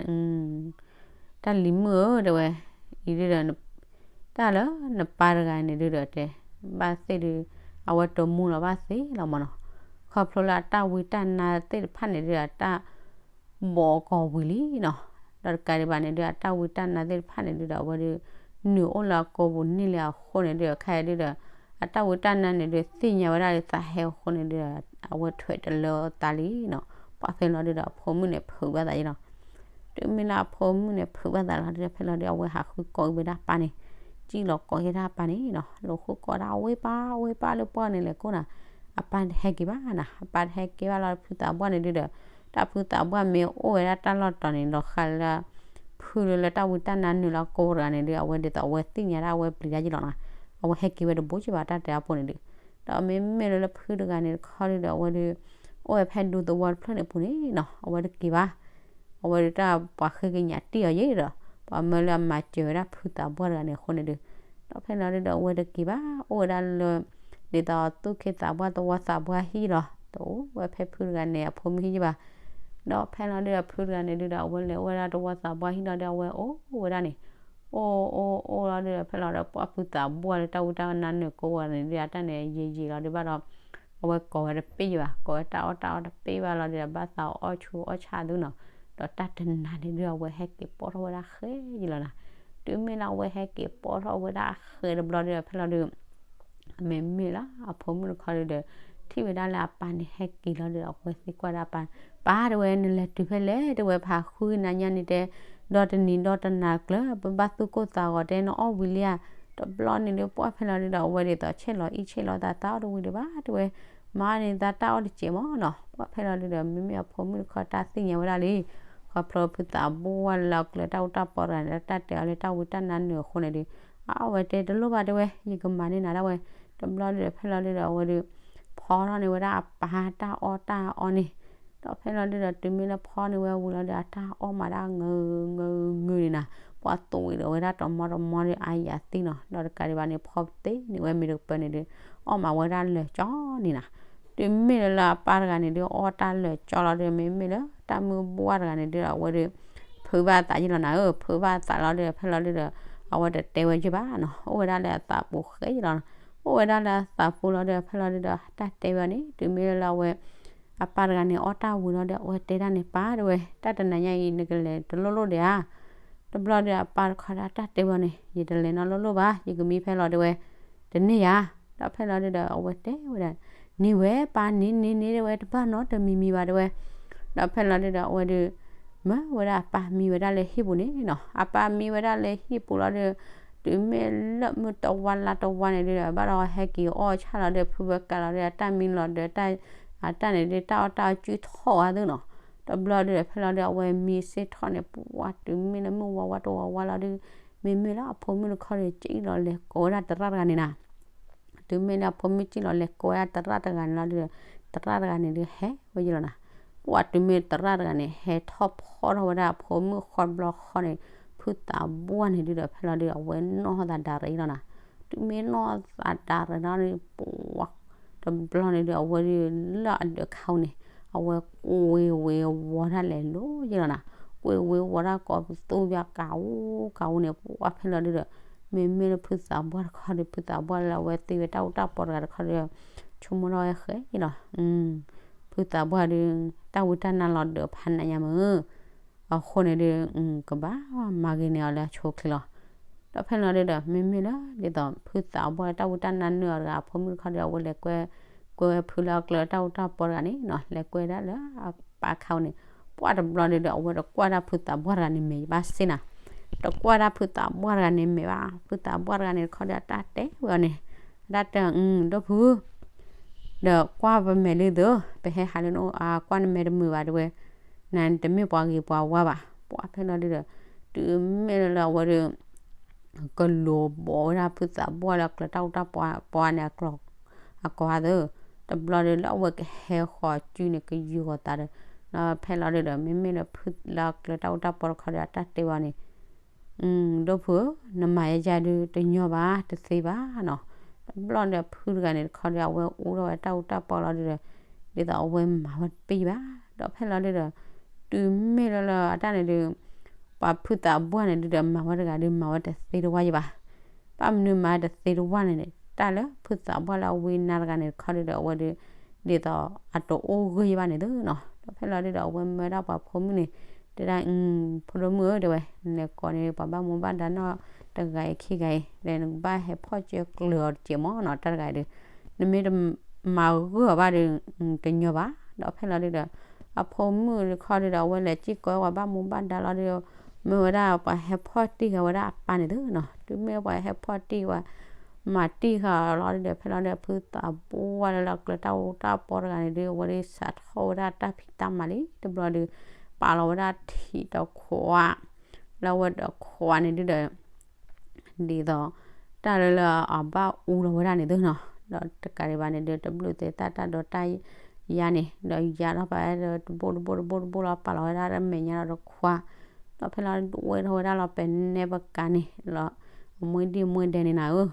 တၢ်လံၤမုၣ်ဧၢ တဲဝဲ, အံၤဒုးဒီး တၢ်လၢနပၢ်တဂၤန့ၣ်ဒုးဒီးတဲ ဘၣ်သ့ၣ်ဒုး အဝဲတမူလီၤဘၣ်သ့လီၤမးနီၤ, ခီဖျိလၢအတၢ်ဝံတၢ်နါသ့ၣ်တဖၣ်န့ၣ်ဒုးဒီး တၢ်ဘီကီၢ်ဝံၤလံနီၤ, ဒီးတကးဒံးဘၣ်န့ၣ်ဒုး အတၢ်ဝံတၢ်နါသ့ၣ်တဖၣ်န့ၣ်ဒုးဒီး အဝဲဒုး နုာ်အိၣ်လၢအကိာ်ပူၤန့ၣ်လံအဃိန့ၣ်ဒုး ခဲအံၤဒုးဒီး အတၢ်ဝံတၢ်နါန့ၣ်ဒုး သ့ၣ်ညါဝဲဒၣ်လၢသးဟဲအဃိန့ၣ်ဒုးဒီး အဝဲထွဲတလၢသးလံနီၤ, ပှၤဖဲလီၤဒုးဒီး အဖိမုၣ်န့ၣ်ဖုးဘၣ်သးယ့ၣ်လီၤ တုၤမ့ၢ်လၢအဖိမုၣ်န့ၣ် ဖုးဘၣ်သးလီၤဒုးဒီး ဖဲလီၤဒုး အဝဲဟးဃုကိးက့ၤဝဲဒၣ်အပၢ်န့ၣ်, ကံၣ်လီၤကိးက့ၤဒၣ်အပၢ်န့ၣ်နီၤ, လိာ်ဃုကိးဒၣ် အဝဲပၢ် အဝဲပၢ်လၢပှၢ်န့ၣ်လဲၤကိးနၤ, အပၢ်တဟဲက့ၤဘၣ်နၤ, အပၢ်တဟဲက့ၤဘၣ်လီၤ ဖုသးပှၢ်န့ၣ်ဒုးဒီး, တၢ်ဖုသးပှၢ်မ့ၢ်အိၣ်ဝဲဒၣ်တၢ်လီၢ်တတီၤန့ၣ် လီၤဃးလၢ ဖုလၢလၢတၢ်ဝံတၢ်နါနုာ်လီၤကိးတဂၤန့ၣ်ဒုး အဝဲဒ်သိးအဝဲသ့ၣ်ညါဒၣ်အဝဲပျံၤတၢ်ယ့ၣ်လီၤနၤ, အဝဲဟဲက့ၤဝဲတဘိးက့ၤဘၣ်တၢ်တဲအပူၤန့ၣ်ဒုး, ဒီးမ့မ့ၢ်လၢလၢဖုတဂၤန့ၣ်တခီဒုးဒီး အဝဲဒုး အိၣ်ဝဲဖဲဒူသဝီတဖျၢၣ်န့ၣ်အပူၤန့ၣ်နီၤ, အဝဲတက့ၤဘၣ် အဝဲဒုးတၢ်ပှၤဃ့ကညးတ့ၢ်အီၤယ့ၣ်ဒီး, ပှၤမၢလၢအမၤစၢၤဝဲဒၣ်ဖုသးပှၢ်တဂၤန့ၣ်အဃိန့ၣ်ဒုး, ဒီးဖဲလီၤဒုးဒီး အဝဲတက့ၤဘၣ် အိၣ်ဝဲဒၣ်လၢ ဒ်သိးသူၣ်က့သးပှၢ်သဝီသးပှၢ်ဟံၣ်လီၤ, တအိၣ်ဝဲဖဲဖုတဂၤန့ၣ် အဖိမုၣ်ဟံၣ်ယ့ၣ်ဘၣ်, ဒီးဖဲလီၤဒုးဒီးဖုတဂၤန့ၣ်ဒုးဒီး အဝဲလဲၤအိၣ်ဝဲဒၣ်သဝီသးပှၢ်ဟံၣ်လီၤဒီး အဝဲအိၣ်ဝဲဒၣ်န့ၣ်, အိၣ်အိၣ်အိၣ်လီၤဒုးဒီး ဖဲလီၤဒီးပှၢ်ဖုသးပှၢ်လၢတၢ်ဝံတၢ်နါနုာ်ကိးဝဲန့ၣ်ဒုး အတၢ်န့ၣ်ယံာ်ယံာ်လီၤဒုးဘၣ်ဒီး အဝဲကိးဝဲတပ့ၢ်ဘၣ်, ကိးဝဲတၢ်အီၣ်တၢ်အီတပ့ၢ်ဘၣ်လီၤဒီး ဘၣ်သးအီၣ်ဆူးအီၣ်ဆၣ်သုနီၤ. ဒီးတၢ်တနၤန့ၣ်ဒုး အဝဲဟဲက့ၤပိာ်ထီၣ်ဝဲဒၣ်ဃဲယံၤလီၤနၤ. တုၤမ့ၢ်လၢအဝဲဟဲက့ၤပိာ်ထီၣ်ဝဲဒၣ်ဃဲတဘျီဒီး ဖဲလီၤဒုး မ့မ့ၢ်လၢအဖိမုၣ်တခီဒုးဒီး ထံၣ်ဝဲဒၣ်လၢအပၢ်န့ၣ်ဟဲက့ၤလီၤဒီး အဝဲသံကွၢ်ဒၣ်အပၢ်, ပၢ်တဲဝဲ နလဲၤတုၤဖဲလဲၣ် တဲဝဲ ပဟးဃုနၤညါန့ၣ်တဲ, ဒီတနံၤဒီတနၤကျၢၤ ပဘၣ်သူၣ်ကိၢ်သးဂီၤတဲ နအီၣ်ဝံၤလံဧါ. တဘျီန့ၣ်ဒုး ပှၢ်ဖဲလီၤဒုးဒီး အဝဲဒ်သိးဆဲးလီၤအံၣ်ဆဲးလီၤသး တၢ်အီၣ်တဝံၤဒံးဘၣ်တဲဝဲ, မၤန့ၢ်သးတၢ်အီၣ်တစဲးမ့ၢ်နီၤ. ပှၢ်ဖဲလီၤဒုးဒီး မ့မ့ၢ်အဖိမုၣ်တခီတၢ်သ့ၣ်ညါဝဲဒၣ်လံ ခီဖျိဖုသးဘိၣ်ဝဲလၢအကျၢၤတၢ်အူတၢ်ပီတဂၤန့ၣ် တၢ်တဲအီၤလၢတၢ်ဝံတၢ်နါနုာ်အဃိန့ၣ်ဒုး အဝဲတဲတလိၣ်ဘၣ်တဲဝဲ ယကမၤန့ၢ်နၤဒၣ်ဝဲ. တဘျီဒုးဒီး ဖဲလီၤဒုးဒီး အဝဲဒုး ဖီထီၣ်န့ၢ်ဝဲဒၣ်အပၢ်တၢ်အီၣ်တၢ်အီန့ၣ်, ဒီးဖဲလီၤဒုးဒီး တုၤမ့ၢ်လၢဖီန့ၢ်ဝဲဝံၤလီၤဒီး အတၢ်အီၣ်မးဒၣ်ငုာ်ငုာ်ငုာ်န့ၣ်နၤ, ပှၢ်သူၣ်ဝံၤဒီးဝဲဒၣ်တမီတမီဒီး အါယၤသ့နီၤ. ဒီးတကးဒံးဘၣ်န့ၣ် ဖီပသ့န့ၢ်ဝဲမ့ၢ်တကပၢၤန့ၣ်ဒုး အီၣ်မးဝဲဒၣ်လၢာ်ကၠီန့ၣ်နၤ. တုၤမ့ၢ်လၢလၢအပၢ်တဂၤန့ၣ်ဒုး အီၣ်တၢ်လၢာ်ကၠီလီၤဒုး မ့မ့ၢ်လၢတၢ်မုၢ်ဘှၢ်တဂၤန့ၣ်ဒုး အဝဲဒုး ဖုးဘၣ်သးယ့ၢ်လီၤနၤဧၢ, ဖုးဘၣ်သးလီၤဒုး ဖဲလီၤဒုးဒီး အဝဲတတဲဝဲယ့ၢ်ဘၣ်နီၤ, အိၣ်ဝဲဒၣ်လၢအသးပူၤဃဲယ့ၢ်လီၤ. အိၣ်ဝဲဒၣ်လၢအသးပူၤလီၤဒုး ဖဲလီၤဒုးဒီး တၢ်တဲဝဲန့ၣ် တုၤမ့ၢ်လၢလၢအဝဲ အပၢ်တဂၤန့ၣ် အီၣ်တၢ်ဝံၤလီၤဒီး အဝဲတဲဒၣ်န့ၣ် ပၢ်တဲဝဲ တၢ်တနၤညါအံၤ နကလဲၤတလိၣ်လိၣ်ဒံးဧါ. တဘျီဒီးအပၢ်တခီဒီး တၢ်တဲဝဲန့ၣ် ယတလဲၤနီတလိၣ်လိၣ်ဘၣ်, ယကမံဖဲလီၤတဲဝဲ တန့ၢ်ဧါ. ဒီးဖဲလီၤဒုးဒီး အဝဲတဲဝဲဒၣ် န့ၢ်ဝဲပၢ်န့ၢ်န့ၢ်န့ၢ်တဲဝဲ တဘၣ်နီတမံၤမံၤဘၣ်တဲဝဲ. ဒီးဖဲလီၤဒုးဒီး အဝဲဒုး မၢဝဲဒၣ်အပၢ်မံဝဲဒၣ်လၢဟံၣ်ပူၤန့ၣ်နီၤ, အပၢ်မံဝဲဒၣ်လၢဟံၣ်ပူၤလီၤဒုး တုၤမ့ၢ်လၢမုၢ်တဝါလါတဝါန့ၣ်ဒုးဒီး ဘၣ်ဒီးဟဲက့ၤအီၣ်ဆၣ်လီၤဒုး ဖုဝဲကးလီၤဒုး အတၢ်မံလီၤဒီး အတၢ်န့ၣ်ဒုး တၢ်အီၣ်တၢ်အီစုထီၣ်ဝဲသုနီၤ. တဘျီဒုးဒီး ဖဲလီၤဒုး အဝဲမံစ့ၢ်ထီၣ်န့ၣ် ပှၢ်တုၤမ့ၢ်လၢမုၢ်ဝါဝါတဝါဝါလီၤဒုး မ့မ့ၢ်လၢအဖိမုၣ်တခီဒီး ကၠံၣ်လီၤလဲၤကိးဝဲဒၣ်သရၣ်တဂၤန့ၣ်နၤ. တုၤမ့ၢ်လၢအဖိမုၣ်ကၠံၣ်လီၤလဲၤကိးဝဲဒၣ်သရၣ်တဂၤန့ၣ်လီၤဒုးဒီး သရၣ်တဂၤန့ၣ်ဒုးဟဲဝဲယ့ၢ်လီၤနၤ. ပှၢ်တုၤမ့ၢ်သရၣ်တဂၤန့ၣ် ဟဲထီၣ်ဖီထီၣ်ဝဲဒၣ်အဖိမုၣ်ဃီတဘျီဃီန့ၣ် ဖုသးဘှၢ်န့ၣ်ဒုးဒီး ဖဲလီၤဒုး အဝဲနီၢ်သးဒါရ့လီၤနၤ. တုၤမ့ၢ်နီၢ်သးဒါရ့လီၤန့ၣ် ပှၢ် တဘျီန့ၣ်ဒုး အဝဲဒုးလၢအဒၢးခါအူန့ၣ် အဝဲကွ့ဝ့ၤဝီၤဒၣ်လဲာ်လီၤယ့ၢ်လီၤနၤ. ကွ့ဝ့ၤဝီၤဒၣ်ကိးပသူဘၣ်ကးအူကးအူန့ၣ် ပှၢ်ဖဲလီၤဒုးဒီး မ့မ့ၢ်လၢဖုသးဘှၢ်တခီဒီး ဖုသးဘှၢ်လၢအဝဲသ့ဝဲတၢ်အူတၢ်ပီတဂၤတခီဒီး ဆိကမိၣ်ထီၣ်ဝဲဃဲလီၤ. ဖုသးဘှၢ်ဒုး တၢ်ဝံတၢ်နါလီၤဒၢးဖးနးညါမုၢ် အဃိန့ၣ်ဒုး ကဘၣ်မၤဂ့ၤန့ၢ်အီၤလၢအဆိအချ့လီၤ. ဒီးဖဲလီၤဒုးဒီး မ့မ့ၢ်လၢဒ်သိး ဖုသးဘှၢ်တၢ်ဝံတၢ်နါနုာ်အီၤတဂၤ အဖိမုၣ်တခီဒီး အဝဲလဲၤကွဲ ကွဲဝဲဖုလၢအကျၢၤတၢ်အူတၢ်ပီတဂၤန့ၣ်နီၤ လဲၤကွဲဒၣ်လၢအပၢ်ခါအူန့ၣ် ပှၢ်တဘျီဒုးဒီး အဝဲတကွၢ်ဒၣ်ဖုသးဘှၢ်တဂၤန့ၣ်မဲာ်ဘၣ်စ့ၢ်နၤ. တကွၢ်ဒၣ်ဖုသးဘှၢ်တဂၤန့ၣ်မဲာ်ဘၣ်. ဖုသးဘှၢ်တဂၤန့ၣ်တခီဒီး တၢ်တဲဝဲအီၤန့ၣ် တၢ်တဲ ဒိၣ်ဖု ဒီးကွၢ်ပမဲာ်လံသု, ပဟဲဟးလၢနအိၣ် အကွၢ်နမဲာ်တမုာ်ဘၣ်တဲဝဲ, နတမ့ၢ်ပှၤဂ့ၤပှၤဝါဘၣ်. ပှၢ်ဖဲလီၤဒုးဒီး တုၤမ့ၢ်လၢလၢအဝဲဒုး ကလိၤဘိးဝဲဒၣ်ဖုသးဘှၢ်လၢအကျၢၤတၢ်အူတၢ်ပီန့ၣ် အကျီ အကိးသၢ, တဘျီဒုးလၢအဝဲကဟဲဃီၤစုန့ၣ် ကယူၤဃီၤသးဒီး ဒီးဖဲလီၤဒုးဒီး မ့မ့ၢ်လၢဖုလၢအကျၢၤတၢ်အူတၢ်ပီတခီဒီး အတၢ်တဲဝဲန့ၣ် ဒိၣ်ဖုဧၢ, နမၤယဲယဲဒုး တညီဘၣ် တသ့ဘၣ်နီၤ. တဘျီဒီးဖုတဂၤန့ၣ်တခီဒီး အဝဲအူထီၣ်ဝဲတၢ်အူတၢ်ပီလီၤဒုးဒီး ဒ်သိးအဝဲမၤဝဲတပ့ၢ်ဘၣ်. ဒီးဖဲလီၤဒုးဒီး တုၤမ့ၢ်လၢလၢအတၢ်န့ၣ်ဒုး ပှၤဖုသးဘှၢ်န့ၣ်ဒုးဒီး မၤဝဲတဂၤဒုး မၤဝဲတသ့တဝါယံၤဘၣ်. ဘၣ်မနုၤမၤတသ့တဝါန့ၣ်န့ၣ် တၢ်လၢဖုသးဘှၢ်လၢအဝံနါတဂၤန့ၣ်တခီဒုးဒီး အဝဲဒုး ဒ်သိးအတအိၣ်ဂၢၢ်ယံၤဘၣ်န့ၣ်သုနီၤ. ဒီးဖဲလီၤဒုးဒီး အဝဲမၢဒၣ်ပှၤဖိမုၣ်န့ၣ် တဲဒၣ် ဖိဒိၣ်မုၣ်ဧၢ တဲဝဲ, နလဲၤကိးန့ၢ်ပှၤဘၣ်မူဘၣ်ဒါနီၢ်တဂၤအံၤခံဂၤအံၤ ဒီးနကဘၣ်ဟဲဖီၣ်ကၢကျၢၤအီၤတစဲးမ့ၢ်နီၤ တၢ်တဂၤအံၤဒုး နမ့ၢ်တမၤဂၢၢ်အီၤဘၣ်ဒီး တညီဘၣ်. ဒီးဖဲလီၤဒုးဒီး အဖိမုၣ်တခီဒုးဒီး အဝဲလဲၤစ့ၢ်ကီးပှၤဘၣ်မူဘၣ်ဒါလီၤဒုး မၢဝဲဒၣ်ပှၤဟဲဖီၣ်တံၢ်ဃာ်ဝဲဒၣ်အပၢ်န့ၣ်သုနီၤ. တုၤမ့ၢ်ပှၤဟဲဖီၣ်တံၢ်ဝဲ မၤတံၢ်ဃာ်လီၤဒုးဒီး ဖဲလီၤဒုး ဖုသးဘှၢ်လၢလၢကျၢၤတၢ်အူတၢ်ပီတဂၤန့ၣ်ဒုး အဝဲဒုးစးထီၣ်ဝဲဒၣ်တၢ်ဖံးတၢ်မၤလံ တဘျီဒုး ပာ်လီၤဝဲဒၣ်ထံးတခွး လၢအဝဲတခွးန့ၣ်ဒုးဒီး ဒ်သိး တၢ်လၢလၢအဘၣ်အူလီၤဝဲဒၣ်န့ၣ်သုနီၤ. ဒီးတကးဒံးဘၣ်န့ၣ်ဒုး တဘျုးသဲးတၢ်တၢ်ဒိးတၢ်ယါန့ၣ် ဒီးယါထီၣ်ပာ်ဝဲဒၣ်တဘိတဘိတဘိတဘိလီၤ ပာ်လီၤဝဲဒၣ်တၢ်မဲာ်ညါဒီးတခွး ဒီးဖဲလီၤဒုးဝဲထီၣ်ဝဲဒၣ်လီၤ ပဲနဲပကၤန့ၣ်လီၤ အမှံဒံၣ်မှံဒဲးန့ၣ်နၤဧၢ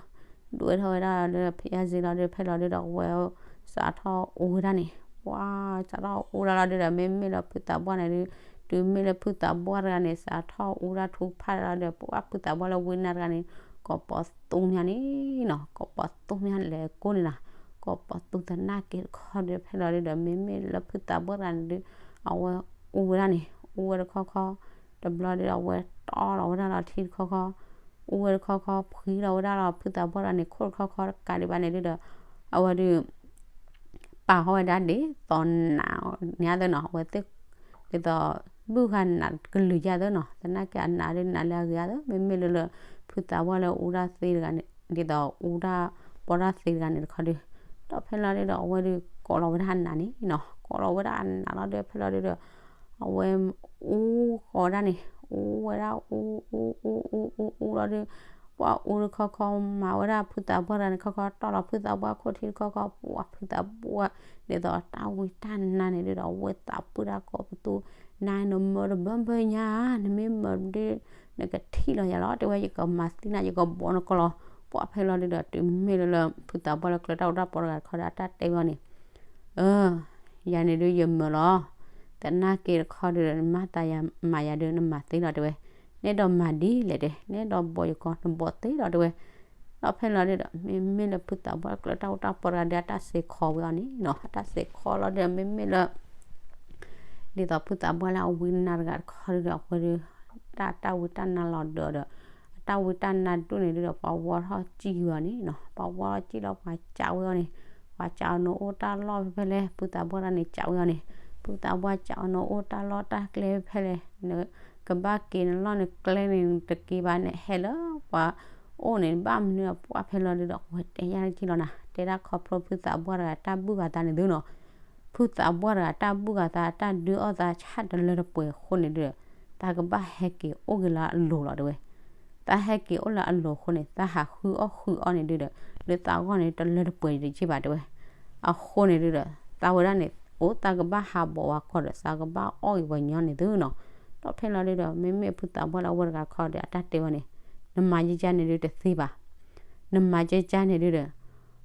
ဒုးဝဲထီၣ်ဝဲဒၣ်လီၤဒုး ဖဲယါစ့လီၤဒုး ဖဲလီၤဒုးဒီး အဝဲစးထီၣ်အူဝဲဒၣ်န့ၣ် ပှၤစးထီၣ်အူဒၣ်လီၤဒုးဒီး မ့မ့ၢ်လၢဖုသးပှၢ်န့ၣ်ဒုး တုၤမ့ၢ်လၢဖုသးပှၢ်တဂၤန့ၣ် စးထီၣ်အူဒၣ်ထူဖးလီၤဒီး ပှၤဖုသးပှၢ်လၢဝံနါတဂၤန့ၣ် ကိးပီသူမၠါန့ၣ်နီၤ ကိးပီသူမၠါလဲၤကိးန့ၣ်နၤ ကိးပသူသနာ်က့တခီဒီး ဖဲလီၤဒုဒီး မ့မ့ၢ်လၢဖုသးပှၢ်တဂၤန့ၣ်ဒု အဝဲအူဝဲဒၣ်န့ၣ် အူဝဲတခီခီ, တဘျီဒီး အဝဲတီလီၤဝဲဒၣ်လီၤထံတခီခီ, အူဝဲတခီခီ ဖှံလီၤဝဲဒၣ်လီၤ ဖုသးပှၢ်တဂၤန့ၣ် ခိၣ်တခီခီတကးဒံးဘၣ်န့ၣ်ဒုဒီး အဝဲဒု ပာ်ဃီဝဲဒၣ်ဒ်သိးနးန့ၣ်သ့နီၤ, အဝဲသ့ၣ် ဒ်သိး ဘုၣ်ဃာ်နးကလုာ်ယါသ့နီၤ, သနာ်က့အနးဒုနးလၢအဂ့ၤသ့, မ့မ့ၢ်လၢလၢ ဖုသးပှၢ်လၢအူတၢ်သ့တဂၤန့ၣ် ဒ်သိးအူတၢ်ပီတၢ်သ့တဂၤန့ၣ်တခီဒု, ဒီးဖဲလီၤဒုဒီး အဝဲဒု ကိးလီၤဝဲဒၣ်အနးန့ၣ်နီၤ, ကိးလီၤဝဲဒၣ်အနးလီၤဒု ဖဲလီၤဒုဒီး အဝဲအူဃီၤဝဲဒၣ်န့ၣ်, အူဝဲဒၣ်အူ အူ အူ အူ အူ အူလီၤဒု ပှၤအူတခီခီ မၤဝဲဒၣ်ဖုသးပှၢ်တဂၤန့ၣ်ခီခီ တီၢ်လီၤဖုသးပှၢ်ခိၣ်ထံတခီခီ ပှၤဖုသးပှၢ် ဒ်သိးတၢ်ဝံတၢ်နါန့ၣ်ဒုဒီး အဝဲသးပှၢ်တၢ်ကိးပသူ, နၤနမၢတဘၢဘၢညါ, နမ့ၢ်မၢဒု နကထံၣ်လီၤယၤလီၤ, တဲဝဲ ယကမၤသံနၤ ယကဘီနကီၢ်လီၤ, ပှၤဖဲလီၤဒုဒီး တုၤမ့ၢ်လၢလၢ ဖုသးပှၢ်လၢကျဲတၢ်အိၣ်တၢ်ပီတဂၤတခီဒီး အတၢ်တဲဝဲအီၤန့ၣ် အၢ ယၤန့ၣ်ဒု ယမၢလီၤ, သနာ်က့တခီဒုဒီး နမၤသးယၤမၤယၤဒု နမၤသ့လီၤတဲဝဲ, နဲဒီးမၤဒ်လဲၣ်တဲ, နဲဒီးဘီယကီၢ် နဘီသ့လီၤတဲဝဲ, ဒီးဖဲလီၤဒုဒီး မ့မ့ၢ်လၢဖုသးပှၢ်ကျဲတၢ်အိၣ်တၢ်ပီတဂၤဒီး အတၢ်စဲးခီဝဲအီၤန့ၣ်နီၤ, အတၢ်စဲးခီလီၤဒုဒီး မ့မ့ၢ်လၢ ဒ်သိးဖုသးပှၢ်လၢအဝံနါတဂၤတခီဒုဒီး အဝဲဒု တၢ်တၢ်ဝံတၢ်နါလီၤဒုဒီး အတၢ်ဝံတၢ်နါဒိၣ်န့ၣ်ဒုဒီး ပှၤဝီထီၣ်စံၣ်ဝဲအီၤန့ၣ်နီၤ, ပှၤဝီထီၣ်စံၣ်လီၤ ပှၤစံးဝဲအီၤန့ၣ်, ပှၤစံးအီၤ နအိၣ်တၢ်လီၢ်ဖဲဖဲလဲၣ်, ဖုသးပှၢ်တဂၤန့ၣ် စံးဝဲအီၤန့ၣ်, ဖုသးပှၢ်စံးအီၤ နအိၣ်တၢ်လီၢ်တၢ်ကျဲဖဲဖဲလဲၣ်, နကဘၣ်က့ၤနလီၢ်နကျဲန့ၣ် နတက့ၤဘၣ် နဟဲလၢပှၤအိၣ်န့ၣ် ဘၣ်မနုၤအပှၢ်ဖဲလီၤဒုဒီး အဝဲတဲယါက့ၤလီၤနၤ, တဲဒၣ်ခီဖျိဖုသးပှၢ်တဂၤတၢ်ဘူၣ်ဂၤသးန့ၣ်သုနီၤ, ဖုသးပှၢ်တဂၤတၢ်ဘူၣ်ဂၤသး တၢ်ဒုးအီၣ်သးဆၣ်တလၢတပှဲၤအဃိန့ၣ်ဒုဒီး သးကဘၣ်ဟဲက့ၤအိၣ်က့ၤလၢအလိၤလီၤတဲဝဲ, သးဟဲက့ၤအိၣ်လၢအလိၤအဃိန့ၣ် သးဟးဃုအီၣ်ဃုအီန့ၣ်ဒုဒီး လၢသးဂီၢ်န့ၣ် တလၢတပှဲၤတက့ၢ်ဘၣ်တဲဝဲ, အဃိန့ၣ်ဒုဒီး သးဝဲဒၣ်န့ၣ် အိၣ်သးကဘၣ်ဟးဘီးဝဲခီဒီး သးကဘၣ်အီၣ်ဂ့ၤပှၤညီန့ၣ်သုနီၤ, ဒီးဖဲလီၤဒုဒီး မ့မ့ၢ်ဖုသးပှၢ်လၢအဝဲတဂၤခီဒီး အတၢ်တဲဝဲန့ၣ်, နမၤယကါန့ၣ်ဒုတသ့ဘၣ်, နမၤယကါန့ၣ်ဒုဒီး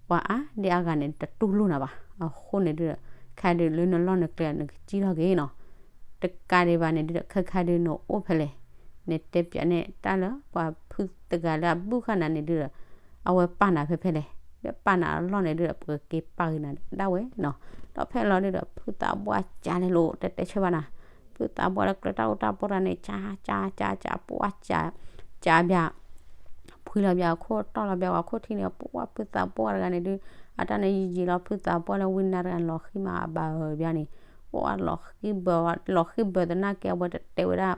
ပှၤအါဒံအါဂၤန့ၣ် တတူၢ်လိာ်နၤဘၣ်, အဃိန့ၣ်ဒုဒီး ခဲဒုးလၢနလီၢ်နကျဲ နကစံၣ်ထီၣ်က့ၤနီၤ, တကးဒံးဘၣ်န့ၣ်ဒုဒီး ခဲခါဒုးနအိၣ်ဖဲလဲၣ်, နတဲပၠးန့ၣ် တၢ်လၢပှၤဖုတဂၤလၢအဘူၣ်ဃာ်နၤန့ၣ်ဒုဒီး အဝဲပာ်နၤဖဲဖဲလဲၣ်, လၢပာ်နၤအလီၢ်န့ၣ်ဒုဒီး ပကက့ၤပာ်ဂ့ၤနၤဒၣ်ဝဲနီၤ, ဒီးဖဲလီၤဒုဒီး ဖုသးပှၢ်ကးလဲၤလိာ် တဲတဲဆၢဘၣ်နၤ, ဖုသးပှၢ်လၢကျဲတၢ်အိၣ်တၢ်ပီတဂၤန့ၣ် ကး ကး ကး ကး ပှၢ်ကး ကးပၠး ဖှံလီၤပၠးခိၣ် တီၢ်လီၤပၠးဝဲခိၣ်ထံန့ၣ် ပှၢ်ဖုသးပှၢ်တဂၤန့ၣ်ဒု အတၢ်န့ၣ်ယံာ်ယံာ်လီၤ ဖုသးပှၢ်လၢဝံနါတဂၤန့ၣ် လီၤဃံမးအဘၣ်ဧၢပၠးန့ၣ်, ပှၢ်လီၤဃံဘၢ လီၤဃံဘၢသနာ်က့ အဝဲတတဲဝဲဒၣ်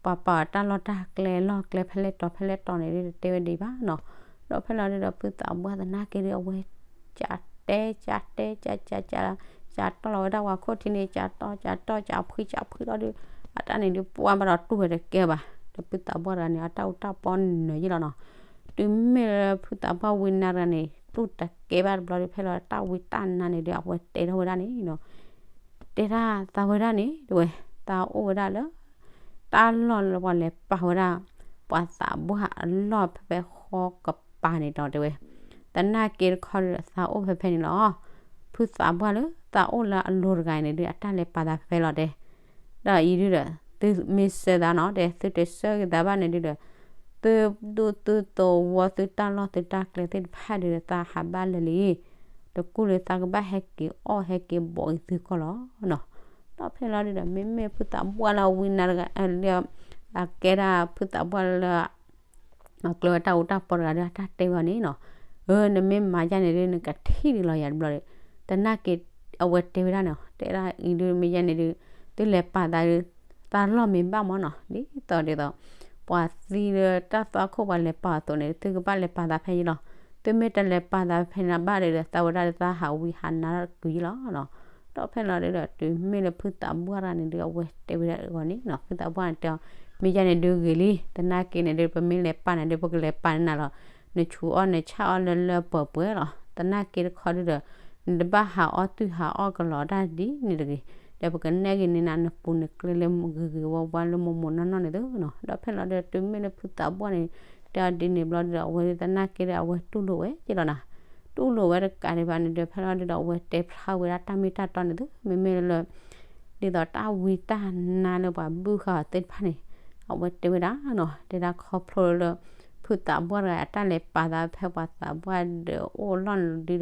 ပှၤပာ်အတၢ်လီၢ်တၢ်ကျဲလီၢ်ကျဲဖဲလဲၣ်တီၤဖဲလဲၣ်တီၤန့ၣ်ဒု တတဲဝဲဒံးဘၣ်နီၤ, ဒီးဖဲလီၤဒုဒီး ဖုသးပှၢ်သနာ်က့ဒု အဝဲ ကးတဲ ကးတဲ ကး ကး ကး ကးတီၢ်လီၤဝဲဒၣ်ဝဲခိၣ်ထံန့ၣ် ကးတီၢ် ကးတီၢ် ကးဖှံ ကးဖှံလီၤဒု အတၢ်န့ၣ်ဒု ပှၢ်ဘၣ်ဒီးတူၢ်ဝဲတကဲဘၣ်, ဒီးဖုသးပှၢ်တဂၤန့ၣ် အတၢ်အိၣ်တၢ်ပီနၢၤယ့ၢ်လီၤနီၤ, တုၤမ့ၢ်လၢဖုသးပှၢ်ဝံနါတဂၤန့ၣ် တူၢ်တကဲဘၣ်တဘျီဒု ဖဲလီၤတၢ်ဝံတၢ်နါန့ၣ်ဒု အဝဲတဲထီၣ်ဝဲဒၣ်န့ၣ်နီၤ တဲဒၣ်သးဝဲဒၣ်န့ၣ် တဲဝဲ သးအိၣ်ဝဲဒၣ်လၢ တၢ်လီၢ်လၢပှၤလဲၤပာ်ဝဲဒၣ် ပှၤသးပှၢ်အလီၢ်ဖဲဖဲဃီကပၤန့ၣ်ဒီးတဲဝဲ, သနာ်က့တခီဒုဒီးသးအိၣ်ဖဲဖဲန့ၣ်လီၤ. ဖုသးပှၢ်လၢသးအိၣ်လၢအလိၤတဂၤန့ၣ်ဒု အတၢ်လဲၤပာ်သးဖဲဖဲလီၤတဲ ဒီးအံၤဒုဒီး သုမ့ၢ်ဆၢသးနီၤ တဲသုတဆၢက့ၤသးဘၣ်န့ၣ်ဒုဒီး သုဒူၣ်သုသဝီသုတၢ်လီၢ်သုတၢ်ကျဲသ့ၣ်တဖၣ်ဒုဒီး သးဟးဘၣ်လၢာ်လံ တကူၣ်လၢသးကဘၣ်ဟဲက့ၤအီၣ်ဟဲက့ၤဘီးအံၤသုကီၢ်လီၤနီၤ. ဒီးဖဲလီၤဒုဒီး မ့မ့ၢ်ဖုသးပှၢ်လၢအဝံနါတဂၤ လၢ အကဲဒၣ်ဖုသးပှၢ်လၢ အကျဲဝဲတၢ်အူတၢ်ပီတဂၤဒီး အတၢ်တဲဝဲအီၤန့ၣ်နီၤ, အၢ နမ့ၢ်မၤယါန့ၣ်ဒု နကထံၣ်ဒုလီၤယၤတဘျီဒီး သနာ်က့ အဝဲတဲဝဲဒၣ်န့ၣ် တဲဒၣ်အံၤဒု မ့ၢ်ယါန့ၣ်ဒု သုလဲၤပာ်သးဒု သးလီၢ်မ့ၢ်ဘၣ်မးနီၤ ဒ်သိးဒ်သိး ပှၤသံလၢတၢ်သွၣ်ခိၣ်ပှၤလဲၤပာ်အီၤအသိးန့ၣ် သုကဘၣ်လဲၤပာ်သးဖဲယံလီၤ. သုမ့ၢ်တလဲၤပာ်သးဖဲန့ၣ်ဘၣ်ဒီး သးဝဲဒၣ်ဒီးသးဟးဝံဟးနါထီၣ်တကုာ်ယံလီၤနီၤ. ဒီးဖဲလီၤဒုဒီး တုၤမ့ၢ်လၢဖုသးပှၢ်တဂၤန့ၣ်ဒု အဝဲတဲဝဲဒၣ်အဂီၢ်န့ၣ်နီၤ ဖုသးပှၢ်န့ၣ်တဲအီၤ မ့ၢ်ယါန့ၣ်ဒုဂ့ၤလံ သနာ်က့န့ၣ်ဒု ပမ့ၢ်လဲၤပာ်န့ၣ်ဒု ပကလဲၤပာ်န့ၢ်နၤလီၤ. နဆူးအီၣ်နဆၣ်အီၣ်လၢလၢပှဲၤပှဲၤလီၤ. သနာ်က့တခီဒုဒီး နတဘၣ်ဟးအီၣ်တုၢ်ဟးအီၣ်ကလီၤတၢ်ဒ်န့ၣ်တဂ့ၤ, ဒီးပကနဲၣ်က့ၤန့ၢ်နၤနပူၤနကျဲလၢဂ့ၤဂ့ၤဝါဝါလၢမိၢ်မိၢ်နီၢ်နီၢ်န့ၣ်သုနီၤ. ဒီးဖဲလီၤဒုဒီး တုၤမ့ၢ်လၢဖုသးပှၢ်န့ၣ် တဲအီၤဒ်န့ၣ်ဘျီဒုဒီး အဝဲသနာ်က့ဒီး အဝဲတူၢ်လိာ်ဝဲက့လီၤနၤ. တူၢ်လိာ်ဝဲတကးဒံးဘၣ်န့ၣ်ဒုး ဖဲလီၤဒုဒီး အဝဲတဲဖျါဝဲဒၣ်တၢ်မ့ၢ်တၢ်တီန့ၣ်သု မ့မ့ၢ်လၢ ဒ်သိးတၢ်ဝံတၢ်နါလၢပှၤဘုၣ်ဃာ်အီၤသ့ၣ်တဖၣ်န့ၣ် အဝဲတဲဝဲဒၣ်နီၤ တဲဒၣ်ခီဖျိလၢ ဖုသးပှၢ်တဂၤအတၢ်လဲၤပာ်သးဖဲပှၤသးပှၢ်ဒီးအိၣ်အလီၢ်န့ၣ်ဒုဒီး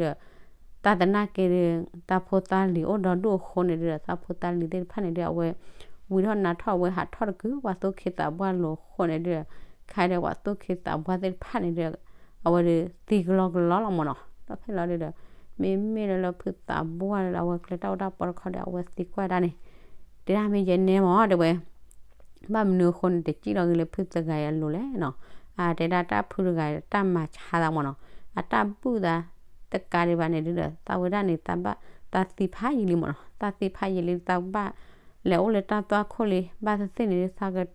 တၢ်သနာ်က့ဒီး သးဖိသးလံၤအိၣ်ဒီဒူၣ်အဃိန့ၣ်ဒုဒီး သးဖိသးလံၤသ့ၣ်တဖၣ်န့ၣ်ဒု အဝဲဝံၤထီၣ်နၤထီၣ် အဝဲဟးထီၣ်တကုာ် ပှၤသူၣ်က့သးပှၢ်လိၤအဃိန့ၣ်ဒုဒီး ခဲဒီးပှၤသူၣ်က့သးပှၢ်သ့ၣ်တဖၣ်န့ၣ်ဒု အဝဲဒုးသံကလီကလီလီၤမ့ၢ်နီၤ. ဒီးဖဲလီၤဒုဒီး မ့မ့ၢ်လၢလၢဖုသးပှၢ်လၢအဝဲကျဲတၢ်အိၣ်တၢ်ပီတခီဒီး အဝဲသံကွၢ်တၢ်န့ၣ် တဲဒၣ်မ့ၢ်ယဲန့ၣ်မ့ၢ်တဲဝဲ ဘၣ်မနုၤအဃိန့ၣ် တစံၣ်လီၤက့ၤလၢဖုသဂၤအလိၤလဲၣ်နီၤ. အတဲဒၣ်တၢ်ဖုတဂၤတၢ်မၤဆါသးမ့ၢ်နီၤ. အတၢ်ဘူၣ်သး တကးဒံးဘၣ်န့ၣ်ဒုဒီး သးဝဲဒၣ်န့ၣ် သးဘၣ် သးသံဖးယံာ်လံမ့ၢ်နီၤ. သးသံဖးယံာ်လံ သးဘၣ်လဲၤအိၣ်လၢတၢ်သွၣ်ခိၣ်လံ ဘၣ်သ့ၣ်သ့ၣ်န့ၣ်ဒု သးက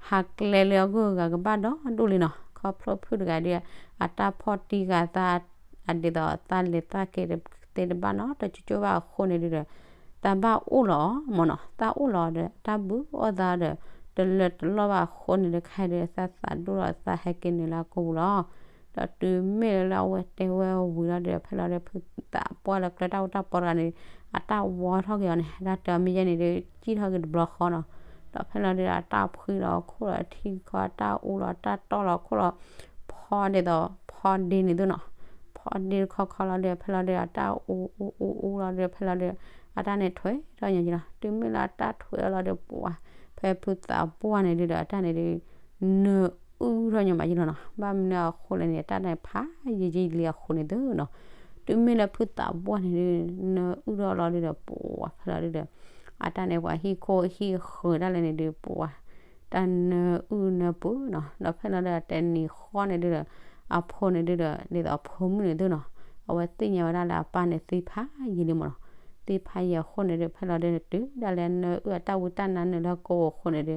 ဟးကျဲလၢအဂုၤအဂၤကဘၣ်ဒီဒူၣ်လံနီၤ. ခီဖျိဖုတဂၤဒီး အတၢ်ဖီၣ်တံၢ်ဃာ်သး အဒ်သိးသးလဲၤသးက့ၤသ့တဘၣ်နီတကၠိကၠိဘၣ်အဃိန့ၣ်ဒုဒီး သးဘၣ်အိၣ်လီၤမ့ၢ်နီၤ. သးအိၣ်လီၤဒီး တၢ်ဘုၣ်အီၣ်သးဒီး တလၢတလီၢ်ဘၣ်အဃိန့ၣ်ဒု ခဲဒီးသးသးဒိၣ်လီၤ သးဟဲက့ၤနုာ်လၢအကိာ်ပူၤလီၤ. ဒီးတုၤမ့ၢ်လၢလၢအဝဲတဲဝဲဝံၤလီၤဒုဒီး ဖဲလီၤဒုဒီးဖုသးပှၢ်လၢကျဲတၢ်အိၣ်တၢ်ပီတဂၤန့ၣ် အတၢ်ဝီထီၣ်က့ၤအီၤန့ၣ် ဒၣ်တမ့ၢ်ယဲန့ၣ်ဒု စံၣ်ထီၣ်က့ၤတဘျီဃီနီၤ. ဒီးဖဲလီၤဒုဒီး အတၢ်ဖှံလီၤအခိၣ်လီၤထံကီ အတၢ်အူလီၤ တၢ်တီၢ်လီၤအခိၣ်လီၤ ဖီဒ်သိး ဖီဒ့န့ၣ်သုနီၤ. ဖီဒ့တခီခီလီၤဒုဒီး ဖဲလီၤဒုဒီး အတၢ်အူအူအူအူလီၤဒုဒီး ဖဲလီၤဒုဒီး အတၢ်န့ၣ်ထွဲထီၣ်ညီညီလီၤ. တုၤမ့ၢ်လၢအတၢ်ထွဲအီၤလီၤဒုဒီး ပှၤ ဖဲဖုသးပှၢ်န့ၣ်ဒုဒီး အတၢ်န့ၣ်ဒု နၢအုၣ်ထီၣ်ညီမးယလီၤနီၤ. ဘၣ်မနုၤအဃိလဲၣ်န့ၣ် အတၢ်န့ၣ်ဖးယံာ်ယံာ်လံအဃိန့ၣ်သုနီၤ. တုၤမ့ၢ်လၢဖုသးပှၢ်န့ၣ်ဒု နၢအုၣ်ထီၣ်လီၤဒုဒီး ပှၤဖဲလီၤဒုဒီး အတၢ်န့ၣ်ပှၤဟံၣ်ခိၣ်ဟံၣ်ဃၢၤဒၣ်လဲာ်န့ၣ်ဒု ပှၤ တၢ်နၢအုၣ်နၢပှ့ၤနီၤ. ဒီးဖဲလီၤဒုဒီးတနံၤဃီန့ၣ်ဒုဒီး အဖိန့ၣ်ဒုဒီး ဒ်သိးအဖိမုၣ်န့ၣ်သုနီၤ အဝဲသ့ၣ်ညါဝဲဒၣ်လၢအပၢ်န့ၣ်သံဖးယံာ်လံမ့ၢ်နီၤ. သံဖးယံာ်အဃိန့ၣ်ဒု ဖဲလီၤဒုဒီး တုၤဒၣ်လဲာ်နၢအုၣ်အတၢ်ဝံတၢ်နါနုာ်လၢကိာ်အဃိန့ၣ်ဒု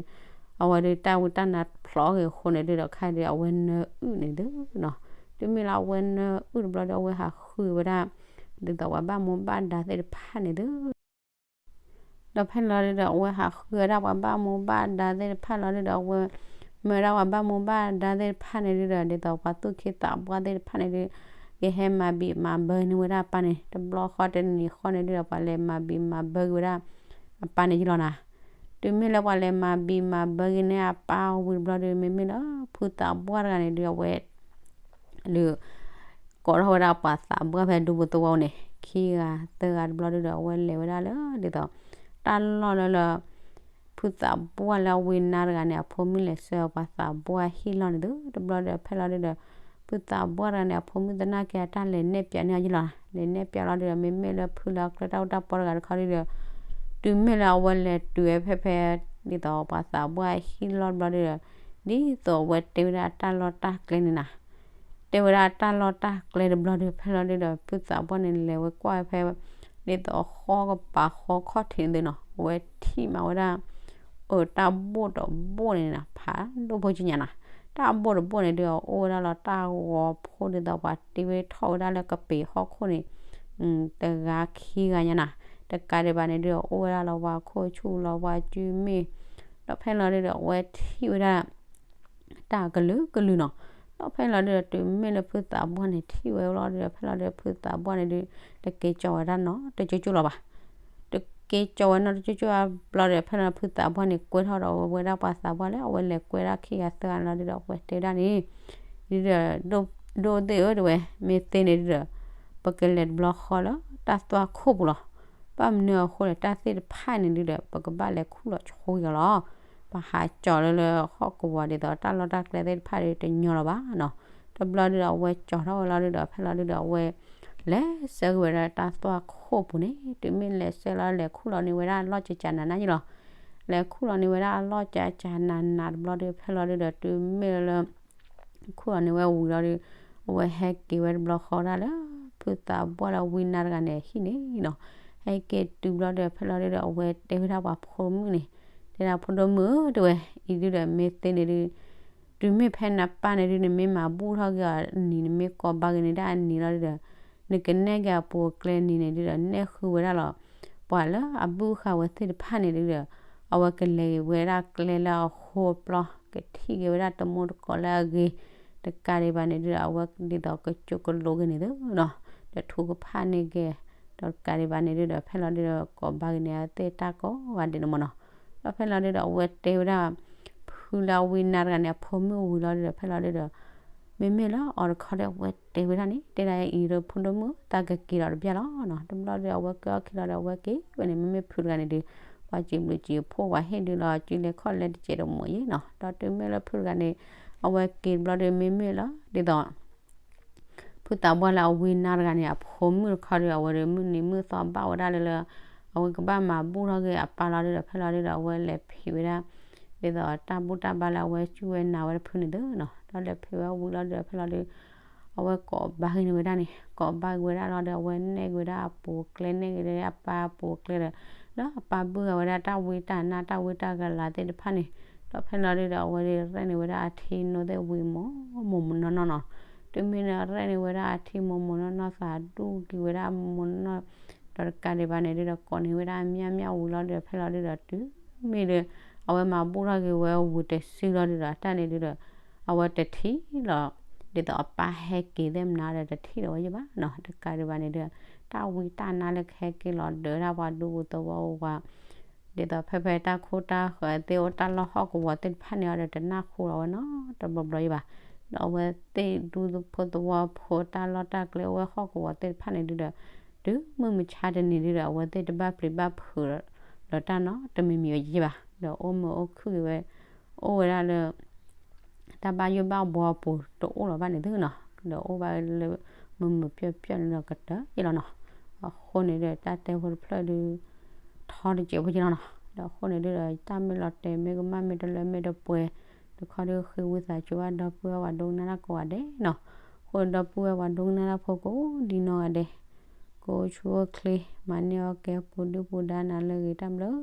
အဝဲဒုတၢ်ဝံတၢ်နါဖျိးက့ၤအဃိန့ၣ်ဒုဒီး ခဲဒုအဝဲနၢအုၣ်န့ၣ်သုနီၤ. တုၤမ့ၢ်လၢအဝဲနၢအုၣ်တဘျီဒီး အဝဲဟးဃုဝဲဒၣ် ဒ်သိးပှၤဘၣ်မူဘၣ်ဒါသ့ၣ်တဖၣ်န့ၣ်သု ဒီးဖဲလီၤဒုဒီး အဝဲဟးဃုဝဲဒၣ်ပှၤဘၣ်မူဘၣ်ဒါသ့ၣ်တဖၣ်လီၤဒုဒီး အဝဲ မၢဒၣ်ပှၤဘၣ်မူဘၣ်ဒါသ့ၣ်တဖၣ်န့ၣ်ဒုဒီး ဒ်သိးပှၤသူၣ်က့သးပှၢ်သ့ၣ်တဖၣ်န့ၣ်ဒု ကဟဲမၤဘံၣ်မၤဘၢန့ၢ်ဝဲဒၣ်အပၢ်န့ၣ် တဘျီဃီတနံၤဃီန့ၣ်ဒုဒီး ပှၤလဲၤမၤဘံၣ်မၤဘၢက့ၤဝဲဒၣ် အပၢ်န့ၣ်ယလီၤနီၤ. တုၤမ့ၢ်လၢပှၤလဲၤမၤဘံၣ်မၤဘၢက့ၤန့ၢ်အပၢ်ဝံၤတဘျီဒု မ့မ့ၢ်လၢဖုသးပှၢ်တဂၤန့ၣ်ဒု အဝဲ ဒုး ကိးထီၣ်ဝဲဒၣ်ပှၤသးပှၢ်ဖဲဒူပူၤသဝီန့ၣ် ခံဂၤသၢဂၤတဘျီဒုဒီး အဝဲလဲၤဝဲဒၣ်လၢဒ်သိး တၢ်လီၢ်လၢလၢ ဖုသးပှၢ်လၢအဝံနါတဂၤန့ၣ် အဖိမုၣ်လဲၤဆှၢပှၤသးပှၢ်ဟံၣ်လီၢ်န့ၣ်သု တဘျီဒီး ဖဲလီၤဒုဒီး ဖုသးပှၢ်တဂၤန့ၣ် အဖိမုၣ်သနာ်က့အတၢ်လဲၤနဲၣ်ပၠးန့ၢ်အီၤယလီၤ. လဲၤနဲၣ်ပၠးလီၤဒုဒီး မ့မ့ၢ်လၢဖုလၢအကျဲတၢ်အိၣ်တၢ်ပီတဂၤတခီဒုဒီး တုၤမ့ၢ်လၢအဝဲလဲၤတုၤဝဲဖဲဖဲ ဒ်သိးပှၤသးပှၢ်ဟံၣ်လီၢ်တဘျီဒုဒီး ဒ်သိးအဝဲတဲဝဲဒၣ်အတၢ်လီၢ်တၢ်ကျဲန့ၣ်နီၤ တဲဝဲဒၣ်အတၢ်လီၢ်တၢ်ကျဲတဘျီဒီး ဖဲလီၤဒုဒီး ဖုသးပှၢ်န့ၣ်လဲၤဝဲကွၢ်ဖဲ ဒ်သိးဃီကပၤဃီခီၣ်ထံးန့ၣ်သုနီၤ အဝဲထံၣ်မးဝဲဒၣ် အတၢ်ဘိၣ်တဘိၣ်န့ၣ်နီၤ ဖးဒိၣ်ဖိကညါနီၤ တၢ်ဘိၣ်တဘိၣ်န့ၣ်ဒုး အိၣ်ဝဲဒၣ်လီၤတၢ်ဂီၤဖိဒ်သိးပှၤတ့ဝဲထီၣ်ဝဲဒၣ်လၢကပ့ၤဟီၣ်ခိၣ်န့ၣ် တဂၤခံဂၤညါနီၤ တကးဒံးဘၣ်န့ၣ်ဒုး အိၣ်ဝဲဒၣ်လီၤပှၤခိၣ်ဆူၣ် လီၤပှၤစုမ့ၣ် ဒီးဖဲလီၤဒုဒီး အဝဲထံၣ်ဝဲဒၣ် တၢ်ကလုာ်ကလုာ်နီၤ ဒီးဖဲလီၤဒုဒီး တုၤမ့ၢ်လၢဖုသးပှၢ်န့ၣ် ထံၣ်ဝဲလီၤဒုဒီး ဖဲလီၤဒုဒီး ဖုသးပှၢ်န့ၣ်ဒုး တက့ၤကၠီဝဲဒၣ်နီတကၠိကၠိလီၤဘၣ် တက့ၤကၠီဝဲနီတကၠိကၠိဘျီဒီး ဖဲလီၤဖုသးပှၢ်န့ၣ် ကွဲထီၣ်ဒီးဝဲဒၣ်ပှၤသးပှၢ်လၢအဝဲလဲၤကွဲဒၣ်ခံဂၤသၢဂၤန့ၣ်လီၤဒုဒီး အဝဲတဲဝဲဒၣ်န့ၣ် ဒုဒီး ဒိၣ်သ့ၣ်ဧၢ တဲဝဲ မ့ၢ်သ့န့ၣ်ဒုဒီး ပကလဲၤတဘျီဃီလၢတၢ်သွၣ်ခိၣ်ပူၤလီၤ ဘၣ်မနုၤအဃိလဲၣ် တၢ်သ့ၣ်တဖၣ်န့ၣ်ဒုဒီး ပကဘၣ်လဲၤခူၣ်လီၤဆိက့ၤအီၤလီၤ ပဟးကၠီၤလၢလၢဟီၣ်ကဝီၤဒ်သိးတၢ်လီၢ်တၢ်ကျဲသ့ၣ်တဖၣ်ဒုတညီလီၤဘၣ်နီၤ တဘျီဒုဒီး အဝဲကၠီၤထီၣ်ဝဲလီၤဒုဒီး ဖဲလီၤဒုဒီး အဝဲ လဲၤဆှၢက့ၤဝဲဒၣ်တၢ်သွၣ်ခိၣ်ပူၤန့ၣ် တုၤမ့ၢ်လဲၤဆှၢလီၤ လဲၤခူၣ်လီၤန့ၢ်ဝဲဒၣ်အလီၢ်ကကနၤနၤယလီၤ လဲၤခူၣ်လီၤန့ၢ်ဝဲဒၣ်အလီၢ်ကကနၤနၤတဘျီဒု ဖဲလီၤဒုဒီး တုၤမ့ၢ်လၢ ခူၣ်လီၤန့ၢ်ဝဲဝံၤလီၤဒီး အဝဲဟဲက့ၤဝဲတဘျီဃီဒၣ်လၢ ဖုသးပှၢ်လၢဝံနါတဂၤန့ၣ်အဟံၣ်န့ၣ်နီၤ ဟဲက့ၤတုၤဘျီဒီး ဖဲလီၤဒုဒီး အဝဲတဲဝဲဒၣ်ပှၤဖိမုၣ်န့ၣ် တဲဒၣ်ဖိဒိၣ်မုၣ်ဧၢ တဲဝဲ အံၤဒုဒီး မ့ၢ်သ့န့ၣ်ဒု တုၤမ့ၢ်ဖဲနပၢ်န့ၣ်ဒု နမ့ၢ်မၤဘူၣ်ထီၣ်က့ၤအီၤအနံၤ နမ့ၢ်ကိးဘၣ်က့ၤန့ၢ်ဒၣ်အနံၤလီၤဒုဒီး နကနဲၣ်က့ၤအပူၤအကျဲနံၤန့ၣ်ဒုဒီး နဲၣ်ဃုဝဲဒၣ်လီၤ ပှၤလၢအဘုၣ်ဃာ်ဝဲသ့ၣ်တဖၣ်န့ၣ်ဒုဒီး အဝဲကလဲၤဝဲဒၣ်ကျဲလၢအဃိအပျီ ကထံၣ်က့ၤဝဲဒၣ်တမူတကိးလၢအဂ့ၤ တကးဒံးဘၣ်န့ၣ်ဒုဒီး အဝဲဒ်သိးကကၠိကလိက့ၤန့ၣ်သုနီၤ ဒီးထုကဖၣ်န့ၢ်က့ၤ ဒီးတကးဒံးဘၣ်န့ၣ်ဒုဒီး ဖဲလီၤဒုဒီး ကိးဘၣ်က့ၤန့ၢ်အဝဲသ့ၣ်တၢ်ကိးဂၤဒဲးန့ၣ်မ့ၢ်နီၤ ဒီးဖဲလီၤဒုဒီး အဝဲတဲဝဲဒၣ် ဖုလၢအဝံနါတဂၤန့ၣ် အဖိမုၣ်ဝံၤလီၤဒုဒီး ဖဲလီၤဒုဒီး မ့မ့ၢ်လၢအီၤတခီဒီး အဝဲတဲဝဲဒၣ်န့ၣ် တဲဒၣ်အံၤဒီး ဖိဒိၣ်မုၣ် တၢ်ကက့ၤလီၤတဘျီလီၤနီၤ. တဘျီဒီး အဝဲကဲအီၣ်ခံလီၤဒီး အဝဲက့ၤဝဲန့ၣ် မ့မ့ၢ်ဖုးတဂၤန့ၣ်ဒီး ပှၤစံးဘျုးစံးဖှိၣ် ပှၤဟ့ၣ်ဒုးလီၤစုလဲၤခီၣ်လဲၤတစဲးတမိးယဲနီၤ. ဒီးတုၤမ့ၢ်လၢဖုးတဂၤန့ၣ် အဝဲက့ၤတဘျီဒီး မ့မ့ၢ်လၢဒ်သိး ဖုသးပှၢ်လၢအဝံနါတဂၤန့ၣ် အဖိမုၣ်တခီဒီး အဝဲဒီးမုၢ်နံၤမုၢ်သီဘၣ်ဝဲဒၣ်လၢလၢ အဝဲကဘၣ်မၤဘူၣ်ထီၣ်က့ၤအပၢ်လီၤဒုးဒီး ဖဲလီၤဒုးဒီး အဝဲလဲၤဖံးဝဲဒၣ် ဒ်သိးတၢ်ဘူၣ်တၢ်ဘါလၢအဝဲစူၢ်ဝဲနာ်ဝဲတဖုန့ၣ်သုနီၤ. ဒီးလဲၤဖံးဝဲဝံၤလီၤဒုးဒီး ဖဲလီၤဒုး အဝဲကိးဘါက့ၤန့ၢ်ဝဲဒၣ်န့ၣ် ကိးဘါက့ၤဝဲဒၣ်လီၤဒီး အဝဲနဲၣ်က့ၤဝဲဒၣ်အပူၤအကျဲ နဲၣ်က့ၤဝဲဒၣ်အပၢ်အပူၤအကျဲဒီး ဒီးအပၢ်ဘူၣ်ဂၤဝဲဒၣ်တၢ်ဝံတၢ်နါတၢ်ဝံတၢ်ကလၤသ့ၣ်တဖၣ်န့ၣ် ဒီးဖဲလီၤဒုးဒီး အဝဲဒုးရဲၣ်န့ၢ်ဝဲဒၣ်အထံနိသ့ၣ်ဝံၤမး မိၢ်မိၢ်နီၢ်နီၢ်နီၤ. တုၤမ့ၢ်န့ၣ်ရဲၣ်န့ၢ်ဝဲဒၣ်အထံမိၢ်မိၢ်နီၢ်နီၢ်သး ဒူၣ်က့ၤဝဲဒၣ်မိၢ်နီၢ် ဒီးတကးဒံးဘၣ်န့ၣ်ဒုးဒီး ကိးန့ၢ်ဝဲဒၣ်အမၠၣ်မၠၣ်ဝံၤလီၤဒုးဒီး ဖဲလီၤဒုးဒီး တုၤမ့ၢ်ဒီး အဝဲမၤဘူၣ်ထီၣ်က့ၤဝဲဝံၤတစုလီၤဒုးဒီး တၢ်န့ၣ်ဒုးဒီး အဝဲတထံၣ်လီၤ ဒ်သိးအပၢ်ဟဲက့ၤသ့ၣ်မနုၤဒီး တထံၣ်လီၤဝဲယဘၣ်နီၤ. တကးဒံးဘၣ်န့ၣ်ဒုး တၢ်ဝံတၢ်နါလၢကဟဲက့ၤလီၤဒၢးဒၣ်ပှၤဒူပူၤသဝီပူၤ ဒ်သိးဖဲဖဲတၢ်ခိတၢ်ဃၢၤသ့ၣ် အိၣ်တၢ်လီၢ်ဟီၣ်ကဝီၤသ့ၣ်တဖၣ်န့ၣ်ဒီး တနၢ်ဟူလီၤဝဲနီတဘျီဘျီယဘၣ်. ဒီးအဝဲသ့ၣ်ဒူဖိသဝီဖိတၢ်လီၢ်တၢ်ကျဲအိၣ်ဝဲဟီၣ်ကဝီၤသ့ၣ်တဖၣ်န့ၣ်ဒုးဒီး တုၤမုၢ်မဆါတနံၤဒုးဒီး အဝဲသ့ၣ်တဘၣ်ပျံၤဘၣ်ဖုးဒီးတၢ်နီတမံၤမံၤဝဲယဘၣ်. ဒီးအိၣ်မုာ်အိၣ်ခုၣ်က့ၤဝဲ အိၣ်ဝဲဒၣ်လၢ တၢ်ဘၣ်ယိၣ်ဘၣ်ဘှီအပူၤတအိၣ်လီၤဘၣ်န့ၣ်သုနီၤ. ဒီးအိၣ်ဘၣ်လၢမုာ်မုာ်ပျီၢ်ပျီၢ်န့ၣ်ဒီးကတၢၢ်ယဲလီၤနီၤ. အဃိန့ၣ်ဒီး တၢ်တဲဖိတဖျၢၣ်ဒုး ထီတစဲးဖိယဲလီၤနီၤ. ဒီးအဃိန့ၣ်ဒုးဒီး တၢ်မ့ၢ်လီၤတဲာ်မ့ၢ်ကမၣ်မ့ၢ်တလၢမ့ၢ်တပှဲၤ တခီဒုးဃ့ဝံသးစူၤဘၣ်ဒီပုၢ်ဝဲၢ်ပှၤဒိကနၣ်တၢ်ကိးဂၤဒဲးနီၤ. အဃိဒီပုၢ်ဝဲၢ်ပှၤဒိကနၣ်တၢ်ဖိကိးဒ်နီၢ်ဂၤဒဲး ကအိၣ်ဆူၣ်အိၣ်ချ့ မၤန့ၢ်အီၣ်ကဲ ပူၤဒုၣ်ပူၤဒါ နၤလၢအဂ့ၤ တၢ်ဘျုး